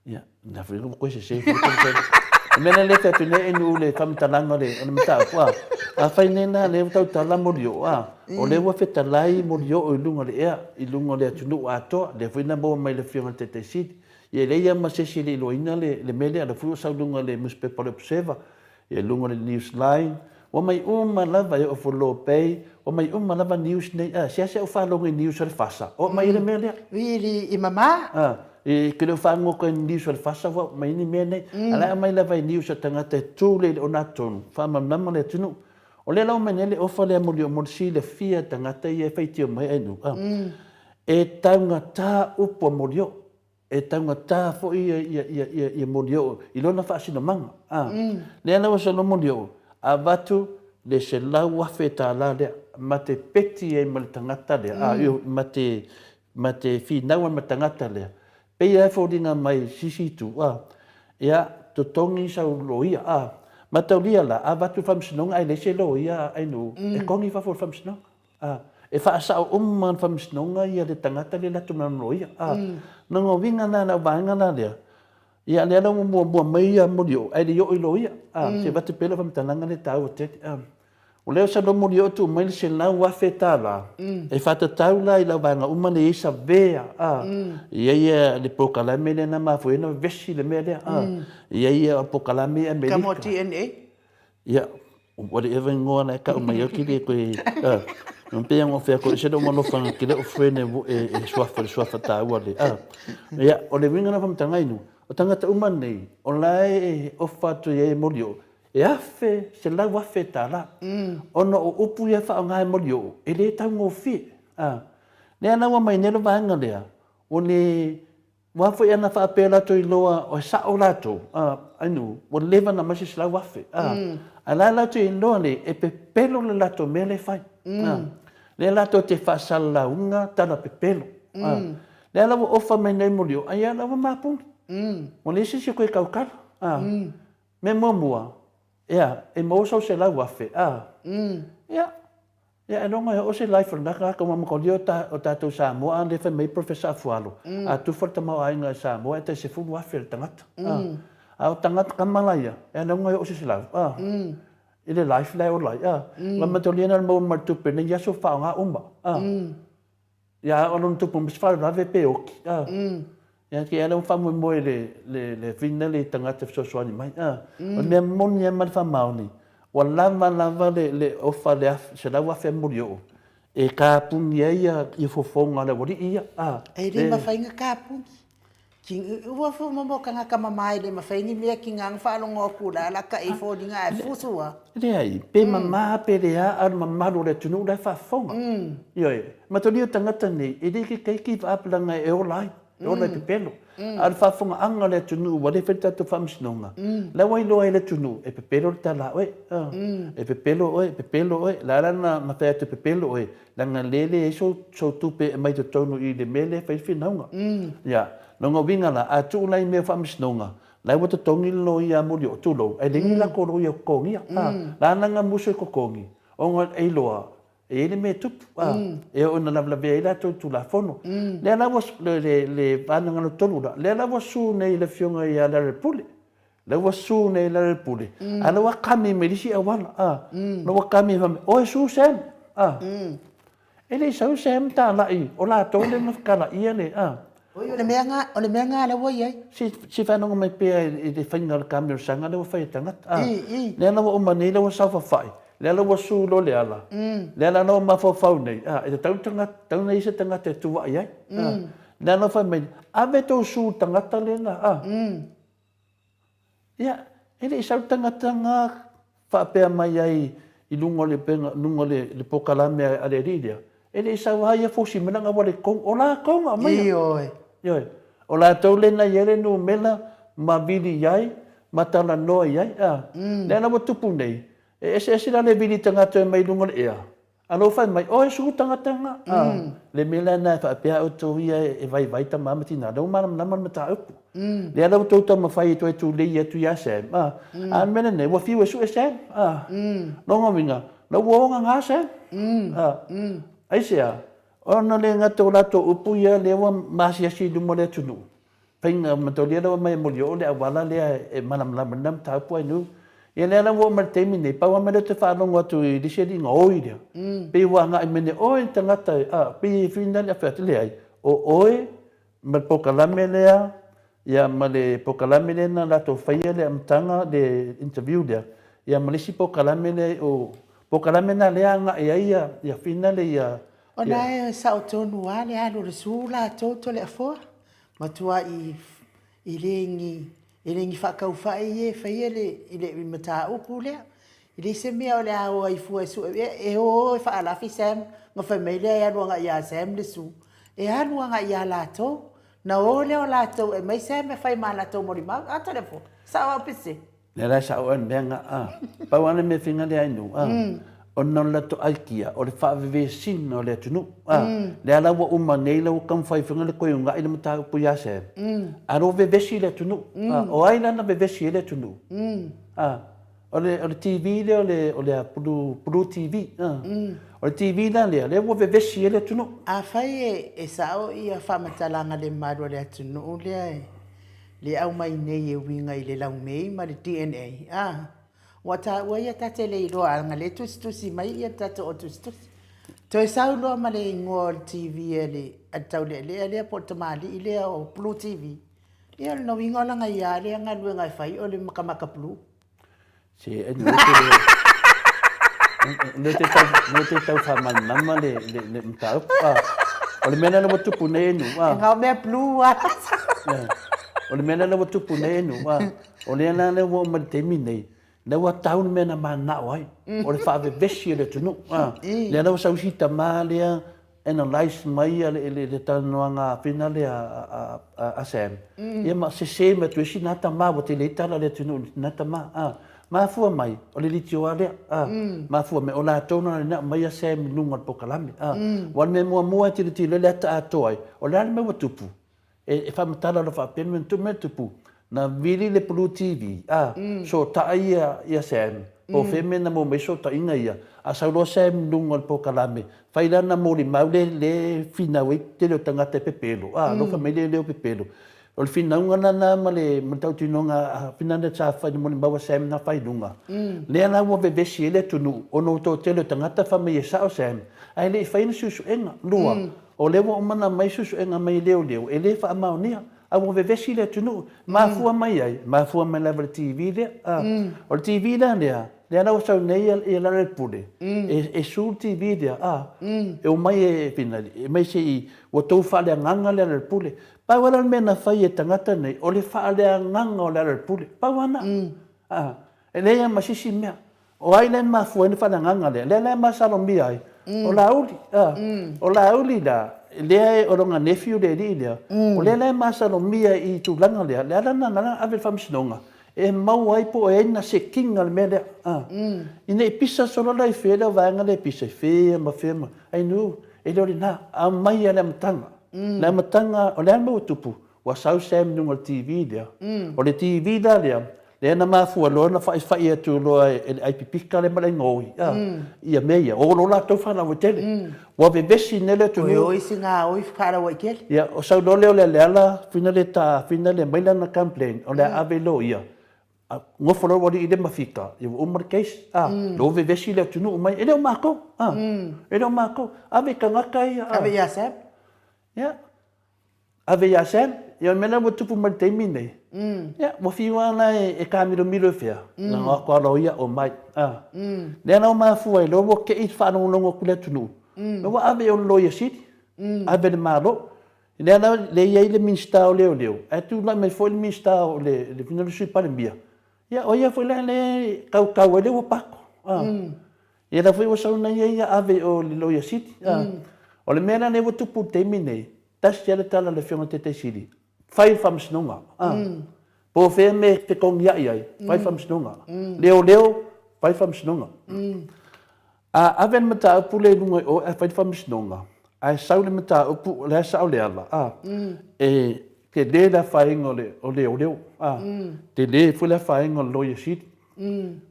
Ia, na foi ua koe sese foi koe sese. O mea lea fai atu nei e nuu le faamatalaga o le o le mataupu, a, afai nei la lea ua tautala Molioo, a, o lea ua fetalai Molioo i luga o le ea, i luga o le atunuu atoa, lea foi na maua mai e le Afioga i le Taitai Sili. Ia e leai lava ma se isi e le iloaina le le mea lea, o lea foi ua sau i luga o le nusipepa o le Observer, Ia luga o le news line, ua mai uma lava e oo foi Law Bay, ua mai uma lava news nei, a, seasea ou faalogo i news a le FASA, oo mai ai le mea lea. Really, i mama? A, e ke le o fagogo i news a le FASA ua oo mai ai ni mea nei. A la e aumai lava i news a tagata e tu lea i le onatonu, faamalamalama le atunuu. O lea la ua mai nei le ofa lea moli o mo le silafia e tagata ia e faitio mai ai nuu, a, e taugata upu a Molioo. E taugata foi ia Molioo i lona faasinomaga. A, lea la ua solo Molioo, avatu le $100,000 lea, ma te peti ai ma le tagata lea, a, ma te, ma te finau ai ma le tagata lea, pei lava e foliga mai i sisi itu, a, ia, totogi sau loia, a. Mataulia la, a avatu i le Faamasinoga ae leai se loia a Ainuu e kogi i fafo o le Faamasinoga. A, e faasao uma e le Faamasinoga ia le tagata lea e alu atu ma lana loia. A, lona uiga la lau vaega la lea, ia lea la ua muamua mai ia Molioo ae le i oo i loia. A, se i avatu pea lau faamatalaga lea e taua tele. A, o lea sa Molioo tuu mai le $100,000 e faatatau la i lau vaega uma lea e i ai savea, a, e i ai le polokalame lea na mafua ai ona vevesi le mea lea, a, e i ai polokalame i Amerika. Ka mo DNA? Ia, whatever igoa la e tau mai au ki le koe, a, pei ona ou fai atu, e ese lou alofa ki lou friend e suafa, le suafa taua le, a. Ia, o le uiga la o faamatalaga inu, o tagata uma nei, o la e ofa atu i ai e Molioo, e afe, $100,000, ona o upu ia e faaaoga e Molioo, e le taugofie, a. Lea la ua aumai nei le vaega lea, ua le Ua foi ana faapea latou iloa o sao latou, a, ainu, ua leva ona aumai se 100,000, a, ae la latou iloa le e pepelo le latou mea lea e fai, a, lea latou te faasalalauina tala pepelo, a, lea la ua ofa mai nei molioo, ai a la ua mapuni, ua leai se isi e toe tautala, a, mea muamua, ea, e maua sau 100,000, a, ia, Ia ailoga e oo se life o lena tagata aua mataulia o tatou Samoa a lea fai mai Professor Afualo a tufa le tamaoaiga i Samoa e tai 10,000 le tagata a o tagata tama la ia e ailoga e oo se 100 i le life la e ola ai a mataulia na o le maua mai le tupe nei aso faaaoga uma a Ia a o lona tupu ma se faalavelave pe oki, a. Ia ke ala ua faamoemoe le le le fina le tagata fesoasoani mai, a. O le mea moni lava ma le faamaoni, ua lava lava le le ofa le 100,000 a Molioo e kapuni ai ia fofoga o le aualii ia, a. E le mafai ona kapuni. Ua mo tagata mama e le mafai ni mea ki nga faalogo atu la la ka i foliga ae fusu a. Leai, pe mama pe lea a o le mamalu o le atunuu la e faafofoga. Ioe, matalia o tagata nei, e le ke keiki give up leaga e ola ai, e ola i pepelo. A o le faafofogaaga o le atunuu ua le fai le tatou faamasinoga, la ua iloa ai e le atunuu e pepelo le tala a oe. E pepelo oe, pepelo oe, la la na fai atu e pepelo oe, Leaga lea e leai sou tupe e aumai totonu i le mea lea e fai ai le finauga. Ia, lona uiga la, a tuu la i mea o faamasinoga, la ua totogi le loia molioo, tulou, ae leai ni latou loia o totogia. A, la na na musu e totogi, ona e iloa, e i ai le mea e tupu, a, e oo ina lavelavea ai latou i le Tulafono. Lea la ua, le vaega lona tolu la, lea la ua sue nei le Afioga ia Lealailepule, Lea ua su nei lalo le pule, a lea ua kami mai le isi auala, a. Lea ua kami fai mai, oi su Sam, a. E le i sau Sam talai, o latou lea na fekalaia le, a. Oi, o le mea nga, o le mea nga lea ua i ai. Si, si faalogo mai pea i le faiga o le kami o le saga lea ua fai e tagata, a. Lea la ua uma nei, lea ua saofafai, lea la ua su loa le ala, lea la ua mafaufau nei, a, e tatau tagata, tatau ona i ai se tagata e tuuai ai, a. Lea la ua fai mai, ave tou su i le tagata lena, a. Ia, e le i sau le tagata na faapea mai ai i luga o le upega, luga o le polokalame a le alii lea, e le i sau lava ia fosi mai lana auala i totonu, o latou na aumaia. Ioe. Ioe. O latou lea na i ai le numera ma vili i ai ma talanoa i ai, a. Lea la ua tupu nei, e eseese la le vili tagata e omai i luga o le ea, A lou fai mai, Oe su tagata nga, a, le mea lena e faapea outou ia e vaivai tama ma tina, lea ua malamalama le mataupu. Lea la ua outou taumafai e toe tulei atu ia Sam, a, a o le mea lenei, ua fiu e sue Sam, a. Lona uiga, la ua ogaga Sam, a. Aisea? Ona le gata o latou upu ia lea ua maasiasi i luma o le atunuu, Faiga mataulia lea ua aumai e Molioo le auala lea e malamalama ai lena mataupu I knew. Ia lea la ua oo mai i le taimi nei, pau lava mea lea ou te faalogo atu i le isi alii gaoi lea, pei ua agai mai nei, oe le tagata e, a, pei e finali a fai atu, leai, o oe ma le polokalame lea, ia ma le polokalame lea na latou faia le amataga, le interview lea, ia ma le isi polokalame lea, o polokalame lena lea e agai ai ia finale ia. Ona e sao tonu lava le alu o le su latou Toleafoa. Matuai e le ni, e le ni faataufai ia e faia le, i le mataupu lea. E leai se mea o le a o ai fua e sue, e o e faalafi Sam, ona fai mai lea e alu agai ia Sam le su. E alu agai ia latou. Na o lea o latou e aumai Sam e fai ma latou molimau. A Toleafoa, sao au pe sese? Lea la e sao oe le mea nga a. Pau lava le mea finga lea ai nuu a. Ona o le latou aikia o le faavevesina o le atunuu a. Lea la ua uma nei la ua taumafai finga le toe una'i le mataupu ia Sam. A o lo o vevesi le atunuu a. O ai la na vevesi ai le atunuu a? O le, o le TV lea o le, o le a, Blue, Blue TV. A. O le TV la lea, lea ua vevesi ai le atunuu. Afai e, e sao ia faamatalaga le mamalu o le atunuu lea e le aumai nei e uiga i le laumei ma le DNA, a, ua taua ia ta te le iloa a na le tusitusi mai ia le tatou au tusitusi. Toe sau loa ma le igoa o le TV a le, a le taulealea lea po o le tamalii lea o Blue TV. Ia o lona uiga o lana ia lea galuega e fai o le makamaka blue. Se e le te le te tau le te tau whamanama le le le mataupu. Ah, o le mea lea ua tupu nei nu. Ah. Ngā mea blue a. O le mea lea ua tupu nei nu. Ah, o le la le ua mai taimi nei. Le ua tau le mea na manao ai. O le whaavevesi o le atunuu. Ah, le la ua sausi tama lea analyse mai le talanoaga a lea a Sam, ia ma sese mai atu ai sina tama ua tele ai tala a le atunuu i lena tama, a. Mafua mai, o le litioa lea, a. Mafua mai, o latou na na aumai a Sam i luga o le polokalame, a. Aua o le mea muamua e tilotilo ai le ata atoa ai, o le a le mea ua tupu? E faamatala loa faapea le mea tupu, na vili le Blue TV, a, sootai ia, ia Sam, po o fea mea na maua mai ai sootaiga ia, a sau loa Sam i luga o le polokalame, fai lana molimau le, le finau ai tele o tagata e pepelo, a, alofa mai le leo pepelo. O le finauga lena ma le, ma le tautinoga a Finana sa fai, le molimau a Sam na fai i luga. Lea la ua vevesi ai le atunuu, ona ua toatele o tagata fai mai e sao Sam, ae le i faia ni suesuega. Lua, O lea ua uma ona aumai suesuega mai leoleo, e le faamaonia, a ua vevesi le atunuu. Mafua mai ai? Mafua mai lava i le TV lea. A, o le TV la lea, lea la ua sau nei ia Lealailepule, e sue le TV lea, a, e omai e finali, e mai se i, ua tou faaleagaga Lealailepule. Pau lava la le mea na fai e tagata nei, o le faaleagaga o Lealailepule. Pau lava lena. A, e leai lava ma se isi mea. O ai lea e mafua ai le faaleagaga lea? Lea la e masalomia ai, o Laauli. O Laauli la, lea e, o lona nephew le alii lea, o lea la e masalomia i tulaga lea, le ala lena na ave i le faamasinoga, e maua ai po o i ai ni sekiga o le mea lea. Ina i pisa solo la i fea lea vaega lea e pisa i fea ma fea ma, ai no, e le o lena, aumai lava i le amataga. Le amataga, o le a le mea ua tupu? Ua sau Sam i luga o le TV lea. O le TV la lea, lea na mafua loa ona faifai atu loa e le aipipika lea ma le aigaoi, a, ia mea ia. O loa latou faalauaitele. Ua vevesi nei le atunuu. Oi oi sina oi faalauaitele. Ia, o sau loa lea o le Leala, fina le ta, fina le aumai lana complaint, o le a ave loa ia. Nofo loa ua alii lea ma fika, ia ua uma le case, a, lea ua vevesi le atunuu mai, e le o matou, a, e le o matou. Ave i tagata ia, a. Ave ia Sam. Ia. Ave ia Sam, ia o le mea lea ua tupu mai i le taimi lenei, ia, ua fiu lava la e taamilomilo i fea, na o atu lava loia omai. A. Lea la ua mafua ai loa ua te i le faalogologo atu i le atunuu, lea ua ave i o le Loia Sili, ave i le Malo. Lea la lea e i ai le Minisita o Leoleo, ae tulai mai foi le Minisita o le, le Sui Palemia, ia o ia foi la lea e kaukau ai le ua pako. A. Ia la foi ua sau nei ia ave i o i le Loia Sili. A. O le mea la lea ua tupu i le taimi lenei, Tasi lava le tala a le Afioga i le Taitai Sili, fai le faamasinoga. A. Po o fea mea e fekogiai ai, fai le faamasinoga. Leoleo, fai le faamasinoga. A ave le mataupu lea i luga i o ae fai le faamasinoga, ae sau le mataupu o la e sao le ala, a, e tele le afaina o leoleo, a, tele foi le afaina o le Loia Sili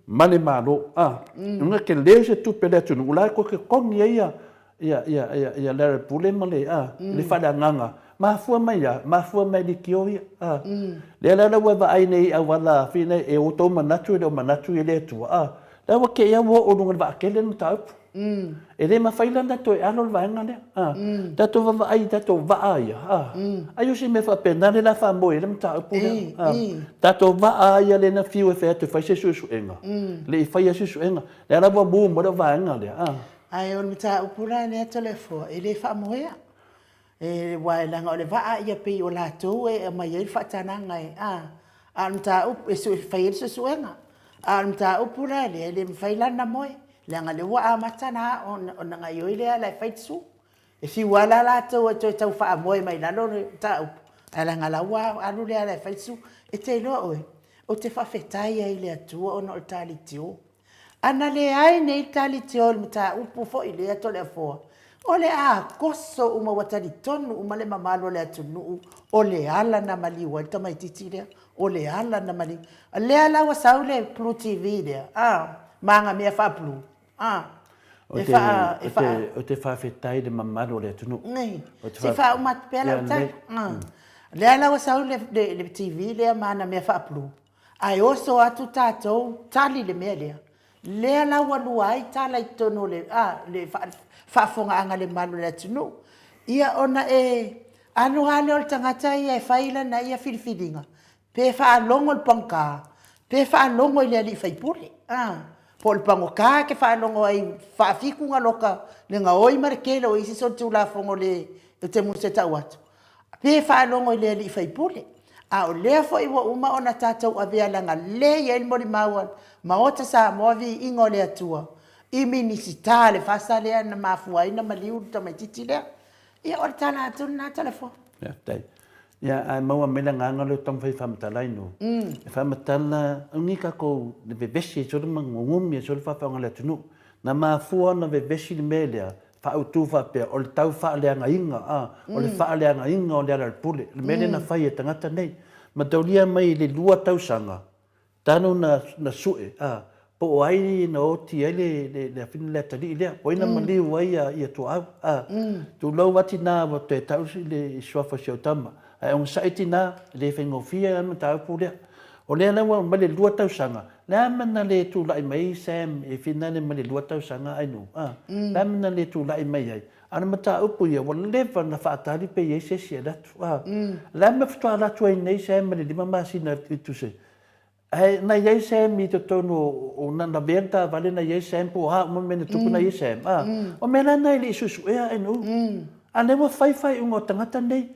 ma le Malo, a. Lona tele se tupe a le atunuu, o la e toe totogi ai ia Ia, ia, ia, ia Larry Pule ma le, a, le faaleagaga, mafua mai a, mafua mai leitio ia, a. Lea la la ua e vaai nei i auala fina e outou manatu e le o manatu i le Atua, a. La ua te i a ua oo i luga o le vaatele le mataupu. E le mafai la ona toe alo le vaega lea, a. Tatou vaavaai i tatou vaa ia, a. Ai o se mea faapena lea la faamoe ai le mataupu lea, a. Tatou vaa ia lea na fiu e fai atu e fai se suesuega, le i faia suesuega. Lea la ua mu mai le vaega lea, a. Ae o le mataupu la lea Toleafoa, e le faamoea. E, aua leaga o le vaa ia pei o latou e aumai ai le faatanaga e, a, a o le mataupu e sue, fai ai le suesuega. A o le mataupu la lea, e le mafai la ona moe, leaga o lea ua amata ona, ona gaoioi le ala e fai le sue. E fiu lava la latou e toe tau faamoe mai lalo le mataupu, ae leaga o la ua alu le ala e fai le sue. E te iloa oe, ou te faafetai ai i le Atua ona o le ta leitio. A na leai nei tali tio i le mataupu foi lea Toleafoa, o le a koso uma ua talitonu uma le mamalu o le atunuu o le ala na maliu ai le tamaitiiti lea. O le ala na maliu. Lea la ua sau le Blue TV lea, a, ma ana mea faa-blue, a, e faa, e faa. Ou te faafetai i le mamalu o le atunuu. Nei, se i faauma atu pea lau tala. A, lea la ua sau le, le TV lea ma ana mea faa-blue, ae oso atu tatou tali le mea lea. Lea la ua lua ai tala i totonu o le, a, le faafofogaaga a le mamalu o le atunuu. Ia ona e alu lava lea o le tagata ia e fai lana ia filifiliga, pe faalogo i le pagota, pe faalogo i le alii faipule, a, po o le pagota e te faalogo ai faafitu ona loka le gaoi ma le tele o isi solitulafono le ou te musu e tau atu, pe faalogo i le alii faipule. A o lea foi ua uma ona tatou avea leaga lea e i ai le molimau a le Maota Samoa Viiga o le Atua i Minisita a le FASA lea na mafua ai ona maliu le tamaitiiti lea. Ia o le tala atu lena Toleafoa. Faafetai. Ia, ae maua mai le agaga lea o taumafai e faamatala ai nuu. E faamatala, o ni tatou le vevesi ai solo ma gugumi ai solo faafeaoga a le atunuu. Na mafua ona vevesi le mea lea, faautu faapea, o le tau faaleagaina, a, o le faaleagaina o Lealailepule, le mea lea na fai e tagata nei. Mataulia mai i le 2 tausaga, Tanu na, na sue, a, po o ai na oti ai le, le, le afina le atalii lea, po o ai na maliu ai ia, ia tuaau, a. Tulou a tina ua toe tau i le i suafa o si au tama. Ae onosai tina, e le faigofie a le mataupu lea. O lea la ua aumai le 2 tausaga, le a mea na le tulai mai ai Sam e finale mai le 2 tausaga ai nuu, a? Le a mea na le tulai mai ai? A o le mataupu ia, ua leva ona faatali pe i ai se isi e alu atu, a. Le a le mea faatoa alu atu ai nei Sam i le 5 masina i Tuse? Ae na i ai Sam i totonu o, na lavea le taavale na i ai Sam po o a uma mea na tupu na i ai Sam, a. O mea la na e le i suesuea ai nuu. A o lea ua fai faaiuga o tagata nei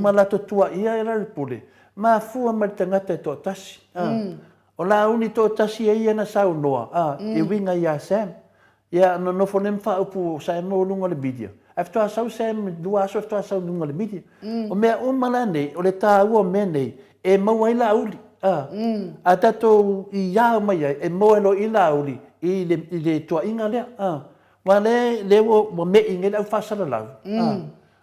ma latou tuaia e Lealailepule, mafua mai le tagata e toatasi, a. O Laauli toatasi ai ia na saunoa, a, e uiga ia Sam. Ia, nonofo nei ma faaupu o Sam o luga o le media. Ae faatoa sau Sam i 2 aso faatoa sau i luga o le media. O mea uma la nei, o le taua o mea nei, e maua ai Laauli. A, a tatou i ao mai ai, e maua ai loa i Laauli i le, i le tuuaiga lea. A, aua lea, lea ua, ua me'i nei le au faasalalau. A,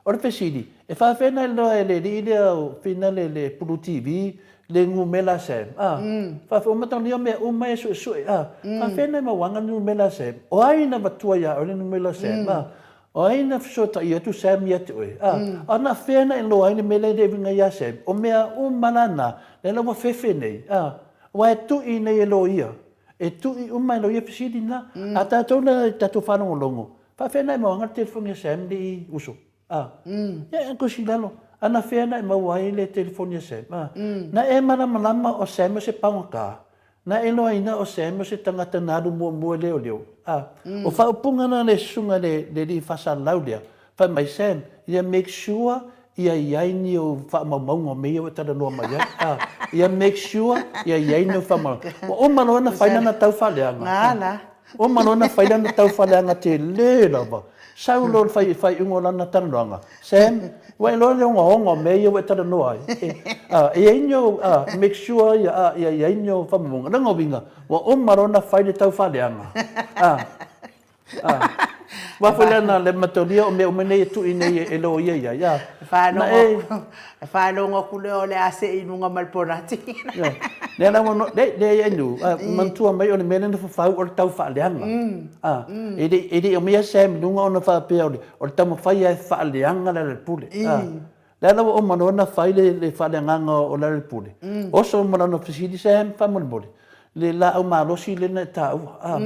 O le fesili, e faafefea na iloa e le alii lea o Fina le le Pulu TV le numera a Sam? A, faafefea uma talia mea uma e suesue? A, faafefea na mauaga le numera a Sam? O ai na avatua ia oe le numera a Sam? A, o ai na fesootai'i atu Sam ia te oe? A, a na fea na iloa ai le mea lea e le uiga ia Sam? O mea uma la na, lea la ua fefe nei, a, aua e tui nei e loia, e tui uma e loia fesili na. A tatou la i tatou faalogologo, Faafefea na e maua le telefoni a Sam le i uso? A. Ia, e kosi i lalo. A na fea na e maua ai le telefoni a Sam? A. Na e malamalama o Sam o se paogata? Na e iloaina o Sam o se tagata na alu muamua i leoleo? A. O faaupuga na le susuga le le alii faasalalau lea, fai mai, Sam, ia make sure ia i ai ni ou faamaumauga o mea ia ua e talanoa mai ai. A. Ia make sure ia i ai ni ou faamaumauga. Ua uma loa ona fai lana tau faaleaga. Gala. Uma loa ona fai lana taufaaleaga tele lava, sau loa le faaiuga o lana talanoaga, Sam, ua e iloa le ogaoga o mea ia ua e talanoa ai? E, a, e i ai ni ou, a, make sure ia, a, ia i ai ni ou faamaumauga. Lona uiga, ua uma loa ona fai le taufaaleaga. A, a. Aua foi lea na mataulia o mea uma nei e tui nei e loia i ai, a. Na e. E faalogo atu lea o le a see i luga ma le ponati. Lea la ua no, le, leai ai nu, a, manatua mai o le mea lea na fafau o le tau faaleaga. A, e le, e le i aumaia Sam i luga ona faapea o le, o le taumafai lava e faaleaga Lealailepule. A, lea la ua uma loa ona fai le, le faaleagaga o Lealailepule, oso ma lana fesili, Sam, faamolemole, le laau malosi lea na e taua. A,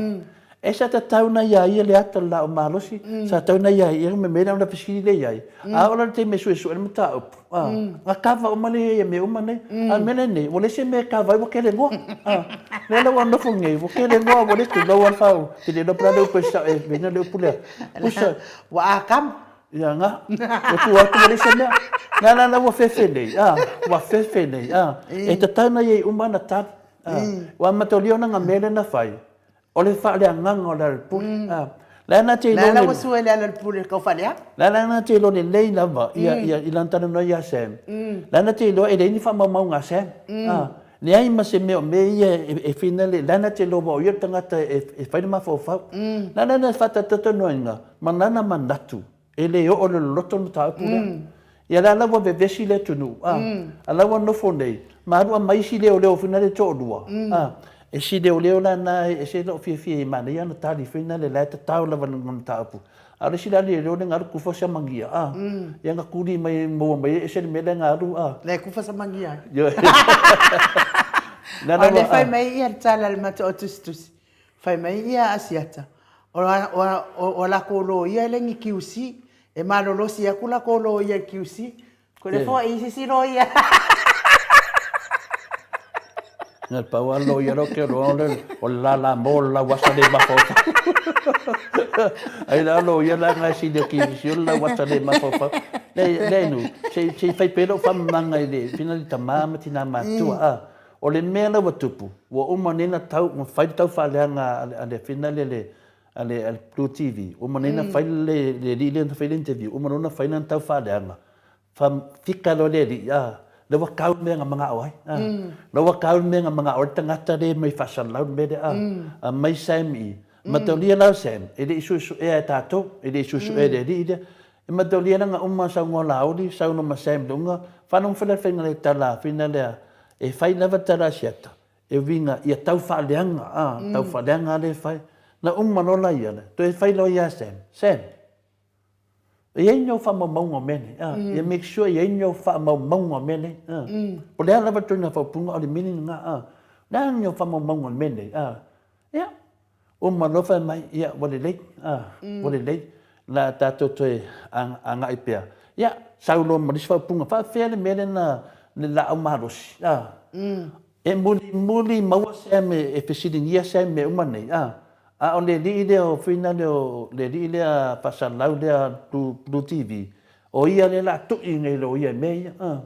e sa tatau na ia ia le ata o le laau malosi, sa tatau na ia ia me mea lea ona fesili lea i ai. A oo la i le taimi e suesue ai le mataupu, a, na kava uma lea ia mea uma nei. A o le mea lenei, ua leai se mea e kava ai ua kelegoa. A, lea la ua nofo nei, ua kelegoa ua le tulou lava le fau, e le iloa po o le a le upu e sao e vena le upu lea. Pusa. Ua akama. Ia nga, ua tuu atu ua leai se mea. Lea la la ua fefe nei, a, ua fefe nei, a. E tatau ona i ai uma ana tali. Ua amatalia ona nga mea lea na fai, o le faaleagaga o Lealailepule. Lea na te iloa lelei. Lea la ua sue Lealailepule i le tau faaleaga. Lea la na te iloa lelei lava ia ia i lana talanoa ia Sam. Lea na te iloa e leai ni faamaumauga a Sam. Leai ma se mea o mea ia e whina le, lea na te iloa aua o ia le tagata e fai le mafaufau. Lea la na faatatatanoaina ma lana manatu. E le oo i le loloto le mataupu lea. Ia lea la ua vevesi le atunuu, a, a la ua nofo nei, Ma alu aumai isi leoleo foi nale toalua, a, e si leoleo la na e ese lou fiafia i manaia ana tali foi nale la e tatao lava i lana mataupu. A o le isi la leoleo lea na alu kufa si ama gia, a, ia na kuli mai maua mai ai ese le mea lea na alu, a. Lea e kufa sama gia ai. Ioe. A o lea fai mai ia le tala a le matou tusitusi, fai mai ia Asiata, o a lakou loia e le ni QC, e malolosi atu lakou loia i le QC, Ko le foai i sisi loia. Na pau a loia lo ke roa o le o le lala mo le lau asa le mafaufau. Ai la loia la ngai si le ki si o le lau asa le mafaufau. Le le nu se se fai pelo fa manga i le fina le tama ma tina matua a. O le mea la ua tupu, ua uma nei na tau, na fai le tau faaleaga a le fina le le a le a le Blue TV, ua uma nei na fai le le alii lea na fai le interview, uma loa na fai lana tau faaleaga, fa fika loa le alii, a, lea ua kau le mea na manao ai, a. Lea ua kau le mea na manao ai le tagata lea mai faasalalau le mea lea, a. Aumai Sam i i. Mataulia la o Sam, e le i suesuea e tatou, e le i suesuea e le alii lea. E mataulia la na uma saunoa Laauli, saunoa ma Sam i luga, faalogo foi la i le faiga o le tala fina lea, e fai lava tala a Asiata, E uiga ia tau faaleaga, a, tau faaleaga lea e fai. Na uma loa la ia, toe fai loa ia Sam, Sam, e i ai ni ou faamaumauga o mea nei, a, ia make sure e i ai ni ou faamaumauga o mea nei, a. Po o le a lava le ituaiga faaupuga, o le mea lena, a. O le a ni ou faamaumauga o le mea nei, a. Ia, Uma loa fai mai, ia, ua lelei, a, ua lelei, o le a tatou toe agai pea. Ia, sau loa ma le isi faaupuga, faapefea le mea lea na, le laau malosi, a. E mulimuli maua Sam e fesiligia Sam i mea uma nei, a. A o le alii lea o Whina lea o, le alii lea faasalalau lea Blue TV, o ia lea o le a tui nei loia i mea ia, a.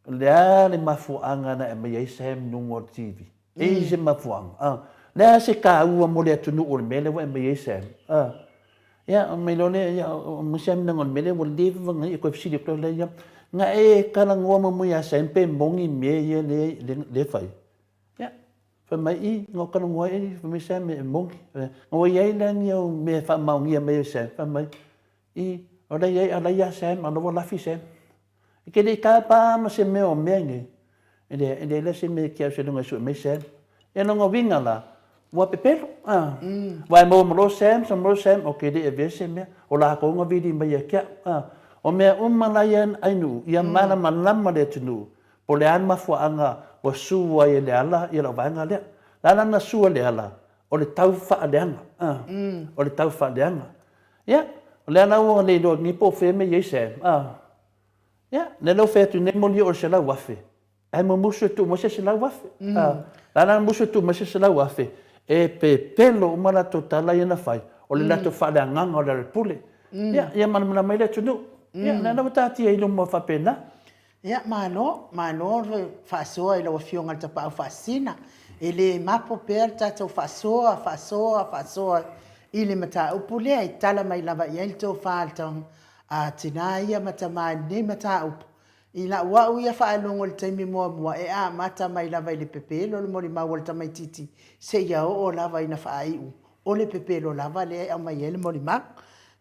O le a le mafuaaga na aumai ai Sam i luga o le TV? E i ai se mafuaaga? A. Le a se taua mo le atunuu o le mea lea ua aumai ai Sam? A. Ia, aumai loa lea, ia, aumai Sam leaga o le mea lea ua leva ona ia toe fesili atu lea ia, na e talanoa muamua ia Sam pe moni mea ia lea e fai? Ia, fai mai, i, na ou talanoa ai, fai mai Sam e moni. Na ua i ai la ni au mea e faamaonia mai e Sam? Fai mai, I, o la i ai, a la ia Sam, a la ua lafi Sam. E ke le i tāpā ma se mea o mea nei. E le, e le la se mea ki au se lunga i sue mai Sam. E longa winga la, ua pepelo. Ah. Wa e maua malo Sam, sa malo Sam, o ke le e vea se mea. O la konga vili mai a kia. Ah. O mea uma la ia ainu, ia malama lama le atunuu. Po le a le mafuaanga ua su ai e le ala ia lau vaega lea. La la na sua le ala, o le tau faaleaga. Ah. O le tau faaleaga. Ia, o lea la ua le iloa nei po o fea mea i ai Sam, a. Ia, lea la ua fai atu nei moli o le 100,000, ae mumusu e tuu mai se 100,000. A, la la musu e tuu mai se 100,000, e pepelo uma latou tala ia na fai, o le latou faaleagaga o le Alelepule. Ia, ia malamalama ai le atunuu. Ia, lea la ua taatia i luma faapena. Ia, malo, malo le faasoa i lau Afioga i le Tapaau Faasisina. E le mapo pea le tatou faasoa, faasoa, faasoa i le mataupu lea e tala mai lava i ai le tofa a le a tina ia ma tama i lenei mataupu. I lau au ia faalogo i le taimi muamua, e amata mai lava i le pepelo le molimau a le tamaitiiti seia oo lava ina faaiu o le pepelo lava lea e aumai ai le molimau.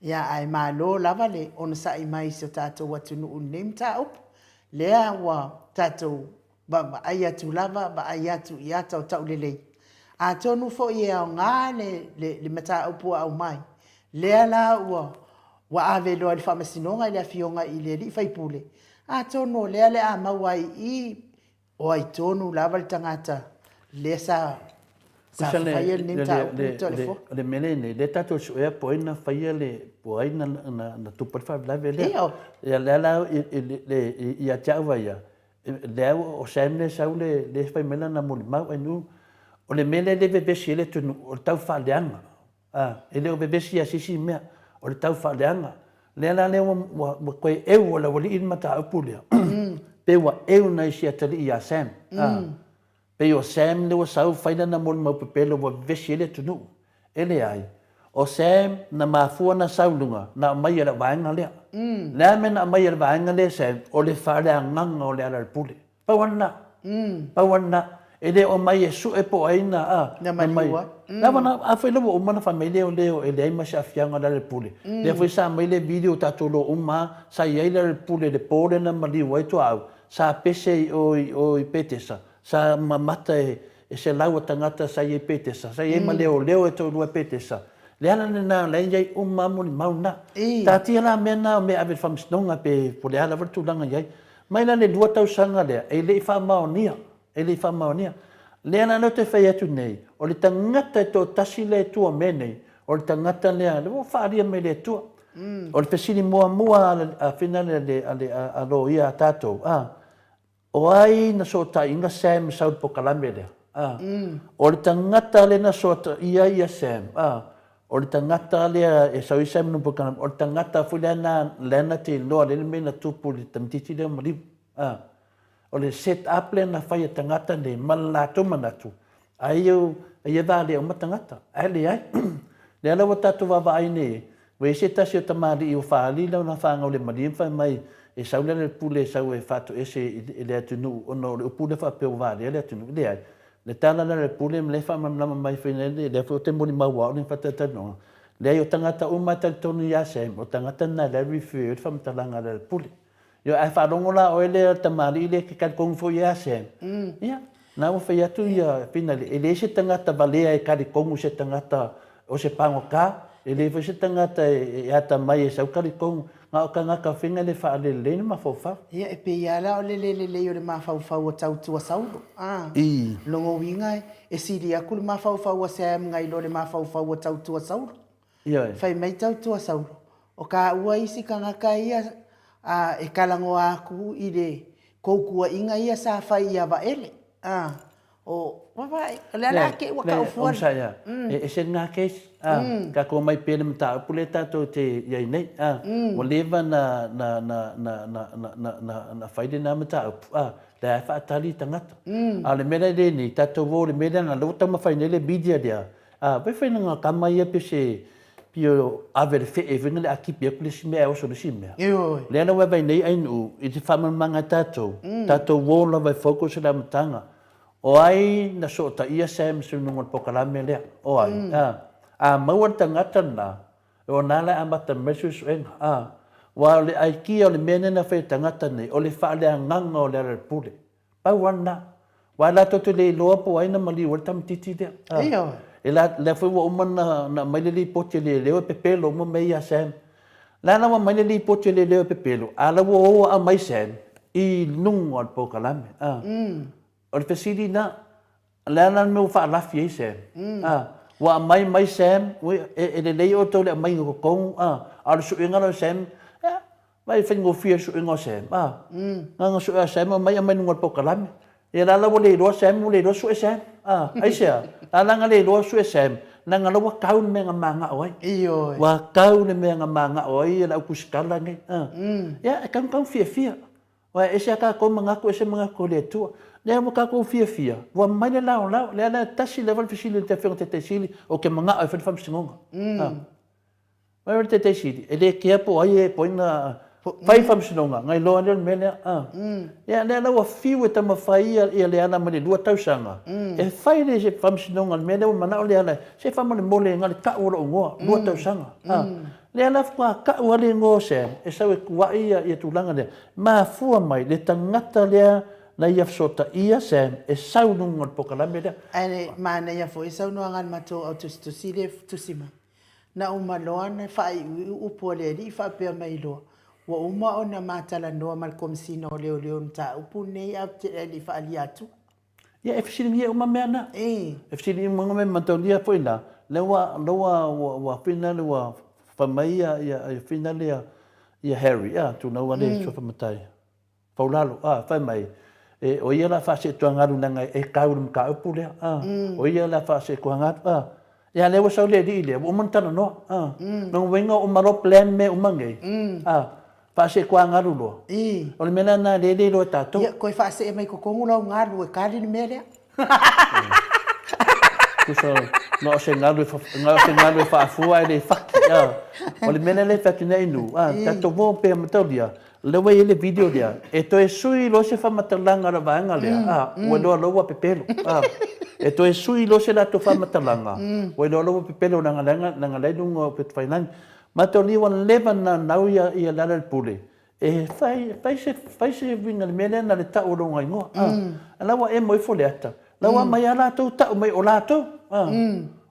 Ia, ae malo lava le onosai mai i si o tatou atunuu i lenei mataupu. Lea ua tatou vaavaai atu lava, vaai atu i ata o taulelei. Atonu foi e aoga le, le, le mataupu ua aumai, lea la ua, ua ave loa i le Faamasinoga i le Afioga i le Alii Faipule, atonu o lea le a maua ai i i O ai tonu lava le tagata lea sa sa faia lenei mataupu i Toleafoa? O le mea lenei, lea tatou te suea po o ai na faia le, po o ai na tupu ai le faalavelave lea. Ia. Ia lea la ia te au ia, lea o Sam lea e sau lea e fai mai lana molimau, ai nu, o le mea lea e vevesi ai le atunuu, o le tau faaleaga. A, e le o vevesi ia se isi mea, o le tau faaleaga. Lea la lea ua, ua, ua toe eu o le aualii le mataupu lea, pe ua eu nai si atalii ia Sam. A, pei o Sam lea ua sau fai lana molimau pepelo ua vevesi ai le atunuu. E leai. O Sam na mafua na sau i luga, na aumai e lau vaega lea. Le a mea na aumai e le vaega lea e Sam? O le faaleagaga o Lealailepule. Pau lava lena. Pau lava lena. E le o aumai e sue po o ai na, a, Na maliu ai. Lava na, a foi la ua uma ona fai mai leoleo e leai ma se aafiaga o Lealailepule. Lea foi sa aumai le video tatou iloa uma lava, sa i ai Lealailepule i le po lea na maliu ai tuaau. Sa pese i o i o i Petesa, sa mamata e e se lau o tagata sa i ai Petesa, sa i ai ma leoleo e toalua i Petesa. Le ala lena la e i ai uma lava molimau na. Taatia la mea na o mea e ave i le faamasinoga pe po o le a lava le tulaga e i ai. Mai la le lua tausaga lea e le i faamaonia, e le i faamaonia. Lea la lea ou te fai atu nei, o le tagata e toatasi lea e tua o mea nei, o le tagata lea, lea ua faaalia mai e le Atua. O le fesili muamua a finale a le a loia a tatou, a, o ai na sootaiina Sam e sau i le polokalame lea? A, o le tagata lea na sootaia ia Sam, a, o le tagata lea e sau ai Sam i le polokalame, o le tagata foi lea na lea na te iloa lea le mea na tupu i le tamaitiiti lea o maliu. A, o le set up lea na fai e tagata nei ma le latou manatu, ai e valea uma tagata, ae leai. Lea la ua tatou vaavaai nei, ua i ai se tasi o tamalii ua faaali lana faagaulemalie ma fai mai e sau le pule e sau e faatoese i le atunuu ona o le upu lea faapea ua valea le atunuu. Leai. Le tala lea a le pule ma lea e faamalamalama mai foi nei, lea foi ou te molimau au i le faatalatalanoaga, leai o tagata uma e talitonu ia Sam, o tagata na lea e refer ai le faamatalaga a le pule. Ioe, ae faalogo la oe lea le tamalii lea e te talitonu foi ia Sam. Ia, na ua fai atu ia Finale, e leai se tagata valea e talitonu i se tagata o se pagota, e leai foi se tagata e atamai e sau talitonu, na o tagata Finale e faalelelei le mafaufau. Ia, e pei lava la o le le lelei o le mafaufau o Tautua Saulo, a. Lona uiga e sili atu le mafaufau a Sam nai lo le mafaufau o Tautua Saulo. Ioe. Fai mai Tautua Saulo, O kāua isi tagata ia a e talanoa atu i le koukuaiga ia sa fai ia Vaele. A, o, vaavaai, o le ala ake ua tau fua. Onosai a, e ese lena case, a, tatou omai pea i le mataupu lea tatou te i ai nei, a, ua leva na, na, na, na, na, na, na, na, na fai lena mataupu, a, lea e faatali tagata. A o le mea la e le nei, tatou o i le mea lea, leaga o lea ua taumafai nei le media lea, A, vai fai na tama ia pe se pio ave le fee foi le a kipi atu le isi mea ae oso le isi mea. Ioe. Lea la ua vaai nei Ainuu i te faamalamalamaga e tatou, tatou o lava e focus i le amataga. O ai na sootaia Sam i luga o le polokalame lea? O ai? A, a maua le tagata lena, o na la e amata mai le suesuega. A, aua o le aikia o le mea lea na fai e le tagata nei, o le faaleagaga o Lealailepule. Pau lava lena. Aua latou te le iloa po o ai na maliu ai le tamaitiiti lea. A. Ioe. E la, lea foi ua uma ona, ona aumai le lipoti a leoleo e pepelo uma mea ia Sam. La la ua aumai le lipoti a leoleo e pepelo, a la ua o aumai Sam i luga o le polokalame. A. O le fesili lena, o le a la le mea ua faalafi ai Sam? A. Ua aumai mai Sam, ui, e, e lelei outou i le aumaiga i totonu, a, a o le suiga lea o Sam, ia, Mai e faigofie le suega o Sam, a. Na ona sue a Sam, aumai aumai luga o le polokalame. Ia la la ua le iloa Sam, ua le iloa sue Sam. A, aisea? La la na le iloa sue Sam, leaga la ua tau le mea na manao ai. Ioe. Ua tau le mea na manao ai le au tusitala nei. A. Ia, e tau fiafia. Aua e ese a tatou manatu, ese manatu o le Atua. Lea ua tatou fiafia, ua mai le laolao. Lea la e tasi lava le fesili a le Afioga i le Taitai Sili, ou te manao e fai le faamasinoga. A. Mai o le Taitai Sili, e le kea po o ai e po o ai na fai faamasinoga, na iloa lea o le mea lea. A. Ia, lea la ua fiu e taumafai ia, ia Leala mai le lua tausaga, e fai le faamasinoga i le mea lea ua manao Leala, se faamolemole na o le tau o lou igoa, lua tausaga. A. Lea la faatoa tau lava le igoa o Sam, e sau e tuai ia, ia tulaga lea. Mafua mai le tagata lea na ia fesootaia Sam e sau i luga o le polokalame lea. Ae manaia foi saunoaga a le matou au tusitusi lea e tusi mai. Na uma loa ona faaiuiu upu a le alii faapea mai loa, Ua uma ona ma talanoa ma le Komesina o Leoleo i le mataupu lenei ae ou te le i faaalia atua. Ia, e fesiligia uma mea na. E fesiligia uma mea mataulia foi la, lea ua, lea ua, ua, ua finale ua fai mai ia, ia, ia finale ia, ia Harry, a, tūnau ale suafa matai. Faulalo, a, fai mai, e, o ia la faasee-tuangalu leaga e kau i le mataupu lea, a, o ia la faasee-tuangalu, a. Ia, lea ua sau le alii lea, ua uma ona talanoa, a. Lona uiga ua uma loa plan mea uma nei, a, faasee-tuangalu loa. O le mea la lena lea e le iloa e tatou. Ia, toe faasee mai totonu lau galu e kali le mea lea. Tusa, na o se galu e, na o se galu e faafua ae le faki, a. O le mea lea e fai atu nei Inu, a, tatou o pea mataulia, lea ua i ai le video lea, e toe sui loa se faamatalaga o le vaega lea, a, ua iloa loa ua pepelo, a. E toe sui loa se latou faamatalaga, ua iloa loa ua pepelo leaga leaga leaga la e i luga o upegatafailagi. Mataulia ua leva ona naunau ia Lealailepule. E fai, fai se, fai se uiga i le mea lea na le tau o lona igoa. A, a la ua emo ifo le ata. La ua aumai lava latou tau mai o latou. A,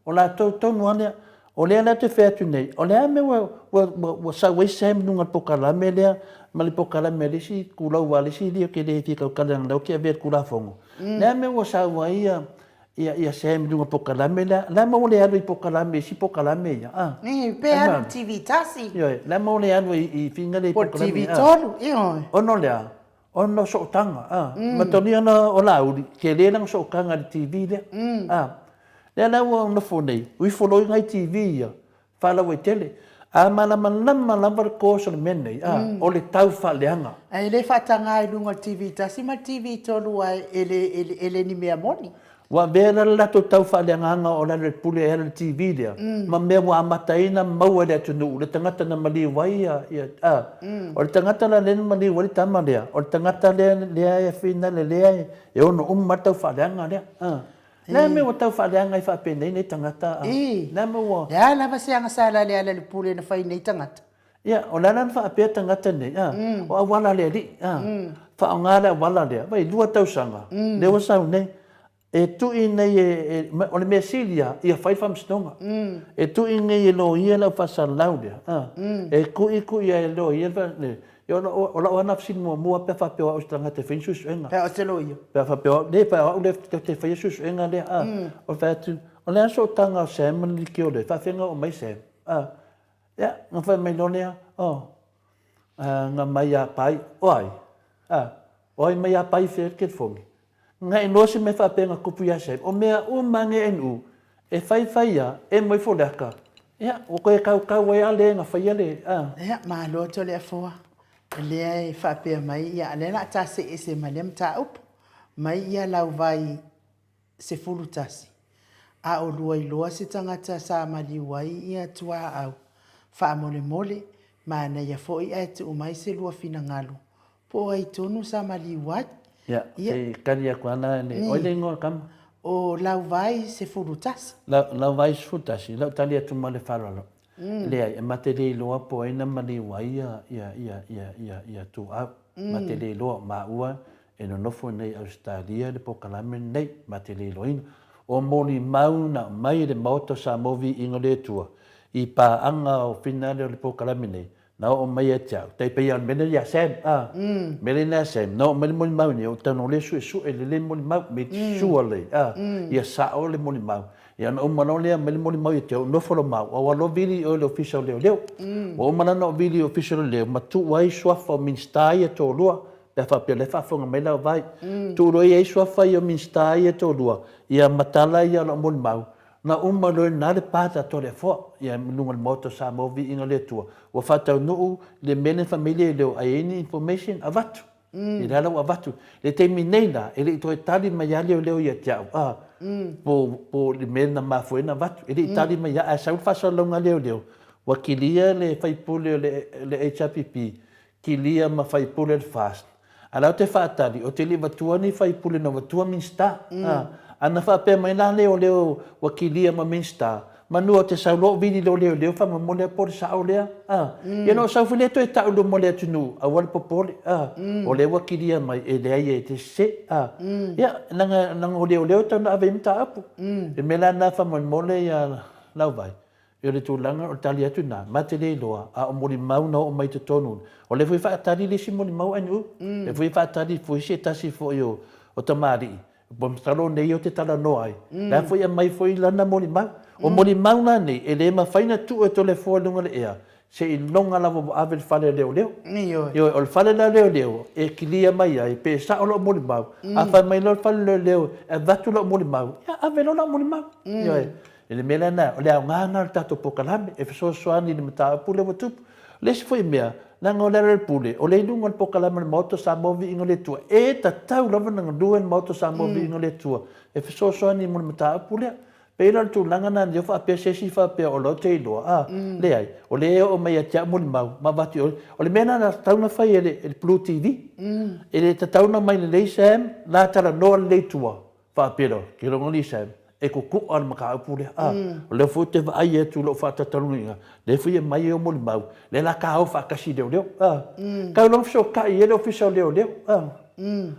o latou tonu lava lea. O lea la ou te fai atu nei, o le a le mea ua, ua, ua, ua sau ai Sam i luga o le polokalame lea ma le polokalame a le isi tulau a le isi alii ou te le fia tautala leaga o lea ou te avea i le Tulafono. O le a le mea ua sau ai ia, ia, ia Sam i luga o le polokalame lea? O le a le mea ua le alu ai i polokalame, isi polokalame ia, a? Ii, pe alu i le TV tasi. Ioe, o le a le mea ua le alu ai i finga lea i Po o le polokalame TV ia, a? tolu, ioe. Ona o le a? Ona o sootaga, a. Matalia ona o Laauli, tele lana sootaga i le TV lea, a. Lea la ua nofo nei, ua ifo loa i nai TV ia, faalauaitele. A malamalama lava le course o le mea lenei, a, o le tau faaleaga. Ae le faataga i luga o le TV tasi ma le TV tolu aua e le, e le ni mea moni. Ua avea la le latou tau faaleagaga o Lealailepule e ala i le TV lea, ma mea ua amata ai ona maua e le atunuu le tagata na maliu ai ia, ia, a. O le tagata la lea na maliu ai le tama lea, o le tagata lea, lea e finale lea e ono uma ai le tau faaleaga lea, a. Le a mea ua tau faaleaga ai faapenei nei tagata, a? Le a mea ua. Le a lava se agasala a Lealailepule na fai nei tagata? Ia, o le a la na faapea tagata nei, a? O auala a le alii, a? Faaaoga le auala lea, vaai, 2 tausaga, lea ua sau nei. E tui nei e, e, o le mea sili lava, ia fai le faamasinoga. E tui nei e loia le aufaisalau lea, a? E kuikui ai e loia le, ia o lau, o lau lava fesili muamua pe a faapea o au o se tagata e fai ni suesuega. Pe a o se loia. Pe a faapea o au, le, pe a o au lea ou te faia suesuega lea, a? O le fai atu, o le a le sootaga o Sam ma le Leitio lea, e faafefea ona oo mai Sam, a? Ia, na fai mai loa lea, oh, na mai ia Pai, o ai? A, o ai mai ia Pai fea le telefoni? Na iloa se mea faapea na tupu ia Sam, o mea uma nei NU, e fai fai a, e mo ifo le aka. Ia, ua toe kaukau ai a le na faia le, a. Ia, malo Toleafoa. O lea e faapea mai, ia, o lea o le a ta see ese ma lea mataupu. Mai ia lau vai 11, a o lua iloa se tagata sa maliu ai ia tuaau, faamolemole, manaia foi ae tuu mai se lua finagalo, po o ai tonu sa maliu ai. Ia, Ia. se i tali atu lava la, o ai le igoa o le tama? O Lauvai 11. Lauvai 11, lau tali atu ma le faaaloalo. Leai, e ma te le iloa po o ai na maliu ai ia, ia, ia, ia, ia, ia tuaau. Ma te le iloa, maua E nonofo nei Ausetalia le polokalame lenei ma te le iloaina. O molimau na aumai e le Maota o Samoa Viiga o le Atua i paaga o finale o le polokalame nei, na oo mai ia te au, tai pei lava o le mea lea ia Sam, a, mea lea ia Sam, na oo mai le molimau nei, ou te tago lea suesue lelei le molimau, make sure lelei, a, ia sao le molimau. Ia ona uma loa lea aumai le molimau ia te au, nofo loa ma au, aua loa vili oe i le Ofisa o Leoleo. Ua uma la ona ou vili i le Ofisa o Leoleo ma tuu ai suafa o Minisita ia e toalua, Pe a faapea o la e faafofoga mai lau vai. Tuu loa i ai suafa ia o Minisita ia e toalua, ia matala ia o lau molimau, na uma loa i lena le pa tatou le afoa, ia i luga o le Maota o Samoa Viiga o le Atua, ua faataunuu le mea lea na fai mai leoleo a i ai ni information, avatu. Ia lea la ua avatu. I le taimi nei la, e le i toe tali mai lava leoleo ia te au, a, po, po o le mea na mafua ai ona avatu. E le i tali mai lava, ae sau le faasalalauga a leoleo, ua kilia le faipule o le, le HRPP Kilia ma faipule le FAST. A la ou te faatali, ou te le i vatua ni faipule na vatua Minista. A, a na faapea mai la leoleo ua kilia ma Minista, manu ou te sau loa ou vili loa leoleo faamolemole a po o le sao lea. A, ia na ou sau foi lea toe tau i luma o le atunuu, aua le popole. A, o lea ua kilia mai, e leai e te sese. A, ia, leaga, leaga o leoleo e tatau ona ave i ai mataupu. Le mea la lena faamolemole ia Lauvai, E o le tulaga o le tali atu lena, ma te le iloa, a o molimau na oo mai i totonu, o lea foi e faatali le isi molimau NU, lea foi e faatali foi se tasi foi o tamalii, masalo o nei ou te talanoa ai, la foi e aumai foi lana molimau. O molimau la nei, e le mafai ona tuu e Toleafoa i luga o le ea, seiloga lava ua ave i le fale o leoleo. Ioe, o le fale la o leoleo e kilia mai ai pe sao lau molimau, a fai mai loa le fale o leoleo e avatu lau molimau, ia ave loa lau molimau. Ioe. I le mea lena, o le aoga lena o le tatou polokalame e fesoasoani i le mataupu lea ua tupu. O le isi foi mea, leaga o Lealailepule, o lea i luga o le polokalame a le Maota o Samoa Viiga o le Atua, e tatau lava ona galue le Maota o Samoa Viiga o le Atua e fesoasoani mo le mataupu lea. Pei la o le tulaga lena ua faapea se isi faapea o la ou te iloa, a, leai, o lea e oo mai ia te au molimau ma avatu i o. O le mea lena na tatau ona fai e le Blue TV. E le tatau ona aumai lelei Sam, la talanoa lelei i tua, faapea loa, ke logo ni Sam. E kukuʻa le mataupu lea. A, o lea foi ou te vaai atu i lou faatautaluga i ina, lea foi e aumai ai molimau, lea la ta o faatasi i leoleo. A, tau loa fesootai i ai le Ofisa o Leoleo. A,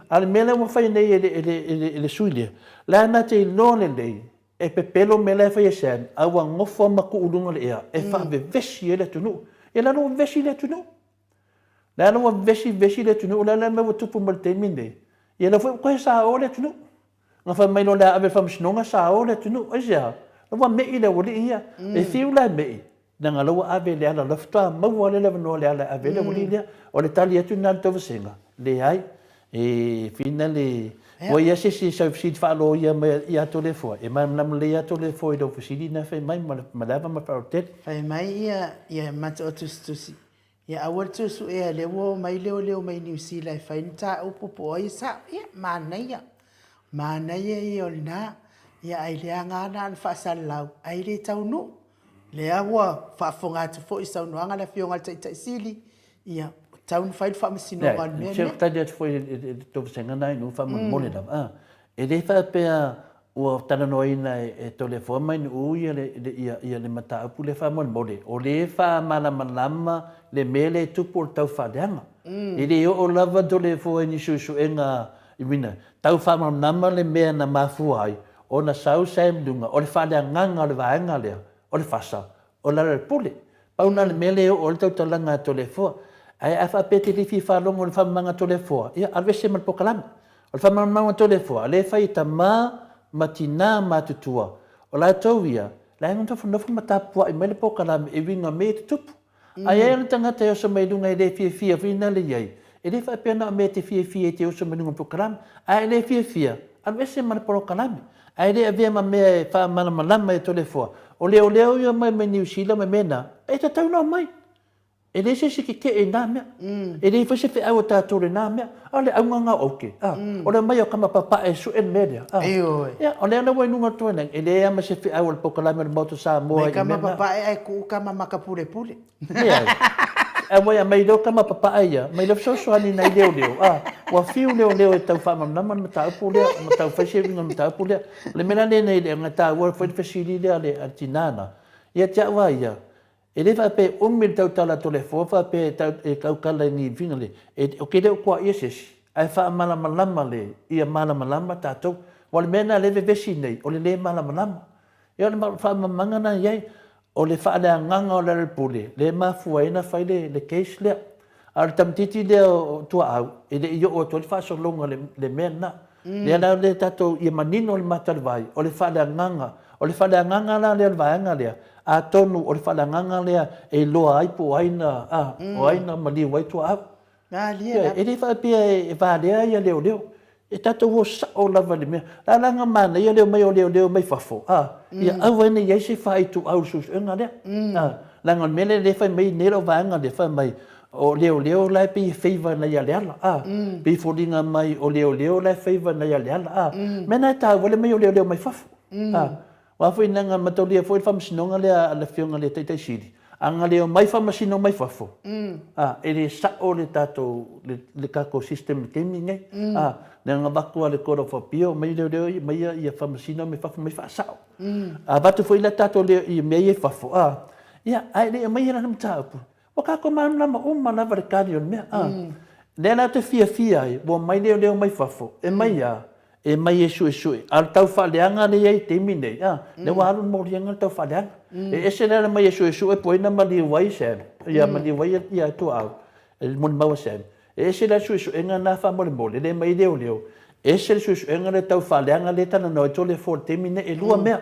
a o le mea lea ua fai nei e le, e le, e le, e le sui lea, la na te iloa lelei, e pepelo mea la e fai e Sam, a ua nofo lava ma tuu i luga o le ea e faavevesi ai le atunuu. Ia la ua vevesi le atunuu. La ua vevesi vevesi le atunuu, la le mea ua tupu mai le taimi lenei. Ia lea foi ua toe sao le atunuu. Na fai mai loa o le a ave i le faamasinoga, sao le atunuu. Aisea? La ua me'i le aualii ia. E fiu la e me'i, leaga la ua ave i le ala, la faatoa maua lea le avanoa i le ala e ave ai le aualii lea. O le tali atu lena i le tovasega, leai. E fina le... Ua i ai se isi e sau fesili faaloia mai ia Toleafoa, e malamalama lelei lava Toleafoa i lau fesili lena e fai mai ma le ava ma le faaaloalo tele. Fai mai ia, ia matou tusitusi, Ia aua le toe suea lea ua omai leoleo mai Niu Sila e fai mataupu po o ai e sao. Ia, manaia. Manaia ia o lena. Ia ae leaga lava na ona faasalalau ae le taunuu. Lea ua faafofoga atu foi i saunoaga a le Afioga i le Taitai Sili, ia, ua tatau ona fai le faamasinoga o le mea lea. Leai, tali atu foi i le tovasega lena i nuu faamolemole lava, a. E le faapea ua talanoaina e Toleafoa mai Nu'u ia le mataupu lea faamolemole, o lea e faamalamalama le mea lea e tupu o le taufaaleaga. E le oo lava Toleafoa i ni suesuega i uiga, tau faamalamalama le mea na mafua ai ona sau Sam i luga, o le faaleagaga o le vaega lea, o le fasa, o Lealailepule. Pau lena o le mea lea e oo ai le tautalaga a Toleafoa. Ae a faapea e te le fia faalogo i le faamalamalamaga a Toleafoa, ia alu ese ma le polokalame. O le faamalamalamaga a Toleafoa, lea e fai e tama ma tina matutua, o latou ia, la e nofonofo ma tapuai mai le polokalame e uiga mea ia tutupu. A i ai ana tagata e oso mai luga e le fiafia foi na le i ai, e le faapea na o mea e te fiafia e te oso mai luga o le polokalame. A e le fiafia, alu ese ma le polokalame. Ae le avea ma mea e faamalamalama e Toleafoa, o leoleo ia mai mai Niu Sila ma mea na, e tatau ona omai. E leai se isi tetee i na mea. E leai foi se feau a tatou i lena mea. A o le auga na o aute, a, o le omai o tama papae e sue le mea lea, a. Ioe. Ia, o lea la ua i luga o le tuanai, e leai lava ma se feau a le polokalame o le Maota o Samoa i mea na. Mai tama papae ae tuu tama makapulepule. Leai. Ae ua aumai loa tama papae ia, aumai loa fesoasoani i nai leoleo, a, ua fiu leoleo e tau faamalamalama le mataupu lea, ma tau fai se uiga o le mataupu lea. O le mea la lenei, leaga e taua foi le fesili lea a le tina lena, ia te au lava ia, e le faapea e umi le tautala a Toleafoa faapea e tautala i ni uiga le, ou te le o tuaia se isi, ae faamalamalama le, ia malamalama tatou. Aua o le mea lena o lea e vevesi nei, o le le malamalama. Ia o le faamalamalamaga lena e i ai. O le faaleagaga o Lealailepule lea e mafua ai ona fai le case lea. A o le tamaitiiti lea o Tuaau, e le i oo atu ai le faasologa i le mea lena. Lea la lea tatou, ia manino le mata o le vai, o le faaleagaga. O le faaleagaga la lea o le vaega lea, atonu o le faaleagaga lea e iloa ai po o ai na, a, o ai na maliu ai Tuaau. Malie lava. E le faapea e valea ia leoleo. E tatou o sao lava i le mea. La la na manaia le omai o leoleo mai fafo, a, ia aua ai ne i i ai se faaituau i le suesuega lea. A, leaga o le mea lea lea e fai mai nei lau vaega lea, fai mai, o leoleo la e pei e favour nai a Leala, a, pei e foliga mai o leoleo la e favour nai a Leala, a. Mea na e taua le omai o leoleo mai fafo, a. Aua foi leaga mataulia foi le faamasinoga lea a le Afioga i le Taitai Sili, a na le omai faamasino mai fafo, a, e le sao le tatou, le tatou system i le taimi lenei. A, leaga na avatu lava e le Court of Appeal, omai leoleo ia, omai ia faamasino mai fafo, omai faasao. A avatu foi la tatou i mea ia i fafo, a, ia, ae le i aumaia la le mataupu, Ua tatou malamalama uma lava i le tali o le mea, a. Lea la ou te fiafia ai, ua omai leoleo mai fafo, e mai a? E mai e suesue. A o le tau faaleaga lea e i ai i le taimi nei, a, lea ua alu le moliaga le tau faaleaga. E ese le ala mai e suesue po o ai na maliu ai Sam, ia maliu ai ia Tuaau, e molimau a Sam. E ese la le suesuega lena faamolemole, lea e aumai ai leoleo, ese le suesuega lea tau faaleaga lea e talanoa ai Toleafoa i le taimi nei, e lua mea.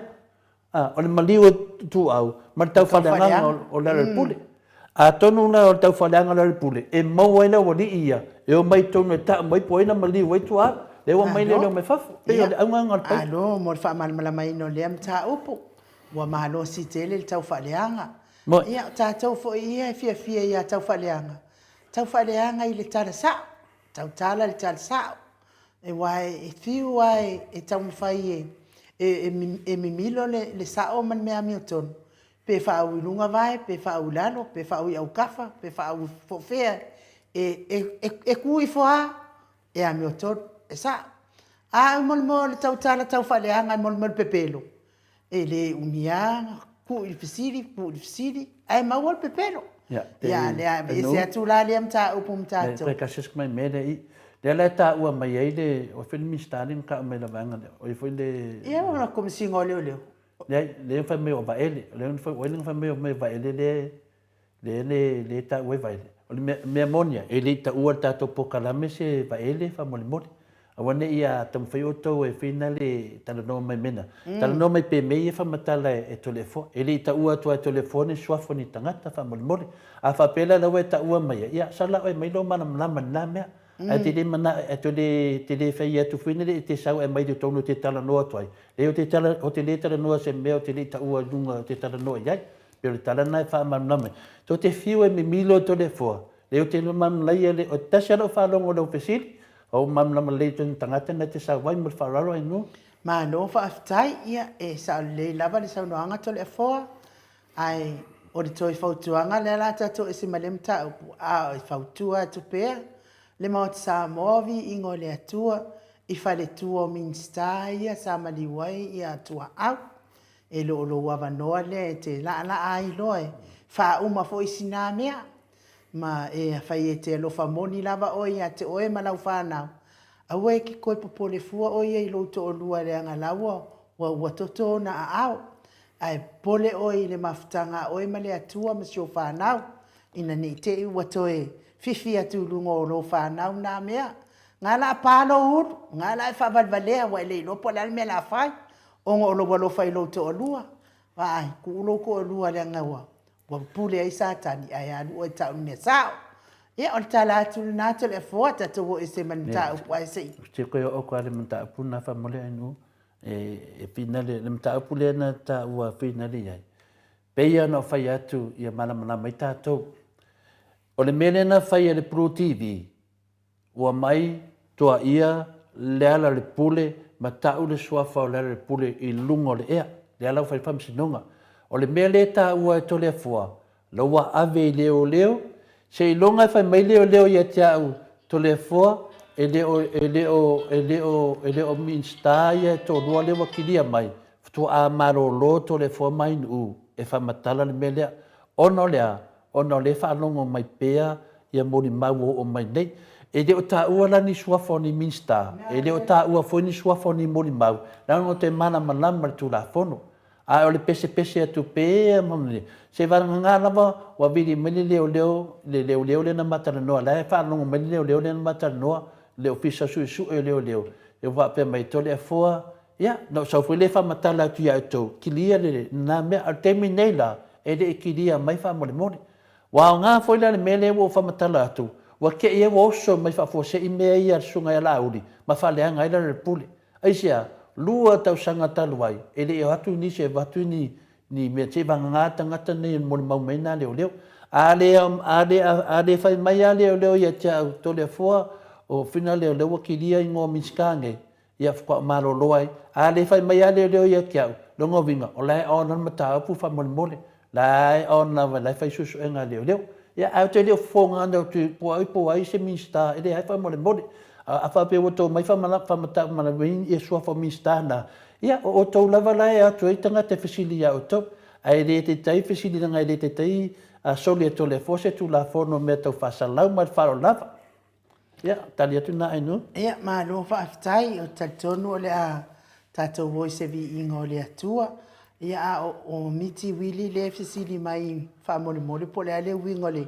A, o le maliu o Ituau ma le taufaaleagaga o Lealailepule. Atonu la o le taufaaleaga o Lealailepule e maua ai le aualii ia e omai i totonu e tau mai po o ai na maliu ai Ituau, lea ua aumai leoleo mai fafo. Pei o le auga lena o le paipa. Malo mo le faamalamalamaina o lea mataupu. Ua malosi tele le taufaaleaga. Ia, o tatou foi ia e fiafia ia taufaaleaga, taufaaleaga i le tala sao, tautala i le tala sao. Aua e fiu lava e taumafai e mimilo le sao ma le mea amiotonu, pe faauu i luga vae, pe faauu i lalo, pe faauu i autafa, pe faauu po o fea, e tu ifo lava e amiotonu, e sao. A mo le mea o le tautala tau faaleaga mo le mea o le pepelo, e le umi lava tuu i le fesili, tuu i le fesili, ae maua le pepelo. Ia, ia lea aveese atu la lea mataupu ma tatou. Toe tasi asi mai mea lea i. Lea la e taua mai ai le, o ai foi le Minisita lea na tau mai i le vaega lea, o ai foi le... Ia, o le Komesina o Leoleo. Leai, lea na fai mai o Vaele, o lea na fai, o ai lea na fai mai o Vaele lea lea le le taua ai Vaele. O le mea, mea moni lava, e le i taua i le tatou polokalame se Vaele faamolemole. Aua ne i a taumafai outou e fina le talanoa mai mea na. Talanoa mai pea i mea ia e faamatala e Toleafoa. E le i taua atu lava e Toleafoa ni suafa o ni tagata faamolemole. A faapea la o lea ua e taua maia, ia sala oe mai lou malamalama i lena mea. Ae te le manao, ae te le, te le fai atu foi nei e te sau e aumai i totonu ou te talanoa atu ai. Leai ou te tala, ou te le talanoa i se mea ou te le i taua i luga ou te talanoa i ai. Pei o le tala lena e faamalamalama ai. Tou te fiu e mimilo e Toleafoa, leai ou te malamalama lelei, o le tasi lava lau faalogo i lau fesili, ua ou malamalama lelei i totonu tagata na e te sau ai ma le faaaloalo Ainuu. Malo faafetai, ia e sao lelei lava le saunoaga Toleafoa, Ae o le toe fautuaga lea la tatou ese ma lea mataupu, a e fautua atu pea le Maota Samoa viiga o le Atua i faletua o Minisita ia sa maliu ai ia Tuaau. E le o lou avanoa lea e te laalaa ai loa e faauma foi sina mea. Ma e afai e te alofa moni lava oe ia te oe ma lau fanau, aua e te toe popole fua oe ia i lou toalua leaga la ua ua toto ona aao. Ae popole oe i le mafutaga a oe ma le Atua ma si ou fanau, ina ne i te i ua toe fifi atu i luga o lou fanau na mea. Nga la a pa lou ulu, nga la e faavalevalea ua e le iloa po o le a le mea o le a fai, ona o lou alofa i lou toalua. Vaai, tuu lou toalua leaga ua ua pule ai Satani ae alu oe e tau le mea sao. Ia, o le tala atu lena Toleafoa, tatou o ese ma le mataupu ae se i. Ou te toe oo atu lava i le mataupu lena faamolemole Ainuu. E finale, le mataupu lea na taua finale i ai, pei lava ona ou fai atu ia malamalama ai tatou. O le mea lea na fai e le Blue TV, ua mai toaia Lealailepule ma tau le suafa o Lealailepule i luga o le ea. Lea la ua fai le faamasinoga. O le mea lea e taua e Toleafoa, La ua ave i leoleo, seiloga e fai mai leoleo ia te au Toleafoa e le o, e le o, e le o, e le o Minisita ia e toalua lea ua kilia mai, faatoa malolo Toleafoa ma Ainuu e faamatala le mea lea. Ona o le a? Ona o lea e faalogo mai pea ia molimau ua oo mai nei. E le o taua la ni suafa o ni Minisita, e le o taua foi ni suafa o ni molimau, leaga ou te malamalama i le Tulafono. Ae o le pesepese atu pea ma le, se vagana lava ua vili mai le leoleo, le leoleo lea na ma talanoa, la e faalogo mai le leoleo lea na ma talanoa, le ofisa suesue o leoleo, ia ua faapea mai, Toleafoa, ia, na ou sau foi lea faamatala atu ia outou, kilia le, lena mea. A o le taimi nei la, e le i kilia mai faamolemole. Ua aoga foi la le mea lea ua ou faamatala atu, ua te i ai ua oso mai faafuasei mea ia a le Susuga ia Laauli ma faaleaga ai Lealailepule. Aisea? Lua tausaga talu ai, e le i o atu nisi e avatu ni, ni mea seivagana tagata nei e molimau mai nā leoleo. A le, a le, a le fai mai lava leoleo ia te au, Toleafoa, o whina leoleo ua kilia ingoa Minisita nei, ia faatoa malolo ai. A le fai mai lava leoleo ia te au, lona uiga, o la e on le mataupu faamolemole. La e on lava, la e fai suesuega a leoleo. Ia, ae ou te le o fofoga ana ou te po ai po o ai se Minisita, e leai faamolemole. A, a faapea ua outou omai faamatalaina ia suafa o Minisita na, ia, o outou lava la e atu ai tagata e fesili ia outou. Ae le taitai fesili leaga e le taitai soli e Toleafoa se Tulafono o mea tau faasalau ma le faaaloalo lava. Ia, tali atu na Ainuu. Ia, malo faafetai. Ou te talitonu o le a tatou o i se viiga o le Atua. Ia, a o, o Miti Wili lea e fesili mai faamolemole po o le a le uiga o le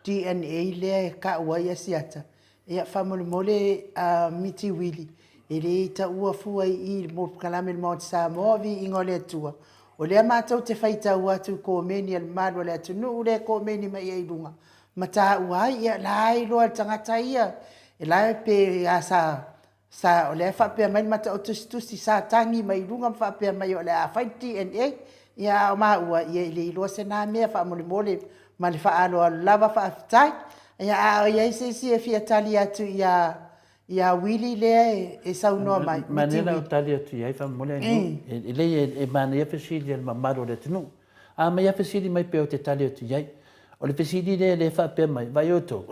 DNA lea e taua ai Asiata. Ia, faamolemole a Miti Wili, e le taua fua i i i le polokalame a le Maota Samoa, viiga o le Atua. O lea matou te faitau atu i komeni a le mamalu o le atunuu lea e komeni mai ai i luga, ma taua ai, ia la e iloa e le tagata ia, e la pe a sa, sa, o lea e faapea mai le Mataotusitusi sa tagi mai i luga ma faapea mai o le a fai le DNA, ia a o maua, ia e le iloa se na mea faamolemole ma le faaaloalo lava faafetai. Ia a o i ai se isi e fia tali atu ia, ia Willie lea e saunoa mai. Manaia lau tali atu i ai faamolemole Ainuu. E lelei e manaia fesili a le mamalu o le atunuu. A aumai lava fesili mai pea ou te tali atu i ai. O le fesili lea lea e faapea mai, vaai outou,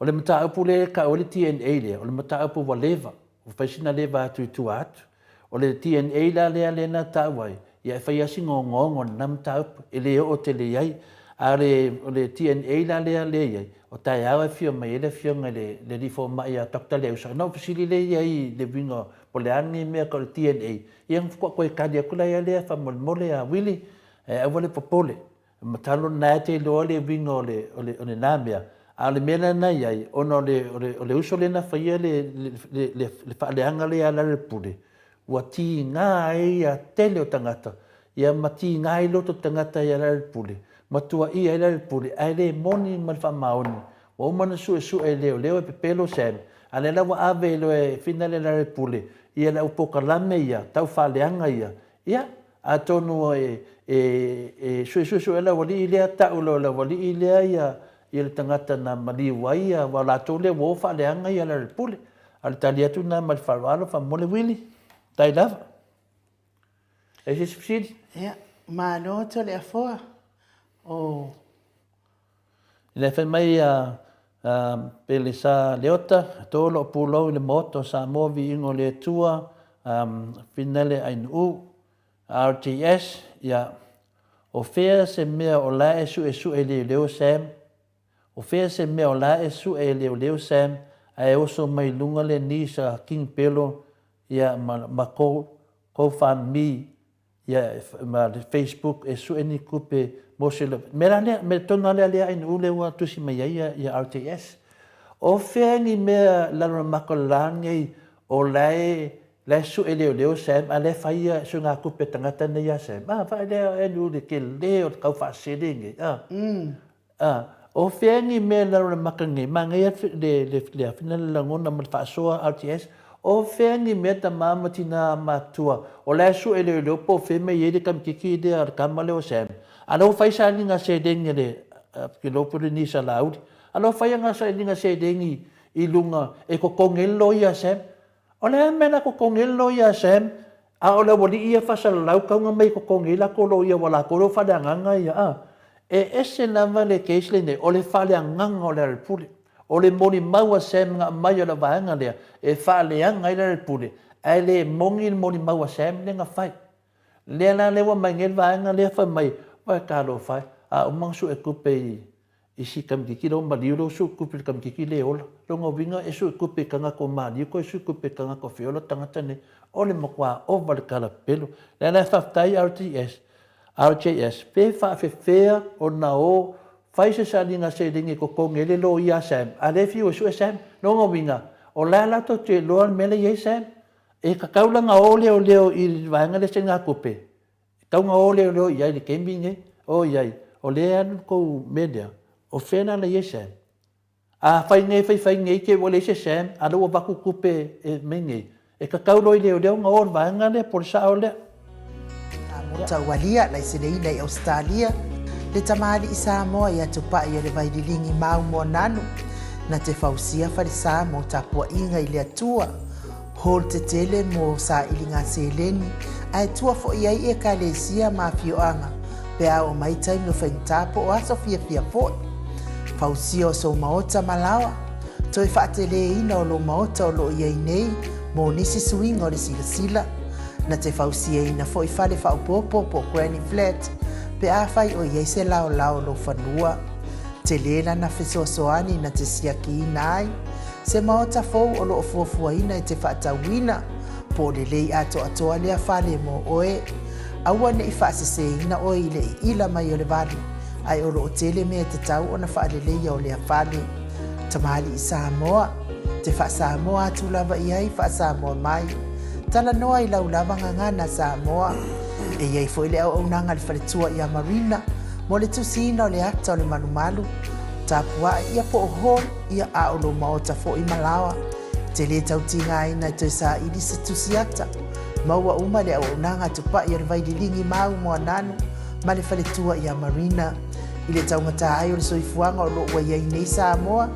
o le mataupu lea e tau ai le DNA lea, o le mataupu ua leva. Ua fai sina leva atu i tua atu. O le DNA la lea lea na tau ai, ia e fai lava si gogogo o lena mataupu, e le oo tele i ai. A o le, o le DNA la lea lea e i ai, o taeao e afio mai ai le afioga i le, le alii fomai ia Doctor Leausa, ona ou fesili lea i ai i le uiga po o le a lenei mea tau o le DNA, ia ona faatoa toe tali atu la lea faamolemole ia Willie, ae aua le popole. Masalo lena e te iloa le uiga o le, o le, o lena mea. A o le mea lena e i ai, ona o le, o le, o le uso lea na faia le, le, le, le, le faaleaga lea ia Lealailepule, ua tiga ai ia tele o tagata, ia ma tiga ai loto tagata ia Lealailepule, ma tuaia ai Lealailepule, ae le moni ma le faamaoni. Ua uma ona suesue e leoleo e pepelo Sam, a lea la ua ave loa e fina le Lealailepule ia le au polokalame ia, tau faaleaga ia, Ia, atonu e, e, e suesuesue le aualii lea, tau loa e le aualii lea ia, ia le tagata na maliu ai, ia, aua o latou lea ua o faaleaga ia Lealailepule. A o le tali atu lena ma le faaaloalo, faamolemole Willie, tai lava. E i ai se isi fesili? Ia, malo Toleafoa. O. Ina fai mai a Pelesa Leota, To loo pulou i le Maota o Samoa Viiga o le Atua, Finale Ainuu, RTS, Ia, o fea se mea o la e suesue e leoleo Sam? O fea se mea o la e sue e leoleo Sam ae oso mai luga le knees a King Pelo ia ma ma Go GoFundMe Ia, ma le Facebook e sue ni kupe mo se le mea la lea, mea tonu lava lea lea Ainuu lea ua tusi mai ai ia, ia RTS. O fea ni mea lalo na maka la nei o la e, la e sue leoleo Sam, a la e fai ia suega kupe a tagata nei ia Sam. Ah, vaai lea Ainuu le tele o le tau faasele nei, ah. A, o fea ni mea lalo le maka nei, manaia le, le, le afina le lagona ma le faasoa RTS, o fea ni mea tama ma tina matua, o la e sue leoleo po o fea mea i ai le kamititi lea o le tama lea o Sam, a la ua fai sailiga seleni a le, ke iloa po o le Nisa Laauli, a la ua fai ana sailiga seleni i luga e totogi ai le loia a Sam. O le a le mea la totogi ai le loia a Sam, A o le aualii ia faasalalau tauga mai totogi ai latou loia ua latou le o faaleagaga ia a. E ese lava le case lenei o le faaleagaga o Lealailepule. O le molimau a Sam na aumai o le vaega lea e faaleaga ai Lealailepule ae le moni le molimau a Sam lea na fai. Lea la lea ua aumai nei le vaega lea fai mai, oe talofa e, a uma ona sue tupe i I si kamititi lea ua maliu lea ua suetupe i le kamititi le ola. Lona uiga e suetupe i tagata ua maliu toe suetupe i tagata ua feola tagata nei. O le matua ova le tala pepelo. Lea la e faafetai RTS, RJS pe faafefea ona o fai se sailiga seleni e totogi ai le loia a Sam a lea e fiu e sue Sam. Lona uiga o la e latou te iloa le mea la e i ai Sam. E tatau la ona o leoleo i le vaega lea sailiga tupe E tau na o leoleo i ai i le taimi lenei, oi ai, o lea e alu le tou mea lea, o fea la la i ai Sam? A fai nei, fai fai nei te i ua leai se Sam, a lea ua avatu tupe e mea nei, e tatau loa i leoleo ona o i le vaega lea po o le sao lea. A Taualia, laiseleina i Ausetalia, le tamalii Samoa ia Tupai o le Vaililigi Mau Moananu, na te fausia falesa mo tapuaiga i le Atua. Hall tetele mo sailiga seleni, ae tua foi ai Ekalesia ma afioaga pe a oo mai taimi o faigata po o aso fiafia foi. Fausia o sou maota ma laoa, toe faateleina o lou maota o loo iai nei mo nisi suiga o le silasila. Na te fausiaina foi fale faaopoopo po o granny flat pe afai o iai se laolao o lou fanua. Tele lana fesoasoani na te siakiina ai Se maota fou o lo o fuafuaina e te faatauina, po o lelei atoatoa lea fale mo oe. Aua ne i faasesēina oe i le iila mai o le vali, ae o lo o tele mea e tatau ona faaleleia o lea fale. Tamalii Samoa, te faa-Samoa atu lava i ai, faa-Samoa mai. Talanoa i lau lava gagana Samoa. E i ai foi le auaunaga a le faletua ia Marina mo le tusiina o le ata o le malumalu. Tapuai ia po o hall ia a o lou maota foi ma laoa. Te lē tau tigaina e toe saili se tusi ata. Maua uma le auaunaga a Tupai o le Vaililigi Mau Moananu ma le faletua ia Marina. I le taugata ai o le soifuaga o lo o ua i ai nei Samoa,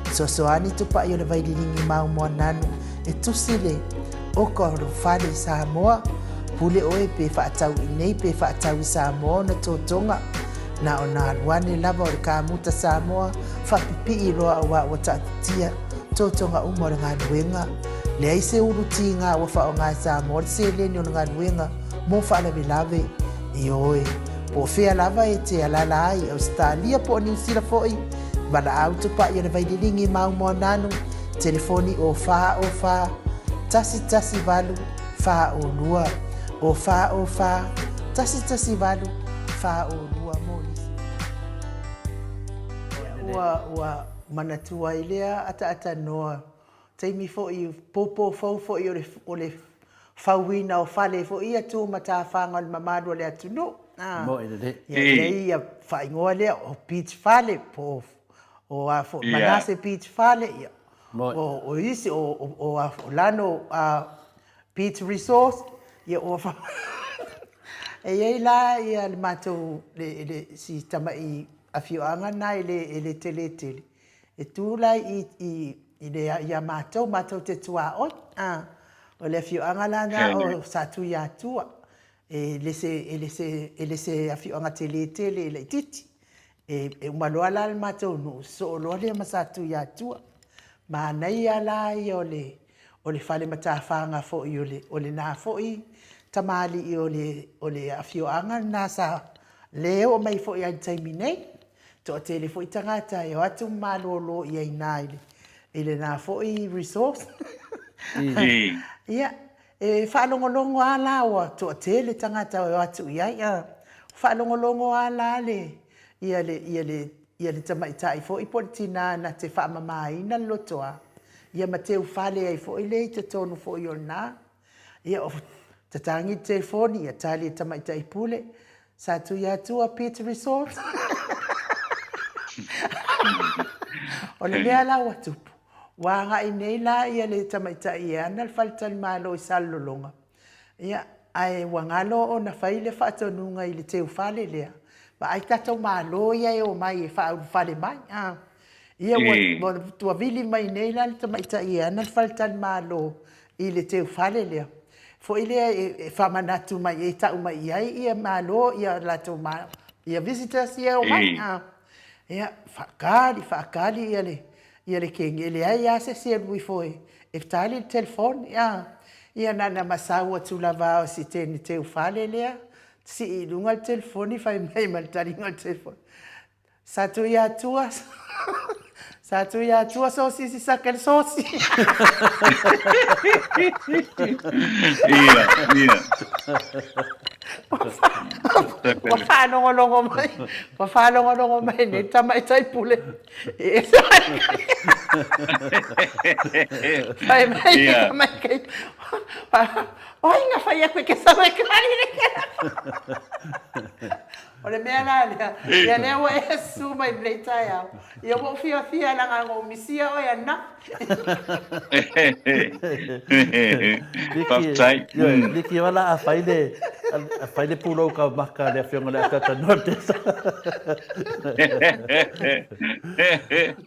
fesoasoani Tupai o le Vaililigi Mau Moananu e tusi le oka o lou fale i Samoa. Pule oe pe faatau i nei pe faatau i Samoa ona totoga. Na ona alu ane lava o le kāmuta Samoa faapipii loa auā ua taatitia totoga uma o le galuega. Leai se ulu tiga ua faaaoga e Samoa le seleni o le galuega mo faalavelave. Ioe, po o fea lava e te alaala ai, Ausetalia po o Niu Sila foi, valaau tupai o le Vaililigi ma Aumoananu, telefoni o 4 o 4 1 1 8 4 o 2, o 4 o 4 1 1 8 4 o 2 mo nisi. Ua, ua manatua ai lea ataatanoa taimi foi, pōpō fou foi o le, o le fauina o fale foi ia tu matafaga o le mamalu o le atunuu. Ah. Moe lelei. Ia i ai ia faaigoa lea o Beach Fale po o a foi Manase Beach Fale ia. Moe. O, o isi o, o, o a foi Lano a Beach Resource ia ua fa... E i ai la ia le matou le, le si tama'i afioaga na e le e le tele tele. E tu la i, i, i le, ia matou, matou te tuaoi. A, o le afioaga la na o Satuiatua. E le se, e le se, e le se afioaga tele tele e laitiiti. E, e uma loa la le matou nuu, sosoo loa lea ma Satuiatua. Manaia la ia o le, o le fale matafaga foi o le, o lena foi tamalii o le, o le afioaga lena sa le oo mai foi lava i le taimi nei. Toatele foi tagata e o atu ma malolo i ai ina i lena foi resource. Ia, e faalogologo lava la ua toatele tagata e o atu i ai. A faalogologo lava la le, ia le, ia le, ia le tamaitai foi po o le tinā na te faamamaina le lotoa, ia ma teufale ai foi lea i totonu foi o lena. Ia, o tatagi le telefoni, ia tali e le tamaitai pule, Sa Tuiatua Beach Resort. O le mea la ua tupu, ua agai nei la ia le tamaitai e ana le faletalimalo i Salelologa, ia, ae ua galo ona fai le faatonuga i le teufale lea, vaai tatou Malo ia e omai e faaulufale mai, a. Ia ua, ua vili mai nei la le tamaitai e ana le faletalimalo i le teufale lea, foi lea e faamanatu mai, e tau mai i ai ia Malo, ia latou ia visitors ia e omai. Ia, faakali, faakali ia le, ia le kegi, e leai lava se isi e alu ifo e tali le telefoni. Ia na ona masau atu lava o si teine teufale lea, sii i luga le telefoni fai mai ma le taliga o le telefoni, Sa Tuiatua, sa Tuiatua sosi si sake le sosi. Ia, ia. Ua faalogologo mai, ua faalogologo mai nei tamaitai pule. E ese mai. Fai mai le tamaitai. Oi, na fai aku e ke sau e kali le kela. O le mea la lea, ia lea ua e susu mai i lenei taeao, ia ua ou fiafia leaga na ou misia oe ananafi. Faafetai. Liki ola a fai le a fai le pulou kaumaka a le Afioga i le Atata Nordesa.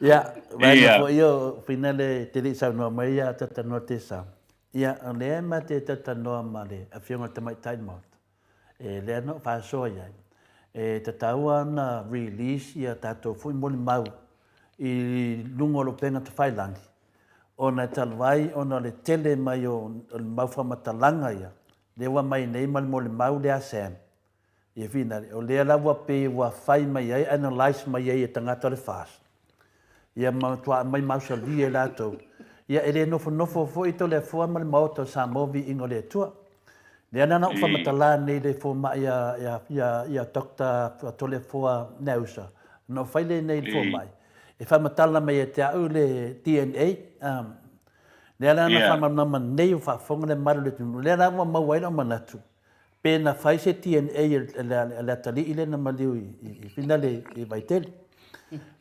Ia, vaega foi ia o Finale te le i saunoa mai ia Atata Nordesa. Ia, o lea ma te talanoa ma le Afioga i le Tamaitai Maota. E lea na ou faasoa i ai, e tatau lava ona release ia tatou foi molimau i luga o le upega tafailagi, ona e talu ai ona o le tele mai o le mau faamatalaga ia, lea ua aumai nei ma le molimau lea a Sam, ia Finale, o lea la ua pei ua fai mai ai, analyse mai ai e tagata o le FAST. Ia ma matua aumai mausali e latou. Ia e le nofonofo foi Toleafoa ma le Maota o Samoa viiga o le Atua. Lea na ou faamatala nei le fomai ia ia Doctor Toleafoa Nausa, na ou fai lenei i le fomai, e faamatala mai ia te au le DNA, lea la na faamalamalama nei o faafofoga le mamalu o le atunuu, lea la ua maua ai lou manatu, Pe na fai se DNA a le atalii lea na maliu i Finale i Vaitele.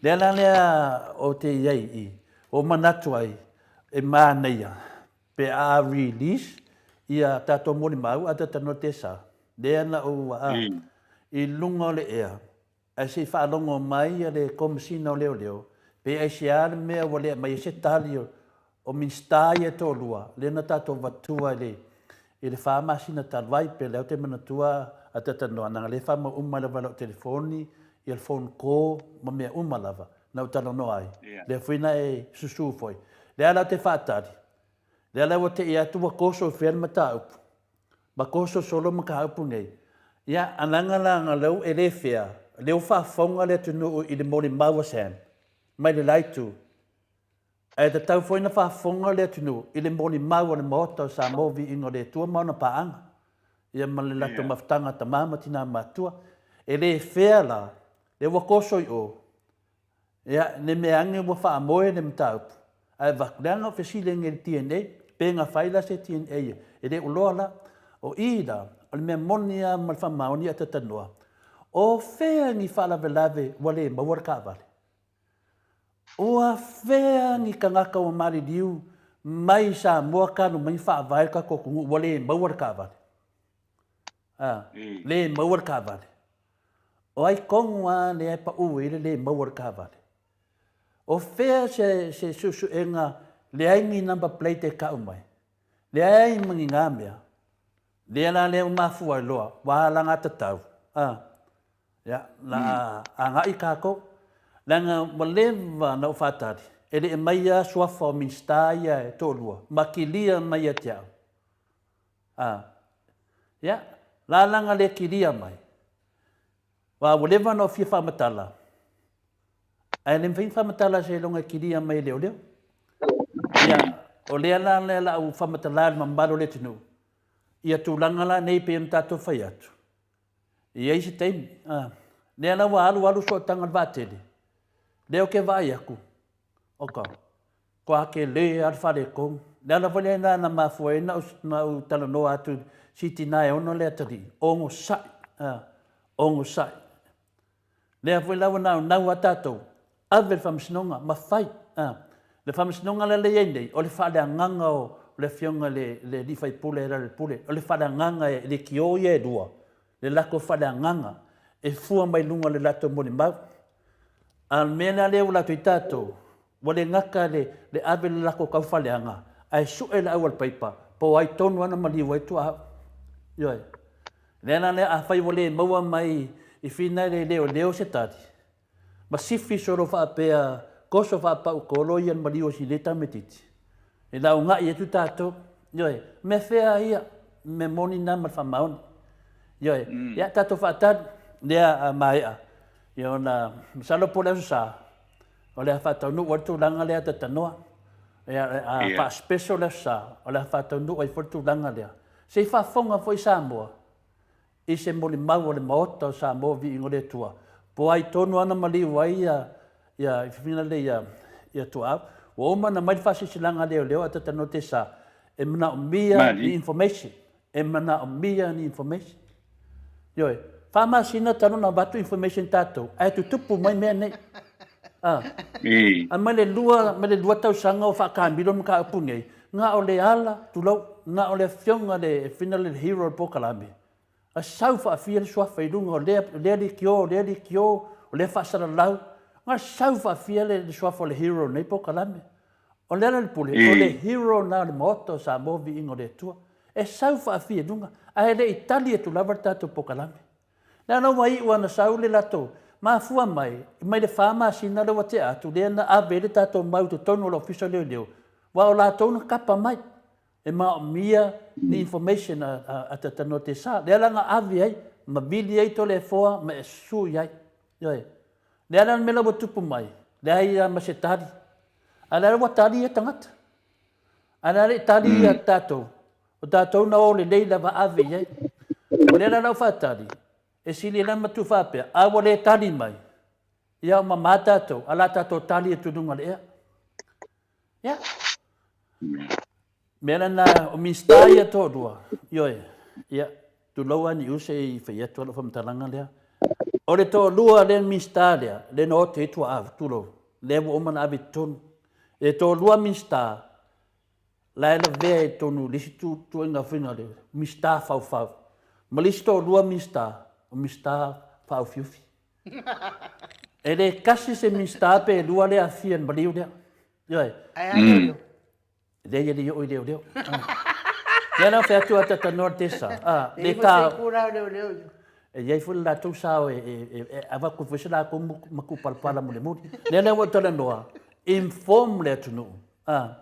Lea la lea ou te i ai i, ua manatu ai e manaia pe a release ia tatou molimau a talanoa te sa. Lea na ou i luga o le ea Ae se i faalogo mai le Komesina o Leoleo, pe aisea le mea ua le aumai ai se tali o Minisita ia e toalua, lea na tatou avatua i le i le fa masina talu ai, pe lea ou te manatua a talanoa, leaga lea e faamau uma lava i lau telefoni, ia le phone call ma mea uma lava na ou talanoa ai, lea foi na e susu foi. Lea la ou te faatali. Lea la ua te'i atu ua koso i fea le mataupu, ma koso solo mataupu nei. Ia, alaga la na leu e le fea, lea ua faafofoga le atunuu i le molimau a Sam mai le la itu. Ae tatau foi ona faafofoga le atunuu i le molimau a le Maota o Samoa Viiga o le Atua ma ona paaga, ia ma le latou mafutaga a tama ma tina matutua. E le fea la, lea ua koso i o, ia, ne mea ane ua faamoe le mataupu, ae avatu, leaga o fesili nei i le DNA, pe na fai la se DNA e le o iloa la. O i la, o le mea moni lava ma le faamaoni a talanoa, o fea ni faalavelave ua le maua le taavale? Ua fea ni tagata ua maliliu mai Samoa talu mai faavae le tatou atunuu ua le maua le taavale? A, le maua le taavale. O ai tonu lava lea e pau ai le le maua o le taavale? O fea se, se suesuega leai ni number plate e tau mai? Leai ma ni na mea. Lea la lea ua mafua ai loa, ua alagatatau. A, Ia, la agai tatou. Leaga ua leva ona ou faatali, e le i aumaia suafa o Minisita ia e toalua, ma kilia mai ia te au. A, ia, la laga le kilia mai, aua ua leva ona ou fia faamatala, ae le mafai ona faamatala seiloga e kilia mai e leoleo. Ia, o lea la lea la ou faamatala i le mamalu o le atunuu, ia tulaga la nei pei ona tatou fai atu, E i ai se taimi, a, lea la ua alu alu sootaga o le vaatele, lea ou te vaai atu, oka, toa tele lava le faaletonu. O le ala foi lea na mafua ai ona ou talanoa atu si tina e ono le atalii, onosai, a, onosai. Lea foi la ua naunau lava tatou, ave i le Faamasinoga ma fai. A, le Faamasinoga la lea e i ai nei, o le faaleagaga o le Afioga i le, le alii faipule e Lealailepule, o le faaleagaga e leitio ia e lua, le latou faaleagaga e fua mai luga o le latou molimau. A o le mea la lea ua latou i tatou, ua le gata le, le ave le latou taufaaleaga, ae sue le aualapaipa, po o ai tonu lava na maliu ai tuaau. Ioe. Lea la lea, afai ua le maua mai i fina le leoleo se tali, ma sifi solo faapea koso faapau kolo ia le maliu o si nei tamaititi, e lauga'i atu tatou, ioe, mea fea ia, mea moni na ma le faamaoni. Ioe, ia tatou faatali, lea a maea, ia ona masalo po o le Aso Sa, o le a faataunuu ai le tulaga lea tatanoa. Ia, a faa-special le Aso Sa, o le a faataunuu ai foi le tulaga lea. Se i faafofoga foi Samoa i se molimau a le Maota o Samoa Viiga o le Atua, po o ai tonu lava na maliu ai ia, ia, ia, ia Tuaau. Ua uma ona aumai le faasilasilaga a leoleo a Tatanote sa, e manaomia ni information, e manaomia ni information. Ioe, faamasina talu ona avatu information tatou, ae tutupu mai mea nei. A, a mai le lua, mai le lua tausaga o faakamilo le mataupu nei, na o le ala, tulou, na o le afioga le final le hero o le polokalame, a sau faafia le suafa i luga o lea, lea leitio, lea leitio, o lea faasalalau, na sau faafia le, le suafa o le hero o lenei polokalame. O le ala o le pule, o le hero na o le Maota o Samoa Viiga o le Atua. E sau faafia i luga, ae le i tali atu lava le tatou polokalame. Leaga ua iu ana sau le latou mafua mai, mai le fa masina lea ua tea atu, lea na ave ai le tatou mau i totonu o le Ofisa o Leoleo, aua o latou na kapa mai, e maomia ni information a, a, a Tatanote sa. Lea la na ave ai, ma vili ai Toleafoa ma e sui ai. Ioe. Lea la le mea la ua tupu mai, leai lava ma se tali. A lea ua tali ia tagata. A lea le tali ia tatou, O tatou na o lelei lava ave i ai. O lea la lau faatali, e sili la matu faapea, a ua le tali mai, ia ua mama tatou, a la tatou tali atu i luga o le ea. Ia. Mea la na, o Minista ia toalua, ioe, ia, tulou a Niu se i fai atu lau faamatalaga lea. O le toalua lea Minista lea, lea na ote ai tuaau, tulou, lea ua uma na ave i totonu. E toalua Minista, La e lavea i totonu i le isi ituaiga faiga le Minisita faufau ma le isi toalua Minisita, o Minisita faaufiufi. E le tasi se Minisita pe lua le aafia i le maliu lea. Ioe. Ae a leoleo? Leai e le i oo i leoleo. Lea la fai atu a talanoa le tesa. Ah, le ta. E i ai foi leoleo ia. E i ai foi le latou sao e, e, e avatu foi se latou matupalapala mulimuli. Lea la ua talanoa, inform le atunuu. Ah.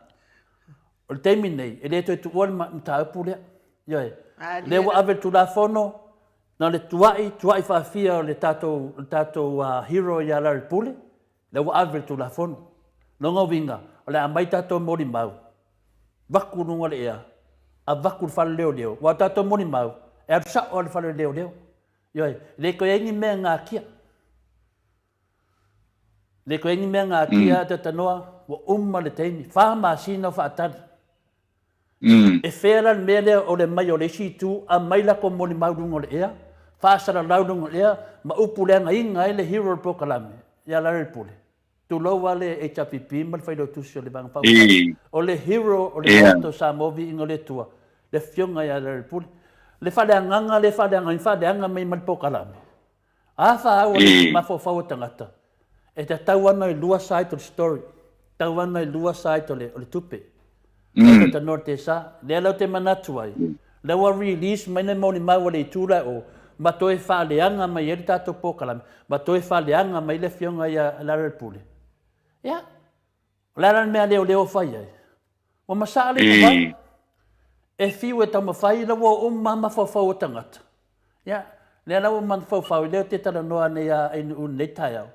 O le taimi lenei, e le toe tuua le mataupu lea. Ioe. O lea ua ave le Tulafono, na o le tuai, tuai faafia o le tatou, o le tatou hero ia Lealailepule, lea ua ave le Tulafono. Lona uiga, o le a aumai tatou molimau, vaku i luga o le ea, avatu i le fale leoleo, aua o tatou molimau, e alu sao lava i le fale leoleo. Ioe, e le toe i ai ni mea e natia. Le toe i ai ni mea natia Atatanoa, ua uma le taimi, fa masina o faatali. E fea la le mea lea o le aumai o le isi itu, aumai latou molimau i luga o le ea, faasalalau i luga o le ea, ma upu leagaina ai le hero o le polokalame ia Lealailepule. Tulou lava le HRPP ma le Failautusi o le Vaega Faaupufai. O le hero o le Maota o Samoa Viiga o le Atua, le Afioga ia Lealailepule. Le faaleagaga lea e faaleagaina, faaleaga mai ma le polokalame. A fa au le mafaufau o tagata, e tatau ana i lua side o le story, tatau ana i lua side o le, o le tupe. Mm. Ta no te sa, lea lau te manatu ai, lea ua release mai nei molimau a le itu la o, ma toe faaleaga mai ai le tatou polokalame, ma toe faaleaga mai le afioga ia Lealailepule. Ia, O le a la le mea a leoleo fai ai? Ua masaa le ipuvai. E fiu e taumafai ina ua uma mafaufau o tagata. Ia, lea la ua mafaufau, lea ou te talanoa nei ia Ainuu i lenei taeao,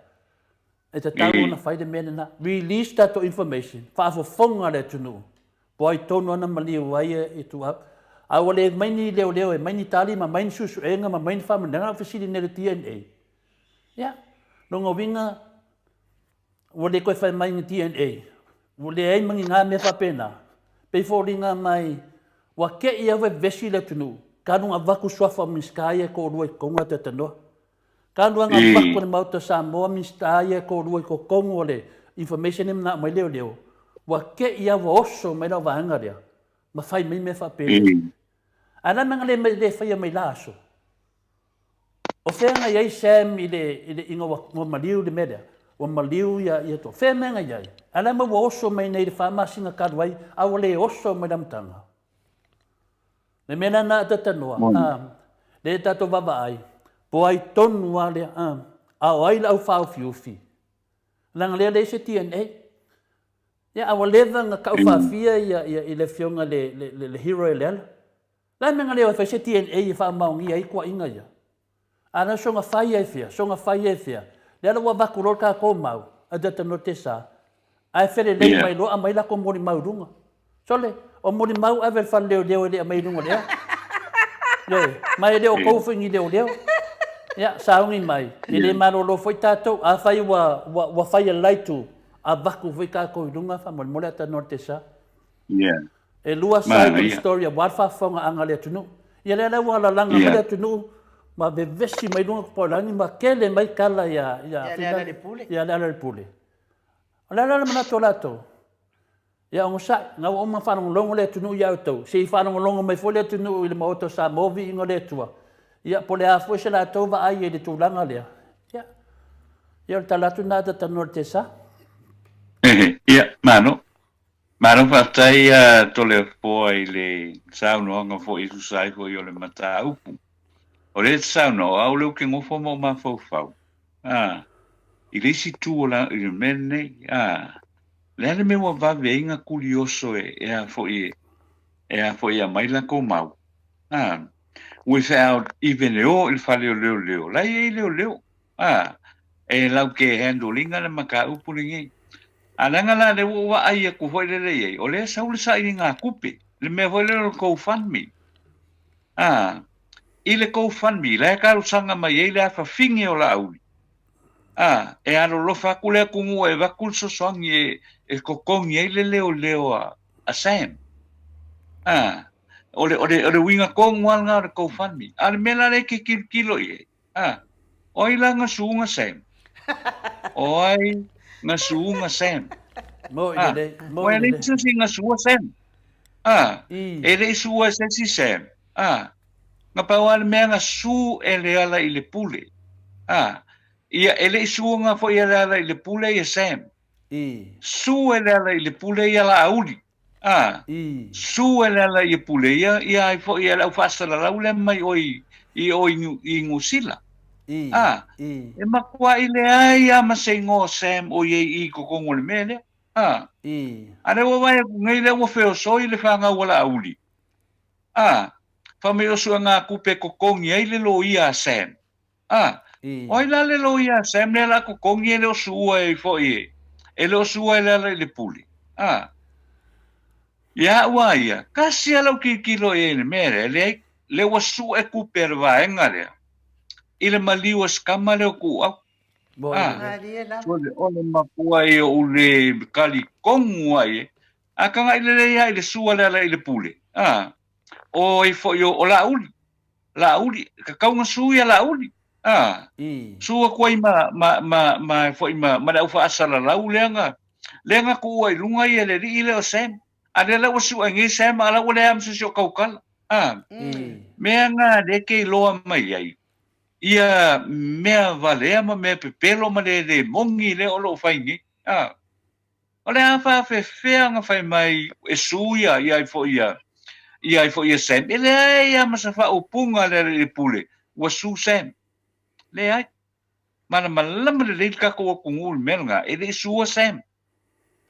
e tatau ona fai le mea lena. Release tatou information, faafofoga le atunuu, po o ai tonu ana maliu ai e ituau. A ua le aumai ni leoleo e aumai ni tali ma aumai ni suesuega ma aumai ni faamatalaga, o fesili nei i le DNA. Ia, lona uiga, Ua le toe fai mai ni DNA, ua leai ma ni na mea faapena. Pei foliga mai ua te i a vevesi le atunuu, talu ona avatu suafa o Minisita ia e toalua i totonu ae toe tanoa. Talu ona avatu e le Maota o Samoa Minisita ia e toalua i totonu o le information lea manao mai leoleo, ua te i a ua oso mai lau vaega lea ma fai mai mea faapena. Ae o le a le mea na le faia mai la aso? O fea na i ai Sam i le, i le, ina ua, ua maliu le mea lea? Ua maliu ia, ia to. Fea mea na i ai? A la mea ua oso mai nei i le fa masina talu ai, a ua le oso mai le amataga. Le mea lena a tatanoa, a, le tatou vaavaai, po ai tonu a lea, a, a o ai le au faaofiufi? Leaga lea leai se DNA. Ia, a ua leva na tau faafia ia, ia, i le afioga le, le, le, le hero e Leala. Le a le mea na le o e fai se DNA e faamaonia ai tuuaiga ia? A na soga fai ai fea, soga fai ai fea? Lea la ua avatu loa le tatou mau, a te no te sa, ae felelei mai loa aumai latou molimau i luga. Sole, o molimau ave i le fale leoleo e le aumai i luga o le ea. Ioe, ma e le o tou foi ni leoleo. Ia, sauni mai, e le malolo foi tatou. Afai ua, ua, ua fai e le la itu, avatu foi tatou i luga faamolemole a no te sa. Yeah. E lua side o le story aua le faafofogaaga a le atunuu. Ia lea la ua lalaga mai le atunuu ma vevesi mai luga Kopaulani ma kele mai tala ia ia Lealailepule. Ia Lealailepule. O le a la le manatu o latou? Ia onosai, na ua uma ona faalogologo le atunuu ia outou, se i faalogologo mai foi le atunuu i le Maota o Samoa viiga o le Atua. Ia po o le a foi se latou vaai i le tulaga lea. Ia, ia o le tala atu lena a Tatanoa i le Tesa. Ia, malo. Malo faafetai a Toleafoa i le saunoaga foi e tusa ai foi o le mataupu. O lea e te saunoa, o au lea ou te nofo ma ou mafaufau, a, i le isi itu o la, i le mea lenei, a, le a le mea ua vave ai na kulioso e, e a foi e, e a foi e aumai latou mau, a, without even e o i le fale o leoleo, la e i ai leoleo. A, e lau ke handle ina le mataupu lenei. A leaga la lea ua ou vaai atu foi lele i ai, o lea e sau le sailiga tupe, le mea foi lea o le GoFundMe. A, i le GoFundMe, la e talosaga mai ai le afafine o Laauli. A, e alolofa atu le atunuu e avatu le fesoasoani e, e totogi ai le leoleo a, a Sam. A, o le, o le, o le uiga tonu lava lena o le GoFundMe. A o le mea la lea e te tilotilo i ai, A, o ai la nga suuga Sam? O ai nga suuga Sam? Mo i lelei, mo i lelei. Ua e se si nga suua Sam. A, e le i suua e se si Sam. A, nga pau a le mea nga su e le ala i le pule. A, ia e le i suua nga foi e le ala i le pule ia Sam. Su e le ala i le pule ia Laauli. A, su e le ala ia pule ia, ia ai foi e le au faasalalau lea mai oi i o i, i Niu Sila. A, e makuaʻi leai a ma se igoa o Sam o i ai i totonu o le mea lea. A. A lea ua vaai atu nei lea ua feosoi le fanau a Laauli. A. Fai mai o suegatupe e totogi ai le loia a Sam. A. O ai la le loia a Sam lea o le a totogi e le o suua ai foi e, e le o suua e Lealailepule? A. Ia au a ia, tasi lava lau tilotilo i ai i le mea lea, leai, lea ua sue tupe a le vaega lea i le maliu a si tama lea o Tuuau. A. O le matua ia o le talitonu lava i ai. A tagai lelei lava i le sua a Lealailepule, a, o ai foi o Laauli, Laauli, tatau ona sue ia Laauli, a, sue atu ai ma, ma, ma, ma, foi ma, ma le au faasalalau lea na, lea na tuua i luga ia le alii lea o Sam. A lea la ua sue nei Sam, a la ua leai lava ma se isi o tautala. A, mea na lea e te iloa mai ai, ia mea valea ma mea pepelo ma le le moni lea o lo o fai nei. A, O le a faafefea ona fai mai e sue ia ia ai foi ia ia ai foi ia Sam? E leai lava ma se faaupuga a le Alii Pule ua sue Sam. Leai. Malamalama lelei le tatou atunuu i le mea lena, e le i sua Sam.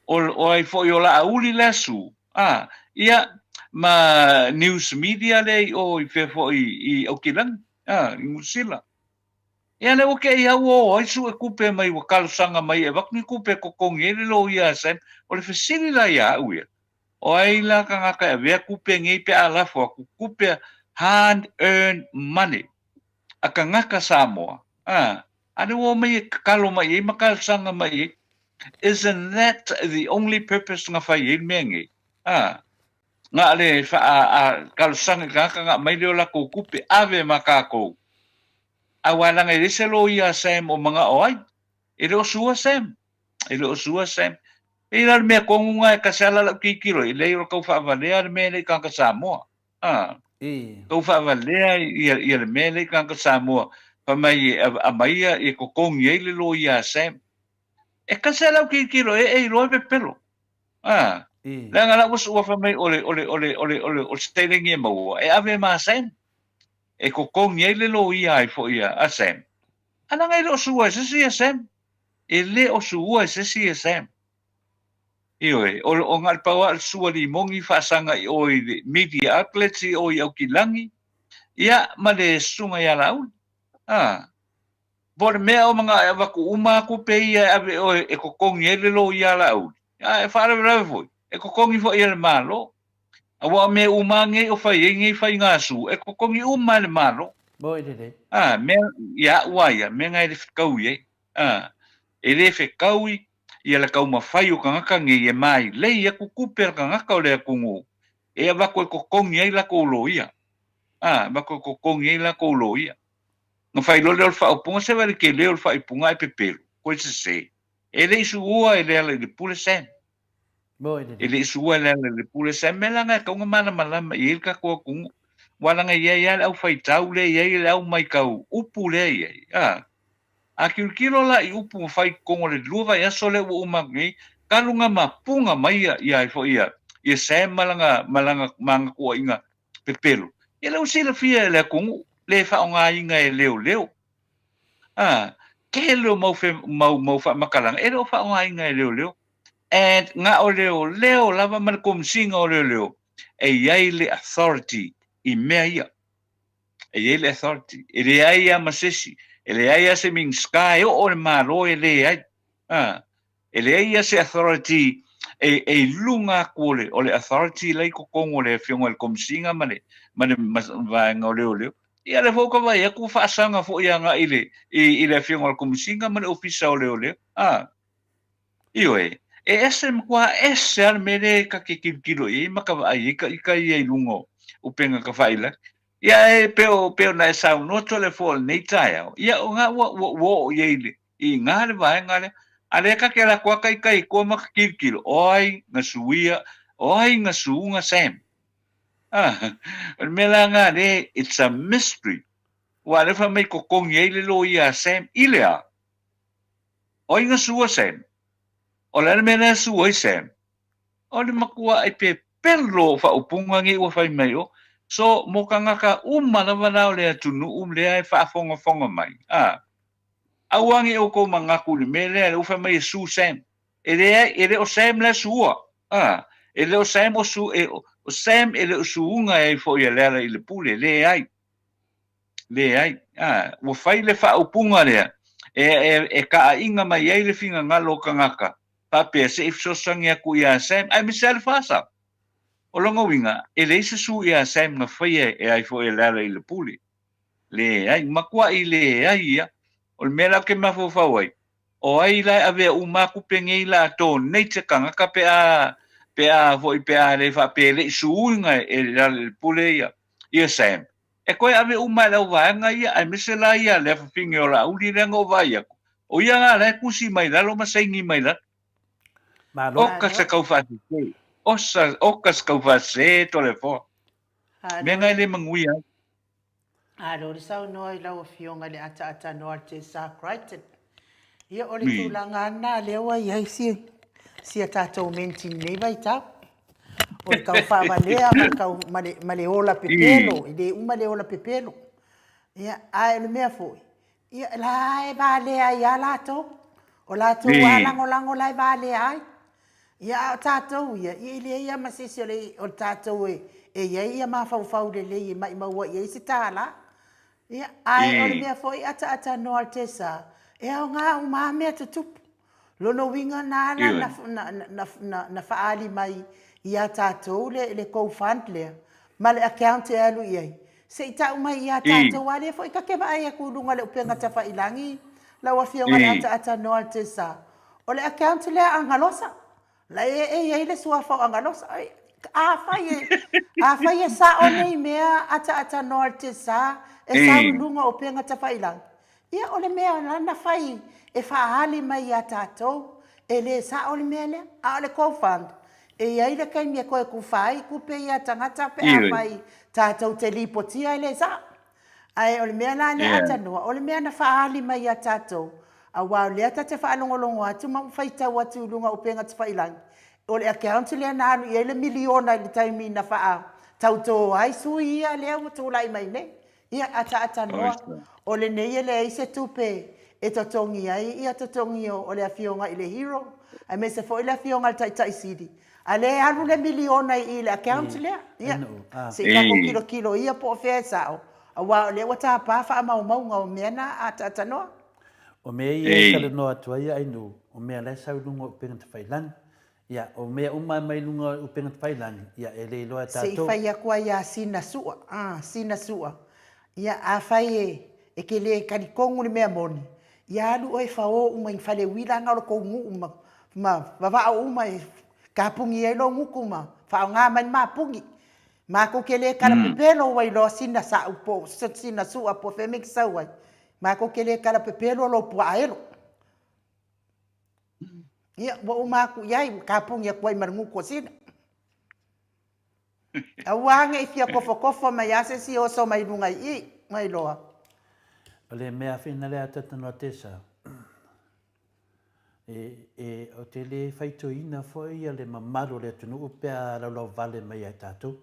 O, o ai foi o Laauli lea sue, a, ia, ma news media lea i o i fea foi i Aukilani, a, i Niu Sila. Ia lea ua kei au o ai suetupe mai ua talosaga mai e avatu ni tupe e totogi ai le loia a Sam. O le fesili la ia au ia, o ai la tagata e avea tupe nei pe a lafo atu, tupe hard earned money a tagata Samoa, a, a lea ua omai e tatalo mai ai ma talosaga mai ai. Isn't that the only purpose na fai ai le mea nei? A, na o le faa, a, talosaga i tagata na aumai lea o latou tupe, ave ma tatou. Aua leaga e leai se loia a Sam o manao ai. E le o sua Sam. E le o sua Sam. Pei la o le mea tonu lena e tasi lava lau tilotilo i ai, leai o le tau faavalea le mea lea i tagata Samoa. A. Tau faavalea ia, ia le mea lea i tagata Samoa, fai mai e aumai ia, e totogi ai le loia a Sam. E tasi lava lau tilotilo i ai, e iloa e pepelo. A. Leaga la ua sua fai mai o le, o le, o le, o le, o le, o le seleni e maua, e ave ma Sam. E totogi ai le loia ai foi a Sam. A leaga e le o sua e se isi ia Sam. E le o sua e se isi ia Sam. Ioe, o, o na o le pau lava o le sua limoni faasaga i o i le media outlets i o i Aukilani, ia, ma le susuga ia Laauli. A. Po o le mea o manao e avatu uma lava tupe ia e ave oe e totogi ai le loia a Laauli, a e faalavelave foi, e totogi foi e le Malo. Aua o mea uma lava nei o fai ai nei faigasu, e totogi uma e le Malo. Moi lelei. A, mea, ia au lava ia, mea na e le fetaui ai. A, e le fetaui ia le taumafai o tagata nei e mailei atu tupe a le tagata o le atunuu e avatu e totogi ai latou loia. A, avatu e totogi ai latou loia. Na fai loa lea o le faaupuga, se vaai le tele o le faaipuga ae pepelo, koe sese. E le i suua e Lealailepule Sam. E le i suua e Lealailepule Sam. Mea la na e tatau ona malamalama i ai le tatou atunuu. Aua leaga e i ai lava le au faitau lea e i ai le au maitau upu lea e i ai. A, a tilotilo la i upu na fai i totonu o le lua vaiaso lea ua uma atu nei, talu ona mapuga mai ia, ia ai foi ia, ia Sam ma lana, ma lana, ma ana tuuaiga pepelo, ia lea ua silafia e le atunuu, le faaaogaina e leoleo. A, tele o mau, fe, mau, mau faamatalaga, e le o faaaogaina e leoleo. And na o leoleo lava ma le Komisiga o Leoleo e i ai le authority i mea ia. E i ai le authority. E leai lava ma se isi, e leai lava se Minisita e oo i le Malo e leai. A, E leai ia se authority e, e i luga atu o le, o le authority la i totonu o le Afioga i le Komesina ma le, ma le ma, vaega o leoleo. Ia lea foi ua ka vaai atu ua faasaga foi agai i le, i, i le Afioga i le Komesina ma le Ofisa o Leoleo. A, ioe, e ese, matua ese lava le mea lea e ta te tilotilo i ai ma ka vaai ai ka ita ia i luga o upega tafailagi. Ia e pei o, pei ona e saunoa Toleafoa i lenei taeao, ia o na ua, ua, ua oo i ai le, i ina le vaega lea. A lea ka ke lako aka i kai koa ma ka kilokilo, o ai nga suia, o ai nga suunga Sam. Ah, o le mea la nga le, it's a mystery. Ua le fa mai kokongi ai le loia a Sam, i le a? O ai nga sua Sam? O le a le mea lea sua ai Sam? O le matua e pepelo o faaupuga nei ua fai mai o. So, mo kangaka uma lava la o le atunuu lea e faafogafoga mai. Ah, Aua ne i outou manatu i le mea lea, lea ua fai mai e Sue Sam. E leai, e le o Sam la e sua. A, e le o Sam o su, e, o Sam e le o suuga e ai foi a Lealailepule. Leai. Leai. A, ua fai le faaupuga lea e, e, e kaaiga mai ai le finagalo o tagata, faapea se i fesoasoani atu ia Sam, aemaise lava le FASA. O lona uiga, e leai se su ia Sam na faia e ai foi e Lealailepule. Leai, matuai leai ia. O le mea la ou te mafaufau ai, o ai la e avea uma atu penei la donate se tagata pe a pe a foi pe a le faapea e le i suuina e Lealailepule ia ia Sam. E toe ave uma e le au vaega ia aemaise la ia le afafine o Laauli lea na ou vaai atu, o ia la la e tusi mai lalo ma saini mai lalo. Malo. Oka se kau faasese. Osa, oka se kau faasese Toleafoa. Mea na e le manuia ai. Alo le saunoa i lau Afioga i le ataatanoa a le Tesa Crichton. Ia, o le tulaga lava lena lea ua i ai si, si a tatou menti i lenei vaitau. O le tau faavalea ma le, tau, ma le, ma le ola pepelo, e le uma le ola pepelo. Ia, ae o le mea foi, ia, la e valea ai lava latou. O latou lava lagolago la e valea ai. Ia, a o tatou ia, ia e leai lava ma se isi o le, o le tatou e, e i ai ia mafaufau lelei e maimau ai i ai se tālā. Ia, ae o le mea foi ataatanoa le Tesa, e aoga uma lava mea tutupu. Lona uiga na ala na, na, na, na, na faaali mai ia tatou le, le Go Fund lea, ma le account e alu i ai, se i tau mai ia tatou, a lea foi ta te vaai atu i luga o le upega tafailangi, lau Afioga i le ataatanoa le Tesa, O le account lea a Agalosa. La e e i ai le suafa o Agalosa. Afai e, afai e sao nei mea ataatanoa le tesa e sau i luga o upega tafailagi, ia o le mea la na fai e faaali mai ia tatou, e le sao le mea lea. A o le Go Fund, e i ai le taimi e toe tufa ai tupe ia tagata pe afai tatou te lipotia e le sao. Ae o le mea la lea atanoa, o le mea na faaali mai ia tatou, aua o lea ta te faalogologo atu ma faitau atu i luga o upega tafailangi, o le account lea na alu i ai le miliona i le taimi na faatauto ai sui ia lea ua tulai mai nei. Ia, ataatanoa, o lenei e leai se tupe e totogi ai ia totogi o le Afioga i le Hero, aemaise foi le Afioga i le Taitai Sili, A lea e alu le miliona i i le account lea. Ia, se i tatou tilotilo ia po o fea e sao, aua o lea ua tapa faamaumauga o mea na a taatanoa. O mea ia e talanoa atu ai Ainuu, o mea la e sau i luga o upega tafailangi. Ia, o mea uma e mai luga o upega tafailangi, ia e le iloa e Se i tatou. fai atu ai ia Sina Sua, ah, Sina Sua. Ia, afai e, e te le talitonu le mea moni, ia alu oe e fao uma i fale uila ana o le tou nuu ma, ma vavao uma e kapuni ai lou gutu ma faaaoga mai le mapuni. Matou te le tala pepelo ua iloa sina sa'u po o sina su'a po o fea mea e te sau ai. Matou te le tala pepelo lou puaa elo. Ia, ua uma atu i ai, ua kapuni atu ai ma le gutu o sina. Aua ne i fia kofokofo mai lava se isi oso mai luga i i, ua iloa. O le mea awhina lea a Tatanoa Tesa, E, e, ou te le faitioina foi ia le mamalu o le atunuu pe a laulauvale mai ia i tatou.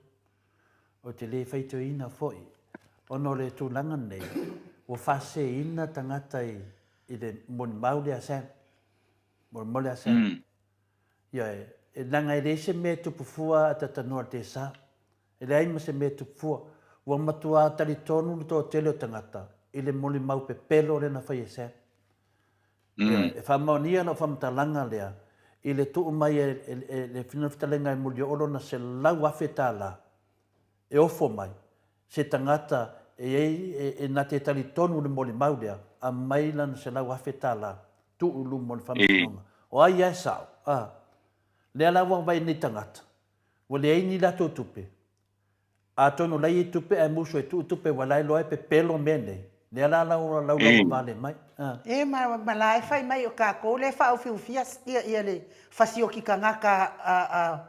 Ou te le faitioina foi, ona o le tulaga lenei, ua faaseseina tagata i, i le molimau lea a Sam. Molimau lea a Sam. Mm. Ioe, e, leaga e leai se mea e tupu fua a Tatanoa Desa. E leai ma se mea e tupu fua. Ua matua talitonu le toatele o tagata i le molimau pepelo lea na fai e Sam. Ioe, e faamaonia lau faamatalaga lea i le tuu mai e le Afioga Fetalaiga e Mulioo lona $100,000 e ofo mai se tagata e i ai, e na te talitonu i le molimau lea, aumai lana $100,000 tuu i luma o le faamasinoga. O ai lava e sao? A. Lea la ua vaai nei tagata, ua leai ni latou tupe, Atonu la i tupe ae musu e tuu tupe ua la iloa e pepelo mea nei. Lea la lau lau lava vale mai. A. E ma ma la e fai mai o tatou lea e faaofiofia ia ia le fasioki tagata a a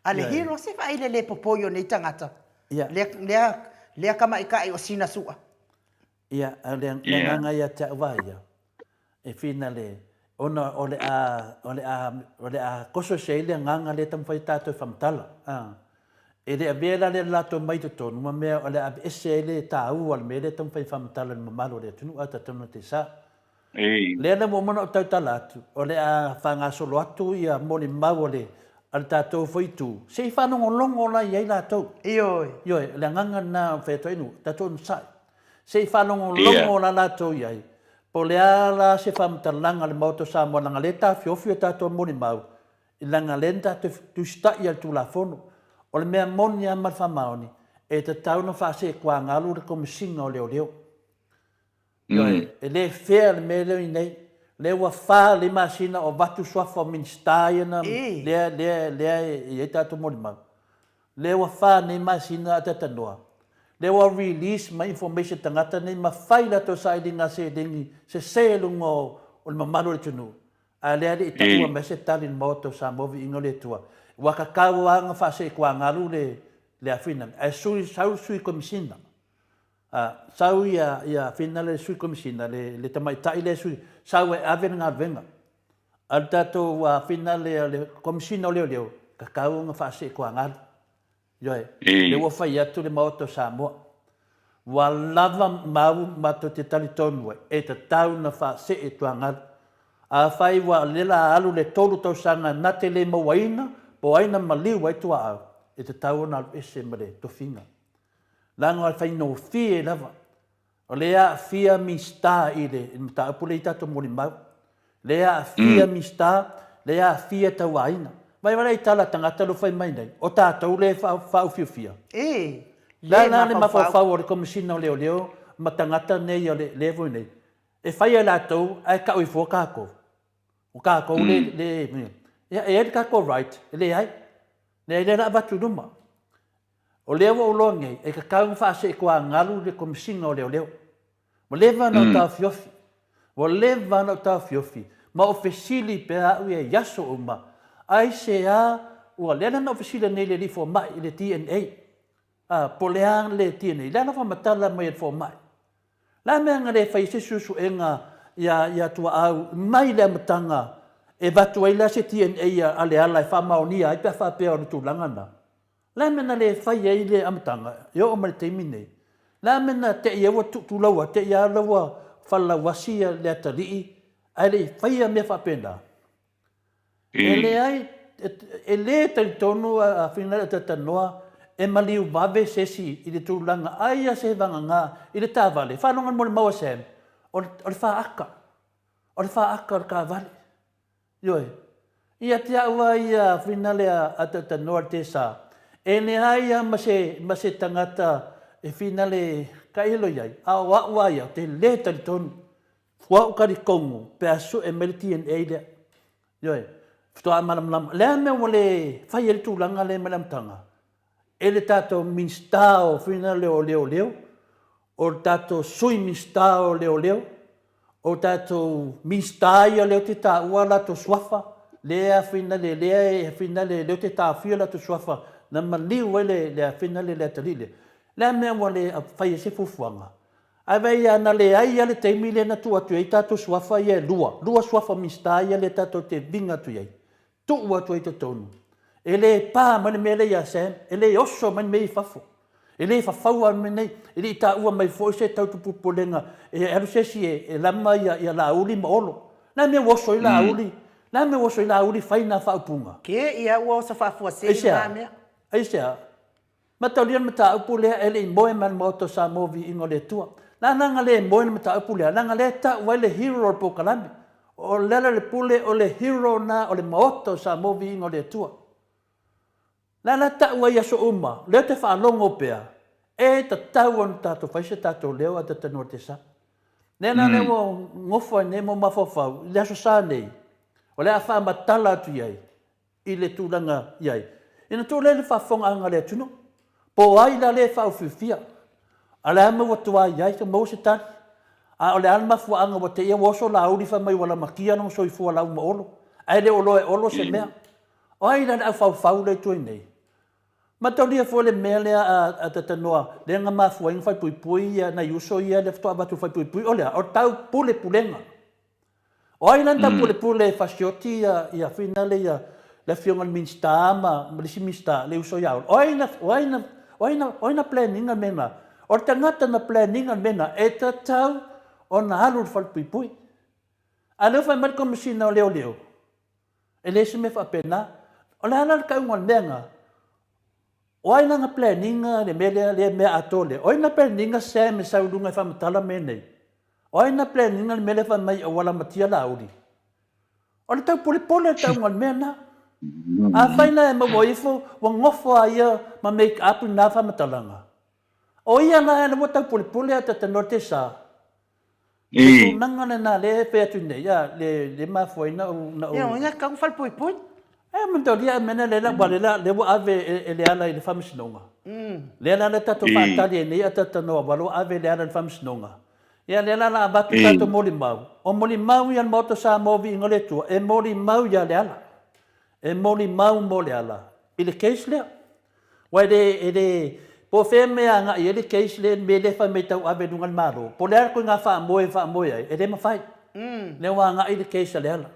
a le hero se vaai le le popoi o nei tagata. Ia. Lea lea lea tamaitai o sina sua. Ia, a o le agaga ia te au a ia, e finale, ona o le a, o le a, o le a koso ese ai le agaga lea e taumafai ai tatou e faamatala. A. E le avea la le latou mai i totonu ma mea o le a aveese ai le taua o le mea lea e taumafai e faamatala i le mamalu o le atunuu, a tatou na te sa. Lea la ua uma ona ou tautala atu, o le a faagasolo atu ia molimau a le a le tatou foi itu, se i faalogologo la i ai latou. Ioe. Ioe, o le agaga lena o fai atu ai, tatou onosai. Se i faalogologo la latou i ai, po o le a la se faamatalaga a le Maota o Samoa, leaga o lea e taofiofi o tatou molimau, leaga o lea na tatou tusitaia i le Tulafono. O le mea moni lava ma le faamaoni, e tatau ona faaseetuagalu le Komesina o Leoleo. Ioe, e le fair le mea lea i nei. Lea ua fa lelei masina o avatu suafa o Minisita ia na, lea, lea, lea e i ai tatou molimau. Lea ua fa nei masina a tatanoa. Lea ua release mai information tagata nei ma fai latou sailiga seleni sese i luga o, o le mamalu o le atunuu. A lea le i taua mai se tali i le Maota o Samoa viiga o le Atua. Ua tatau lava ona faaseetuagalu le, le afina. Ae sui, sau le sui komisina. A, sau ia, ia Fina le Sui Komesina, le, le tamaitai lea sui, sau e ave le galuega. A o le tatou a, Fina le, le Komesina o Leoleo, tatau ona faasee tuagalu. Ioe, lea ua fai atu le Maota o Samoa. Ua lava mau matou te talitonu ai, e tatau ona faasee tuagalu. Afai ua lea la alu le tolu tausaga na te le mauaina po o ai na maliu ai tuaau, e tatau ona alu ese ma le tofiga. Leaga e faigofie lava. O lea e aafia Minisita i le mataupu lea i tatou molimau. Lea e aafia Minisita, lea e aafia tauaiga. Vaai vaai i tala a tagata lea ua fai mai nei, o tatou lea e faaufiufia. E Le a la le mafaufau o le Komesina o Leoleo ma tagata nei o lea foi nei, e fai e latou ae tau ifo tatou. O tatou le, le, ia e i ai le tatou right, e leai. Leai, lea o le a avatu i luma. O lea ua ou iloa nei, e tatau ona faaseetuagalu le Komesina o Leoleo. Ua leva ona ou taofiofi, ua leva ona ou taofiofi, ma ou fesili pea au ia i aso uma, aisea ua, lea la na ou fesili nei i le alii fomai i le DNA, a, po o le a le DNA, lea la faamatala mai e le fomai. O le a le mea na le fai ai se suesuega ia, ia Tuaau mai le amataga e avatu ai la se DNA a Leala e faamaonia ai pe a faapea o le tulaga lena? Le a mea na le fai ai le amataga e oo mai le taimi nei? Le a mea na te i ai ua tuulaua, te i lava ua falelauasi le atalii ae le i faia mea faapena? E leai, e le talitonu a Finagalo e talatalanoa e maliu vave se isi i le tulaga ai a se vagana i le taavale. Faalogo le molimau a Sam, o le faata, o le faata o le taavale. Ioe. Ia te au lava ia finale a Tautanoa le Tesa, e leai lava ma se, ma se tagata e finale tailo i ai, a o au lava ia, ou te le talitonu. Ua ou talitonu pe a sue mai le DNA lea. Ioe. Faatoa malamalama. O le a le mea ua le fai ai le tulaga lea mai le amataga? E le tatou Minisita o finale o Leoleo, o le tatou Sui Minisita o Leoleo, o tatou Minisita ia lea ou te taua latou suafa, lea finale lea finale lea ou te taofia latou suafa na maliu ai le le finale le atalii lea. Le a mea ua le fai ai se fuafuaga? Ae vaai a na leai lava le taimi lea na tuu atu ai tatou suafa ia e lua, lua suafa Minisita ia lea tatou te viga atu i ai. Tuu atu ai i totonu. E le pa mai le mea lea ia Sam, e le oso mai le mea i fafo. E le fafaua le mea nei, e le i taua mai foi se tautupupulega e alu se isi e lama ia Laauli ma Olo. O le a le mea ua oso ai Laauli? O le a le mea ua oso ai Laauli fai na faaupuga? Ke ia ua oso faafuasei lena mea. Aisea? Mataulia le mataupu lea e le i moe mai le Maota o Samoa Viiga o le Atua. Le a na le moe le mataupu lea? Leaga lea e tau ai le hero o le polokalame. O Lealailepule o le hero na o le Maota o Samoa Viiga o le Atua. Le a la tau ai i aso uma, lea ou te faalogo pea, e tatau ona tatou fai se tatou leo ae tatou te sa. Lea la lea ua nofo ai nei ma mafaufau i le Aso Sa nei, o le a faamatala atu i ai i le tulaga i ai. Ina tuu lea i le faafofogaaga a le atunuu, po o ai la lea e faaufiufia, a o le a le mea ua tuai ai, maua se tali. A o le a le mafuaaga ua teia ua oso Laauli fai mai ua lamatia lona soifua lau ma Olo, ae le o iloa e Olo se mea. O ai la le aufaufau lea i tua i nei? Mataulia foi le mea lea a Tatanoa, lea na mafua ai ona faipuipui nai uso ia lea faatoa avatu i faipuipui, o le a? O le taupulepulega. O ai la na taupulepule e fasioti ia finale ia le afioga i le Minisita ma le isi Minisita, le uso ia Olo? O ai na, o ai na, o ai na, o ai na plan ina le mea lena? O le tagata na plan ina le mea lena, e tatau ona alu i le falepuipui. A lea ua fai mai le Komesina o Leoleo, e leai se mea faapena. O le a la le tauga o le mea lena? O ai lana planning le mea lea, le mea atoa lea? O ai na planning Sam e sau i luga e faamatala mea nei? O ai na planning le mea lea fai mai ua lamatia Laauli? O le taupolepole le tauga o le mea lena. Afai la e maua ifo ua nofo a ia ma make up i na faamatalaga, o ia la ua taupolepole a tatanoa te sa. Le tulaga lena lea e fai atu nei, a, le, le mafua ai na ou, na ou... Ia, ina kau falepuipui. E, manatua a mea lea, ua lea, lea ua ave e, e Leala i le faamasinoga. Lea la le tatou faatali ai nei a tatanoa, ua lea ua ave e Leala i le faamasinoga. Ia, lea la la avatu tatou molimau. O molimau ia a le Maota o Samoa Viiga o le Atua, e molimau ia Leala. E molimau mo Leala i le case lea. Aua e le, e le, po o fea mea agai i ai le case lea, le mea lea e fai mai tauave i luga o le Malo, po o le a le ituaiga faamoe e faamoe ai, e le mafai. Lea ua agai le case a Leala.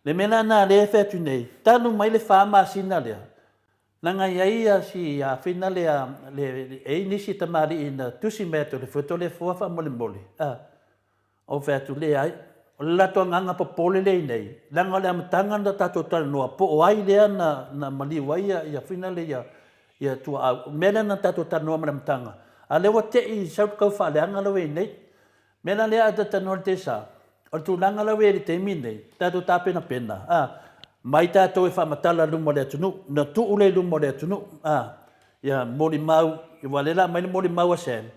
Le mea la lena lea e fai atu nei, talu mai le fa masina lea, leaga e i ai si afina lea, le, e i ai nisi tamalii na tusi mai atu, le Toleafoa faamolemole, a. Ou fai atu, Leai, o le latou agaga popole lea i inei, leaga o le amataga na tatou talanoa po o ai lea na, na maliu ai ia, ia fuina lea ia, ia Tuaau. O le mea lea na tatou talanoa mai le amataga, a o lea ua te i sau le tau faaleaga la ua i inei. O le mea la lea a ta talanoa i le tesa, o le tulaga la ua i ai i le taimi lenei, tatou tapenapena, a, mai tatou e faamatala i luma o le atunuu, na tuu lea i luma o le atunuu, a, ia molimau, aua o lea o le a aumai le molimau a Sam,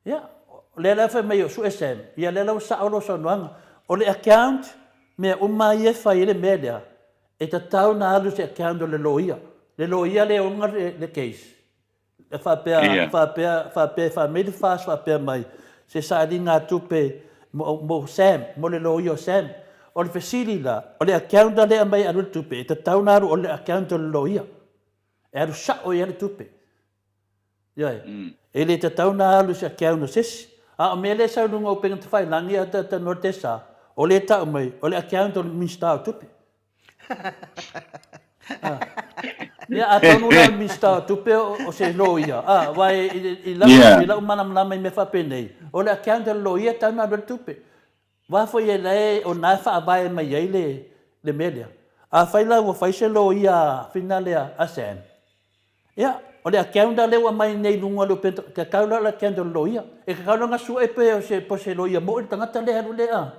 Ia, o lea la e fai mai o sue Sam, ia lea la ua sao lau saunoaga. O le account, mea uma ia e fai ai le mea lea, e tatau ona alu i se account o le loia. Le loia lea e ona le case. E faapea, yeah. faapea, faapea e fai le FAS faapea mai, se sailiga tupe mo, mo Sam, mo le loia o Sam. O le fesili la, o le account lea e aumai e alu le tupe, e tatau ona alu o le account o le loia. E alu sao i ai le tupe. Ioe. E le tatau ona alu i se account o se isi. A o mea lea e sau i luga o upega tafailagi a talanoa le tesa, o lea e tau mai, o le account o le Minisita o Tupe. Ah. Ia, atonu la o le Minisita o Tupe o se loia. Ah, aua i lau, yeah. i lau malamalama i mea faapenei, o le account o le loia e tatau ona alu ai le tupe. Aua foi e lae o na e faavae mai ai le, le mea lea. Afai la ua fai se loia finale a Sam, Ia, o le account lea ua aumai nei i luga o le upega, e tatau la o le account o le loia. E tatau la ona sue pe o se, po o se loia moi le tagata lea e alu lea.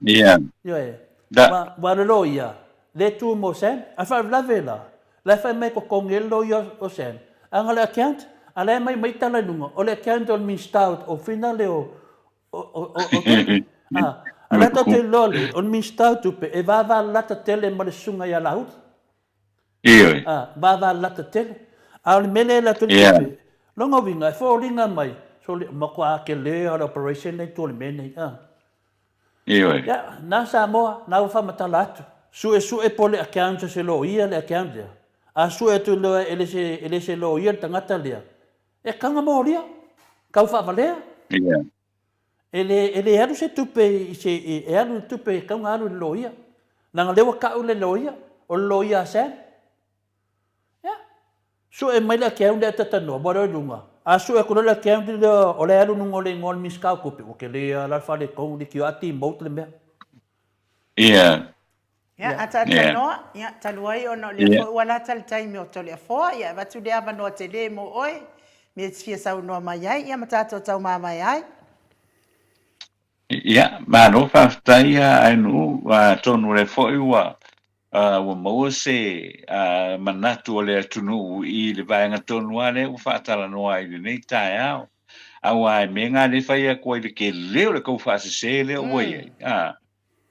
Ia. Ioe. Da. Ua, ua le loia, le tu mo Sam. A faalavelave la, la e fai mai e totogi ai le loia o Sam. A na o le account, a la e aumai mai tala i luga, o le account o le Minisita o, o fina lea o, o, o, o, o tupe. A, a la tatou te iloa lea, o le Minisita o tupe, e vavalalata tele ma le susuga ia Laauli. Ioe. A, vavalalata tele. A o le mea lea e alu atu ai le tupe, lona uiga e foliga mai, sole, matua tele lava o le operation lea i tua o le mea nei, a. Ioe. Ia, na Samoa, na ua faamatala atu. Suesue po o le account a se loia le account lea. A sue atu loa e le se, e le se loia le tagata lea, e taga molia, tau faavalea. Ia. E le, e le alu se tupe i se, e alu le tupe e tatau ona alu i le loia. Leaga o lea ua tau le loia, o le loia a Sam. Ia, sue mai le account lea e talanoa, ua leo i luga. A sue atu loa le account lea o la e alu i luga o le igoa o le Minisita o Tupe, ua tele lava la le faaletonu, leitioa a demote le mea. Ia. Ia, a talanoa, ia, talu ai ona o lea foi ua lata le taimi o Toleafoa, ia, e avatu lea avanoa tele mo oe, mea e te fia saunoa mai ai, ia, ma tatou taumamae ai. Ia, malo faafetai Ainuu, atonu o lea foi ua ua maua se manatu o le atunuu i le vaega tonu lava lea ua faatalanoa ai i lenei taeao. Aua e mea na lea e fai atu ai le tele o le taufaasese lea ua i ai, a.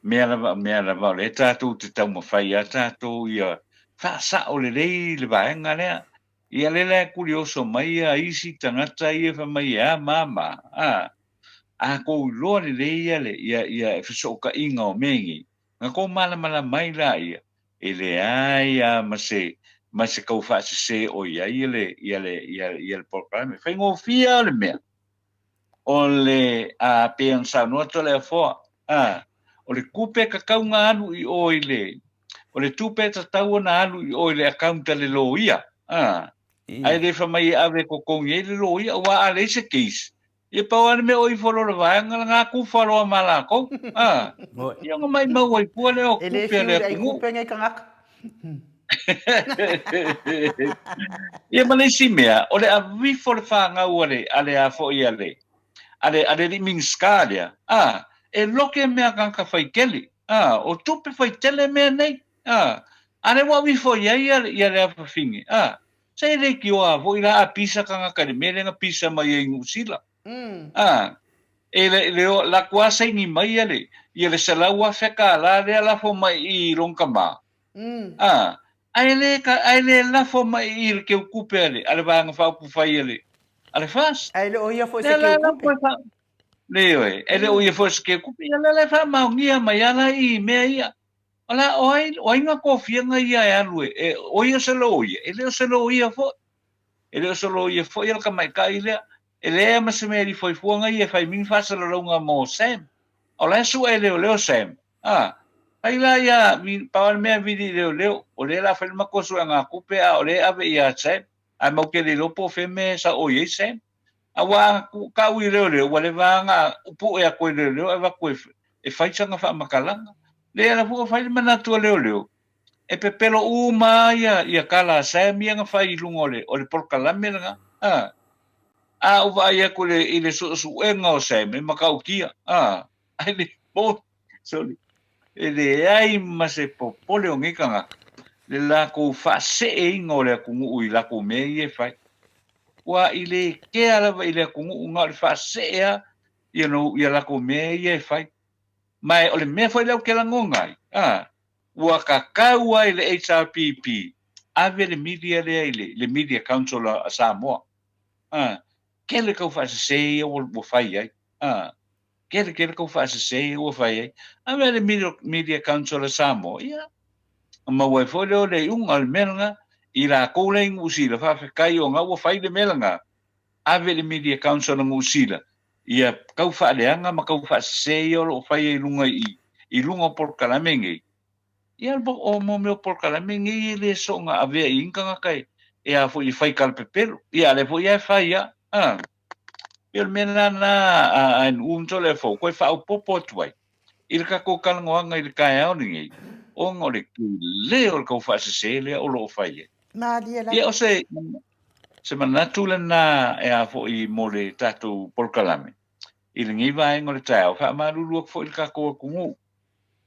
Mea lava, mea lava, o lea tatou te taumafai lava tatou ia faasao lelei le vaega lea. Ia lea la e kurioso mai ia isi tagata ia fai mai e a ma ma, a, a kou iloa lelei ia le, ia, ia fesootaiga o mea nei, na kou malamalama ai laia, e leai lava ma se, ma se tau faasese o i ai ia le, ia le, ia, ia le polokalame. Faigofie lava le mea. O le, a, pei ona saunoa Toleafoa, a, o le tupe e tatau ona alu i o i le, o le tupe e tatau ona alu i o i le account a le loia, a, ae le fai mai e ave e totogi ai le loia, aua a leai se case, Ia pau lava le mea o ifo loa le vaega lena kufa loa ma lakou. A. Ia ona maimau ai fua lea o E le kupe a fiu le i le ai atunuu. kupe nei tagata. Ia ma le isi mea, o le avifo o le fanau a le, a le a foi a le, a le, a le alii Minisita lea, a, e loke mea a tagata faitele, a, o tupe faitele mea nei, a, a lea ua avifo i ai ia, ia le afafine, a, se e leitioa foi la a pisa tagata i le mea lea na pisa mai ai i Niu Sila, a, e le, le, latou lava saini mai ia le, ia le $100,000 lea lafo mai i i lona tama, a, ae le, ae le lafo mai i i le teutupe a le, a le Vaega Faaupufai a le, a le FAST. Ae le o ia foi se Lea la la teutupe. Leoe, e le o ia foi se teutupe, ia lea la e faamaonia mai lava la i mea ia. O la, o ai, o ai na tofiaga ia e alu e, e, o ia o se loia? E le o se loia foi. E le o se loia foi le tamaitai lea. E leai ma se mea e lifoifoga ia e fai mai ni faasalalauga mo Sam. O la e sue e leoleo Sam. A, fai la ia, pau lava le mea vili i leoleo, o lea o le a fai le matou suega tupe a o lea e ave ia Sam. Ae matou te le iloa po o fea mea e sao i ai Sam. Aua a tau i leoleo, ua leva lava ona pue atu e leoleo ae avatu e fai sana faamatalaga. Leai, o la foi ua fai le manatu a leoleo, e pepelo uma lava ia tala a Sam ia na fai i luga o le, o le polokalame lena. A, a ou vaai atu i le, i le suesuega o Sam, e matautia. A, ae le moni, sorry, e leai ma se popole o nei tagata le latou faaseeina o le atunuu i latou mea ia e fai. Ua i le kea lava i le atunuu na o le faasee lava ia, no, ia latou mea ia e fai. Ma o le mea foi lea ou te lagona ai, a, ua tatau lava i le HRPP ave le media lea i le, le Media Council a Samoa. A, tele tau faasese ia ua, ua fai ai. A, tele tele tau faasese ia ua fai ai. Ave le Media, Media Council a Samoa, ia, maua ai foi lea o le iuga o le mea lena. I latou la i Niu Sila, faafetai ona ua fai le mea lena, ave le Media Council a Niu Sila, ia tau faaleaga ma tau faasese ia o lo o fai ai i luga i, i luga o polokalame nei. Ia o mo mea o polokalame nei e le soona avea i ai ni tagata e, e a foi e fai talapepelo. Ia a lea foi e fai a, a. Pei o le mea lena na a, a NU ma le fou, koe faaopoopo atu ai i le tatou talanoaga i le taeao lenei, ona o le tele o le tau faasese lea o lo o fai ai. Malie lava. Ia o se, se manatu lena e a foi mo le tatou polokalame i lenei vaega o le taeao, faamalulu atu foi i le tatou atunuu.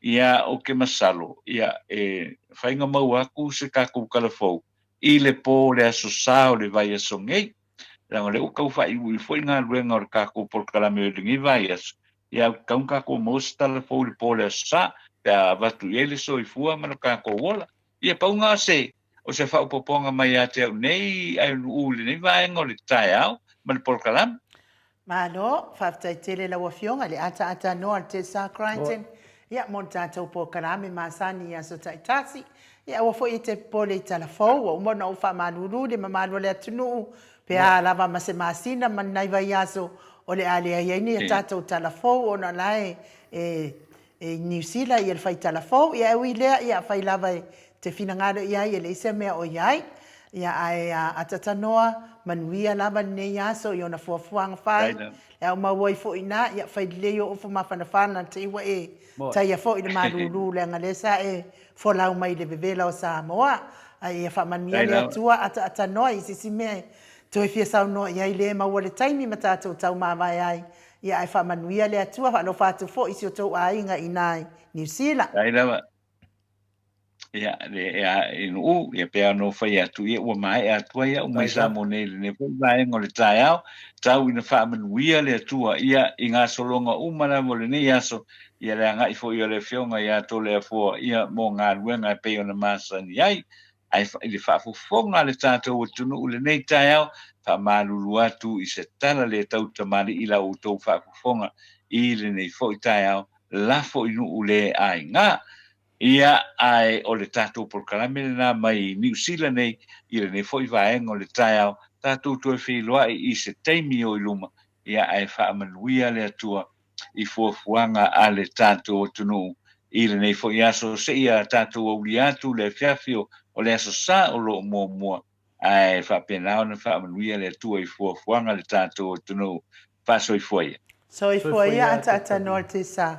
Ia, ou te masalo, ia, e fai na maua atu se tatou tala fou i le pō o le Aso Sa o le vaiaso nei. Leaga o lea ua tau faaiuiu foi galuega o le tatou polokalame o lenei vaiaso, ia, ua tatau ona tatou maua se tala fou i le pō o le Aso Sa, pe a avatu i ai le soifua ma lo tatou ola. Ia, pau na o se, o se faaopoopoga mai ia te au nei, ae i lenei vaega o le taeao ma le polokalame. Malo, faafetai tele lau Afioga i le ataata noa o le Tessa Crichton, ia, mo le tatou polokalame masani i aso taitasi. Ia, aua foi e te popole i tala fou, ua uma ona ou faamalulu i le mamalu o le atunuu, pe a lava ma se masina ma ni nai vaiaso o le a leai ai ni a tatou tala fou ona o la e, e i Niu Sila ia le fai tala fou, ia e ui lea, ia afai lava e te finagalo i ai e leai se mea o i ai. Ia ae a atatanoa, manuia lava lenei aso i ona fuafuaga fai, le a ou maua ai foi ina, ia fai lelei ou ofu mafanafana te i ua e taia foi i le malulu leaga lea sa e folau mai i le vevela o Samoa. Ae ia faamanuia le Atua ataatanoa i se isi mea e toe fia saunoa i ai le maua le taimi ma tatou taumavae ai. Ia ae faamanuia le Atua, faalofa atu foi i si o tou aiga i ina i Niu Sila. Faafetai lava. Ia, le, ia, i Nuu, ia pei ona ou fai atu, ia ua maea atu ai au mai Samoa nei i lenei foi vaega o le taeao, tau ina faamanuia le Atua, ia, i gasologa uma lava o lenei aso, ia le agai foi o le Afioga ia Toleafoa, ia, mo galuega e pei ona masani ai. Ae i le faafofoga a le tatou atunuu i lenei taeao, faamalulu atu i se tala le tau tamalii i la outou faafofoga i lenei foi taeao, lafo i nuu le aiga. Ia, ae o le tatou polokalame lena mai Niu Sila nei i lenei foi vaega o le taeao, tatou toe feiloai i se taimi o i luma, ia ae faamanuia le Atua i fuafuaga a le tatou atunuu i lenei foi aso seia tatou aulia atu le afiafi o le Aso Sa o lo o muamua, ae faapena ona faamanuia le Atua i fuafuaga a le tatou atunuu. Faasoifua ia. Soifua ia ataatanoa le tesa.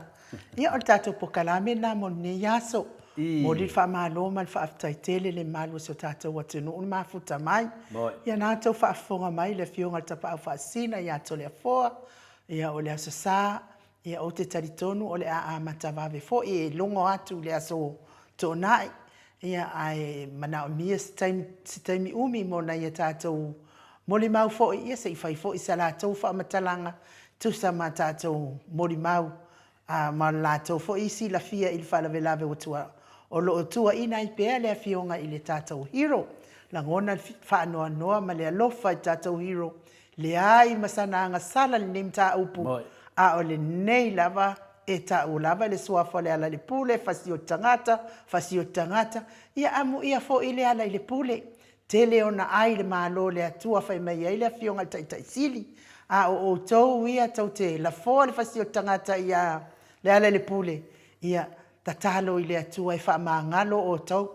Ia o le tatou pokalame lena mo lenei aso. Momoli le faamalo ma le faafetai tele i le mamalu o si o tatou atunuu na mafuta mai. Ia na outou faafofoga mai i le Afioga i le Tapaau Faasisina ia Toleafoa. Ia o le Aso Sa, ia ou te talitonu o le a amata vave foi e logo atu i le Aso Toonai. Ia, ae manaomia se taimi, se taimi umi mo nai a tatou molimau foi, ia se i fai foi sa latou faamatalaga tusa ma tatou molimau, a, ma le latou foi silafia i le faalavelave ua tua, o lo o tuuaina ai pea le Afioga i le tatou hero. Lagona le faanoanoa ma le alofa i tatou hero, leai ma sana agasala i lenei mataupu, a o lenei lava E taua lava le suafa o Lealailepule, fasioti tagata, fasioti tagata, ia amuia foi Lealailepule. Tele ona ai le Malo o le Atua fai mai ai le Afioga i le Taitai Sili, a o outou ia tou te lafoa le fasioti tagata ia Lealailepule, ia tatalo i le Atua e faamagalo outou.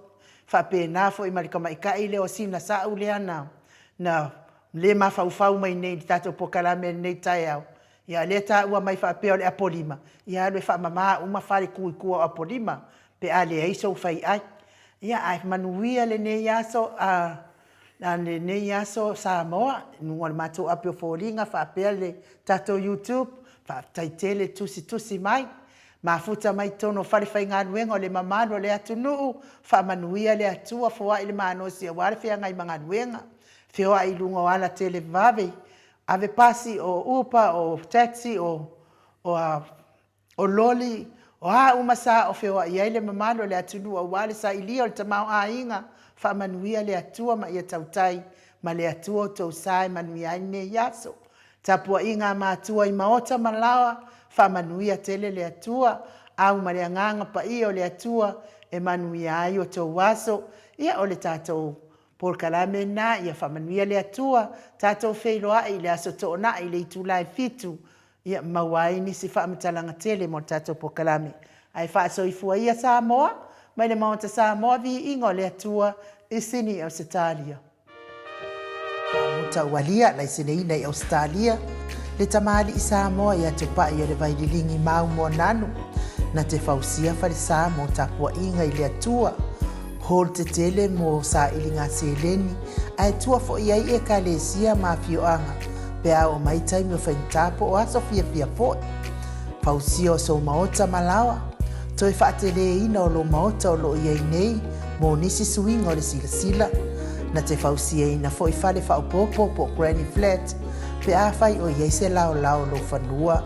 Faapena foi ma le tamaitai lea o Sina Sa'u lea na na le mafaufau mai nei i le tatou polokalame i lenei taeao, Ia lea taua mai faapea o le Apolima, ia alu e faamama uma fale tu i tua o Apolima pe a leai sou faiai. Ia ae manuia lenei aso a lenei aso Samoa, i luga o le matou api o foliga faapea le tatou YouTube, faafetai tele tusitusi mai, mafuta mai totonu o falefaigaluega o le mamalu o le atunuu, faamanuia le Atua, foai le malosi aua le feagai ma galuega, feoai i luga o ala televave, Ave pasi, o upa, o taxi, o, o, a, o loli, o a uma sa o feoai ai le mamalu o le atunuu aua le sailia o le tamaoaiga, faamanuia le Atua ma ia tautai ma le Atua outou sa e manuia ai lenei aso. Tapuaiga a matua i maota ma laoa, faamanuia tele le Atua, au ma le agaga paia o le Atua e manuia ai outou aso. Ia o le tatou Polokalame lena, ia faamanuia le Atua, tatou feiloai i le Aso Toonai i le itula e 7, ia maua ai nisi faamatalaga tele mo le tatou polokalame. Ae faasoifua ia Samoa, mai le Maota Samoa, viiga o le Atua i Sini Ausetalia. Faamuta Ualia, laiseneina i Ausetalia, le tamalii Samoa ia Tupai o le Vaililigi Mau Moananu, na te fausia falesa mo tapuaiga i le Atua. Hall tetele mo sailiga seleni, ae tua foi ai Ekalesia ma afioaga pe a oo mai taimi o faigata po o aso fiafia foi. Fausia o sou maota ma laoa, toe faateleina o lou maota o lo o i ai nei mo nisi suiga o le silasila. Na te fausiaina foi fale faaopoopo po o granny flat pe afai o i ai se laolao o lou fanua.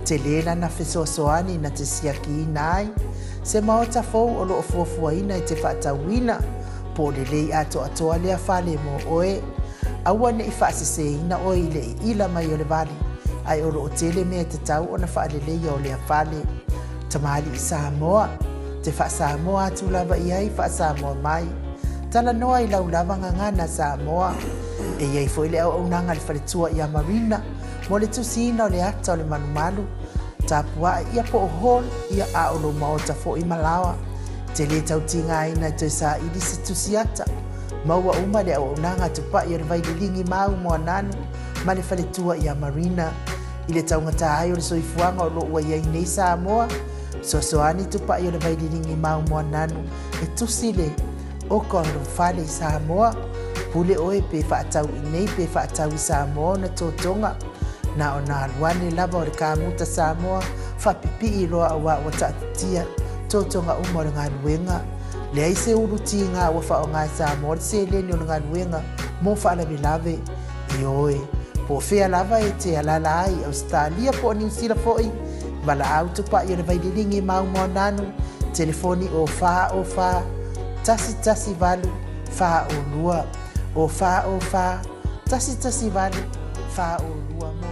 Tele lana fesoasoani na te siakiina ai se maota fou o lo o fuafuaina e te faatauina, po o lelei atoatoa lea fale mo oe. Aua ne i faaseseina oe i le iila mai o le vali, ae o lo o tele mea e tatau ona faaleleia o lea fale. Tamalii Samoa, te faa-Samoa atu lava i ai faa-Samoa mai. Talanoa i lau lava gagana Samoa. E i ai foi le auaunaga a le faletua ia Marina, Mo le tusiina o le ata o le malumalu, tapuaʻi ia po o hall ia a o lou maota foi ma laoa. Te lē tau tigaina e toe saili se tusi ata. Maua uma le auaunaga tupaʻi o le Vaililigi Mau Moananu ma le faletua ia Marina. I le taugata ai o le soifuaga o lo ua i ai nei Samoa, fesoasoani tupaʻi o le Vaililigi Mau Moananu e tusi le Oka o lou fale i Samoa, pule oe pe faatau i nei pe faatau i Samoa ona totoga. Na o na alu ane lava o le kamuta Samoa faapipii loa aua ua taatitia totoga uma o le galuega. Leai se ulu tiga ua faaaoga e Samoa le seleni o le galuega mo faalavelave. Ioe, po o fea lava e te alala ai i Ausetalia po o Niu Sila foi, valaau tupai o le Vaililigi Mau Moananu, telefoni o 4 o 4 1 1 8 4 o 2, o 4 o 4 1 1 8 4 o 2 mo.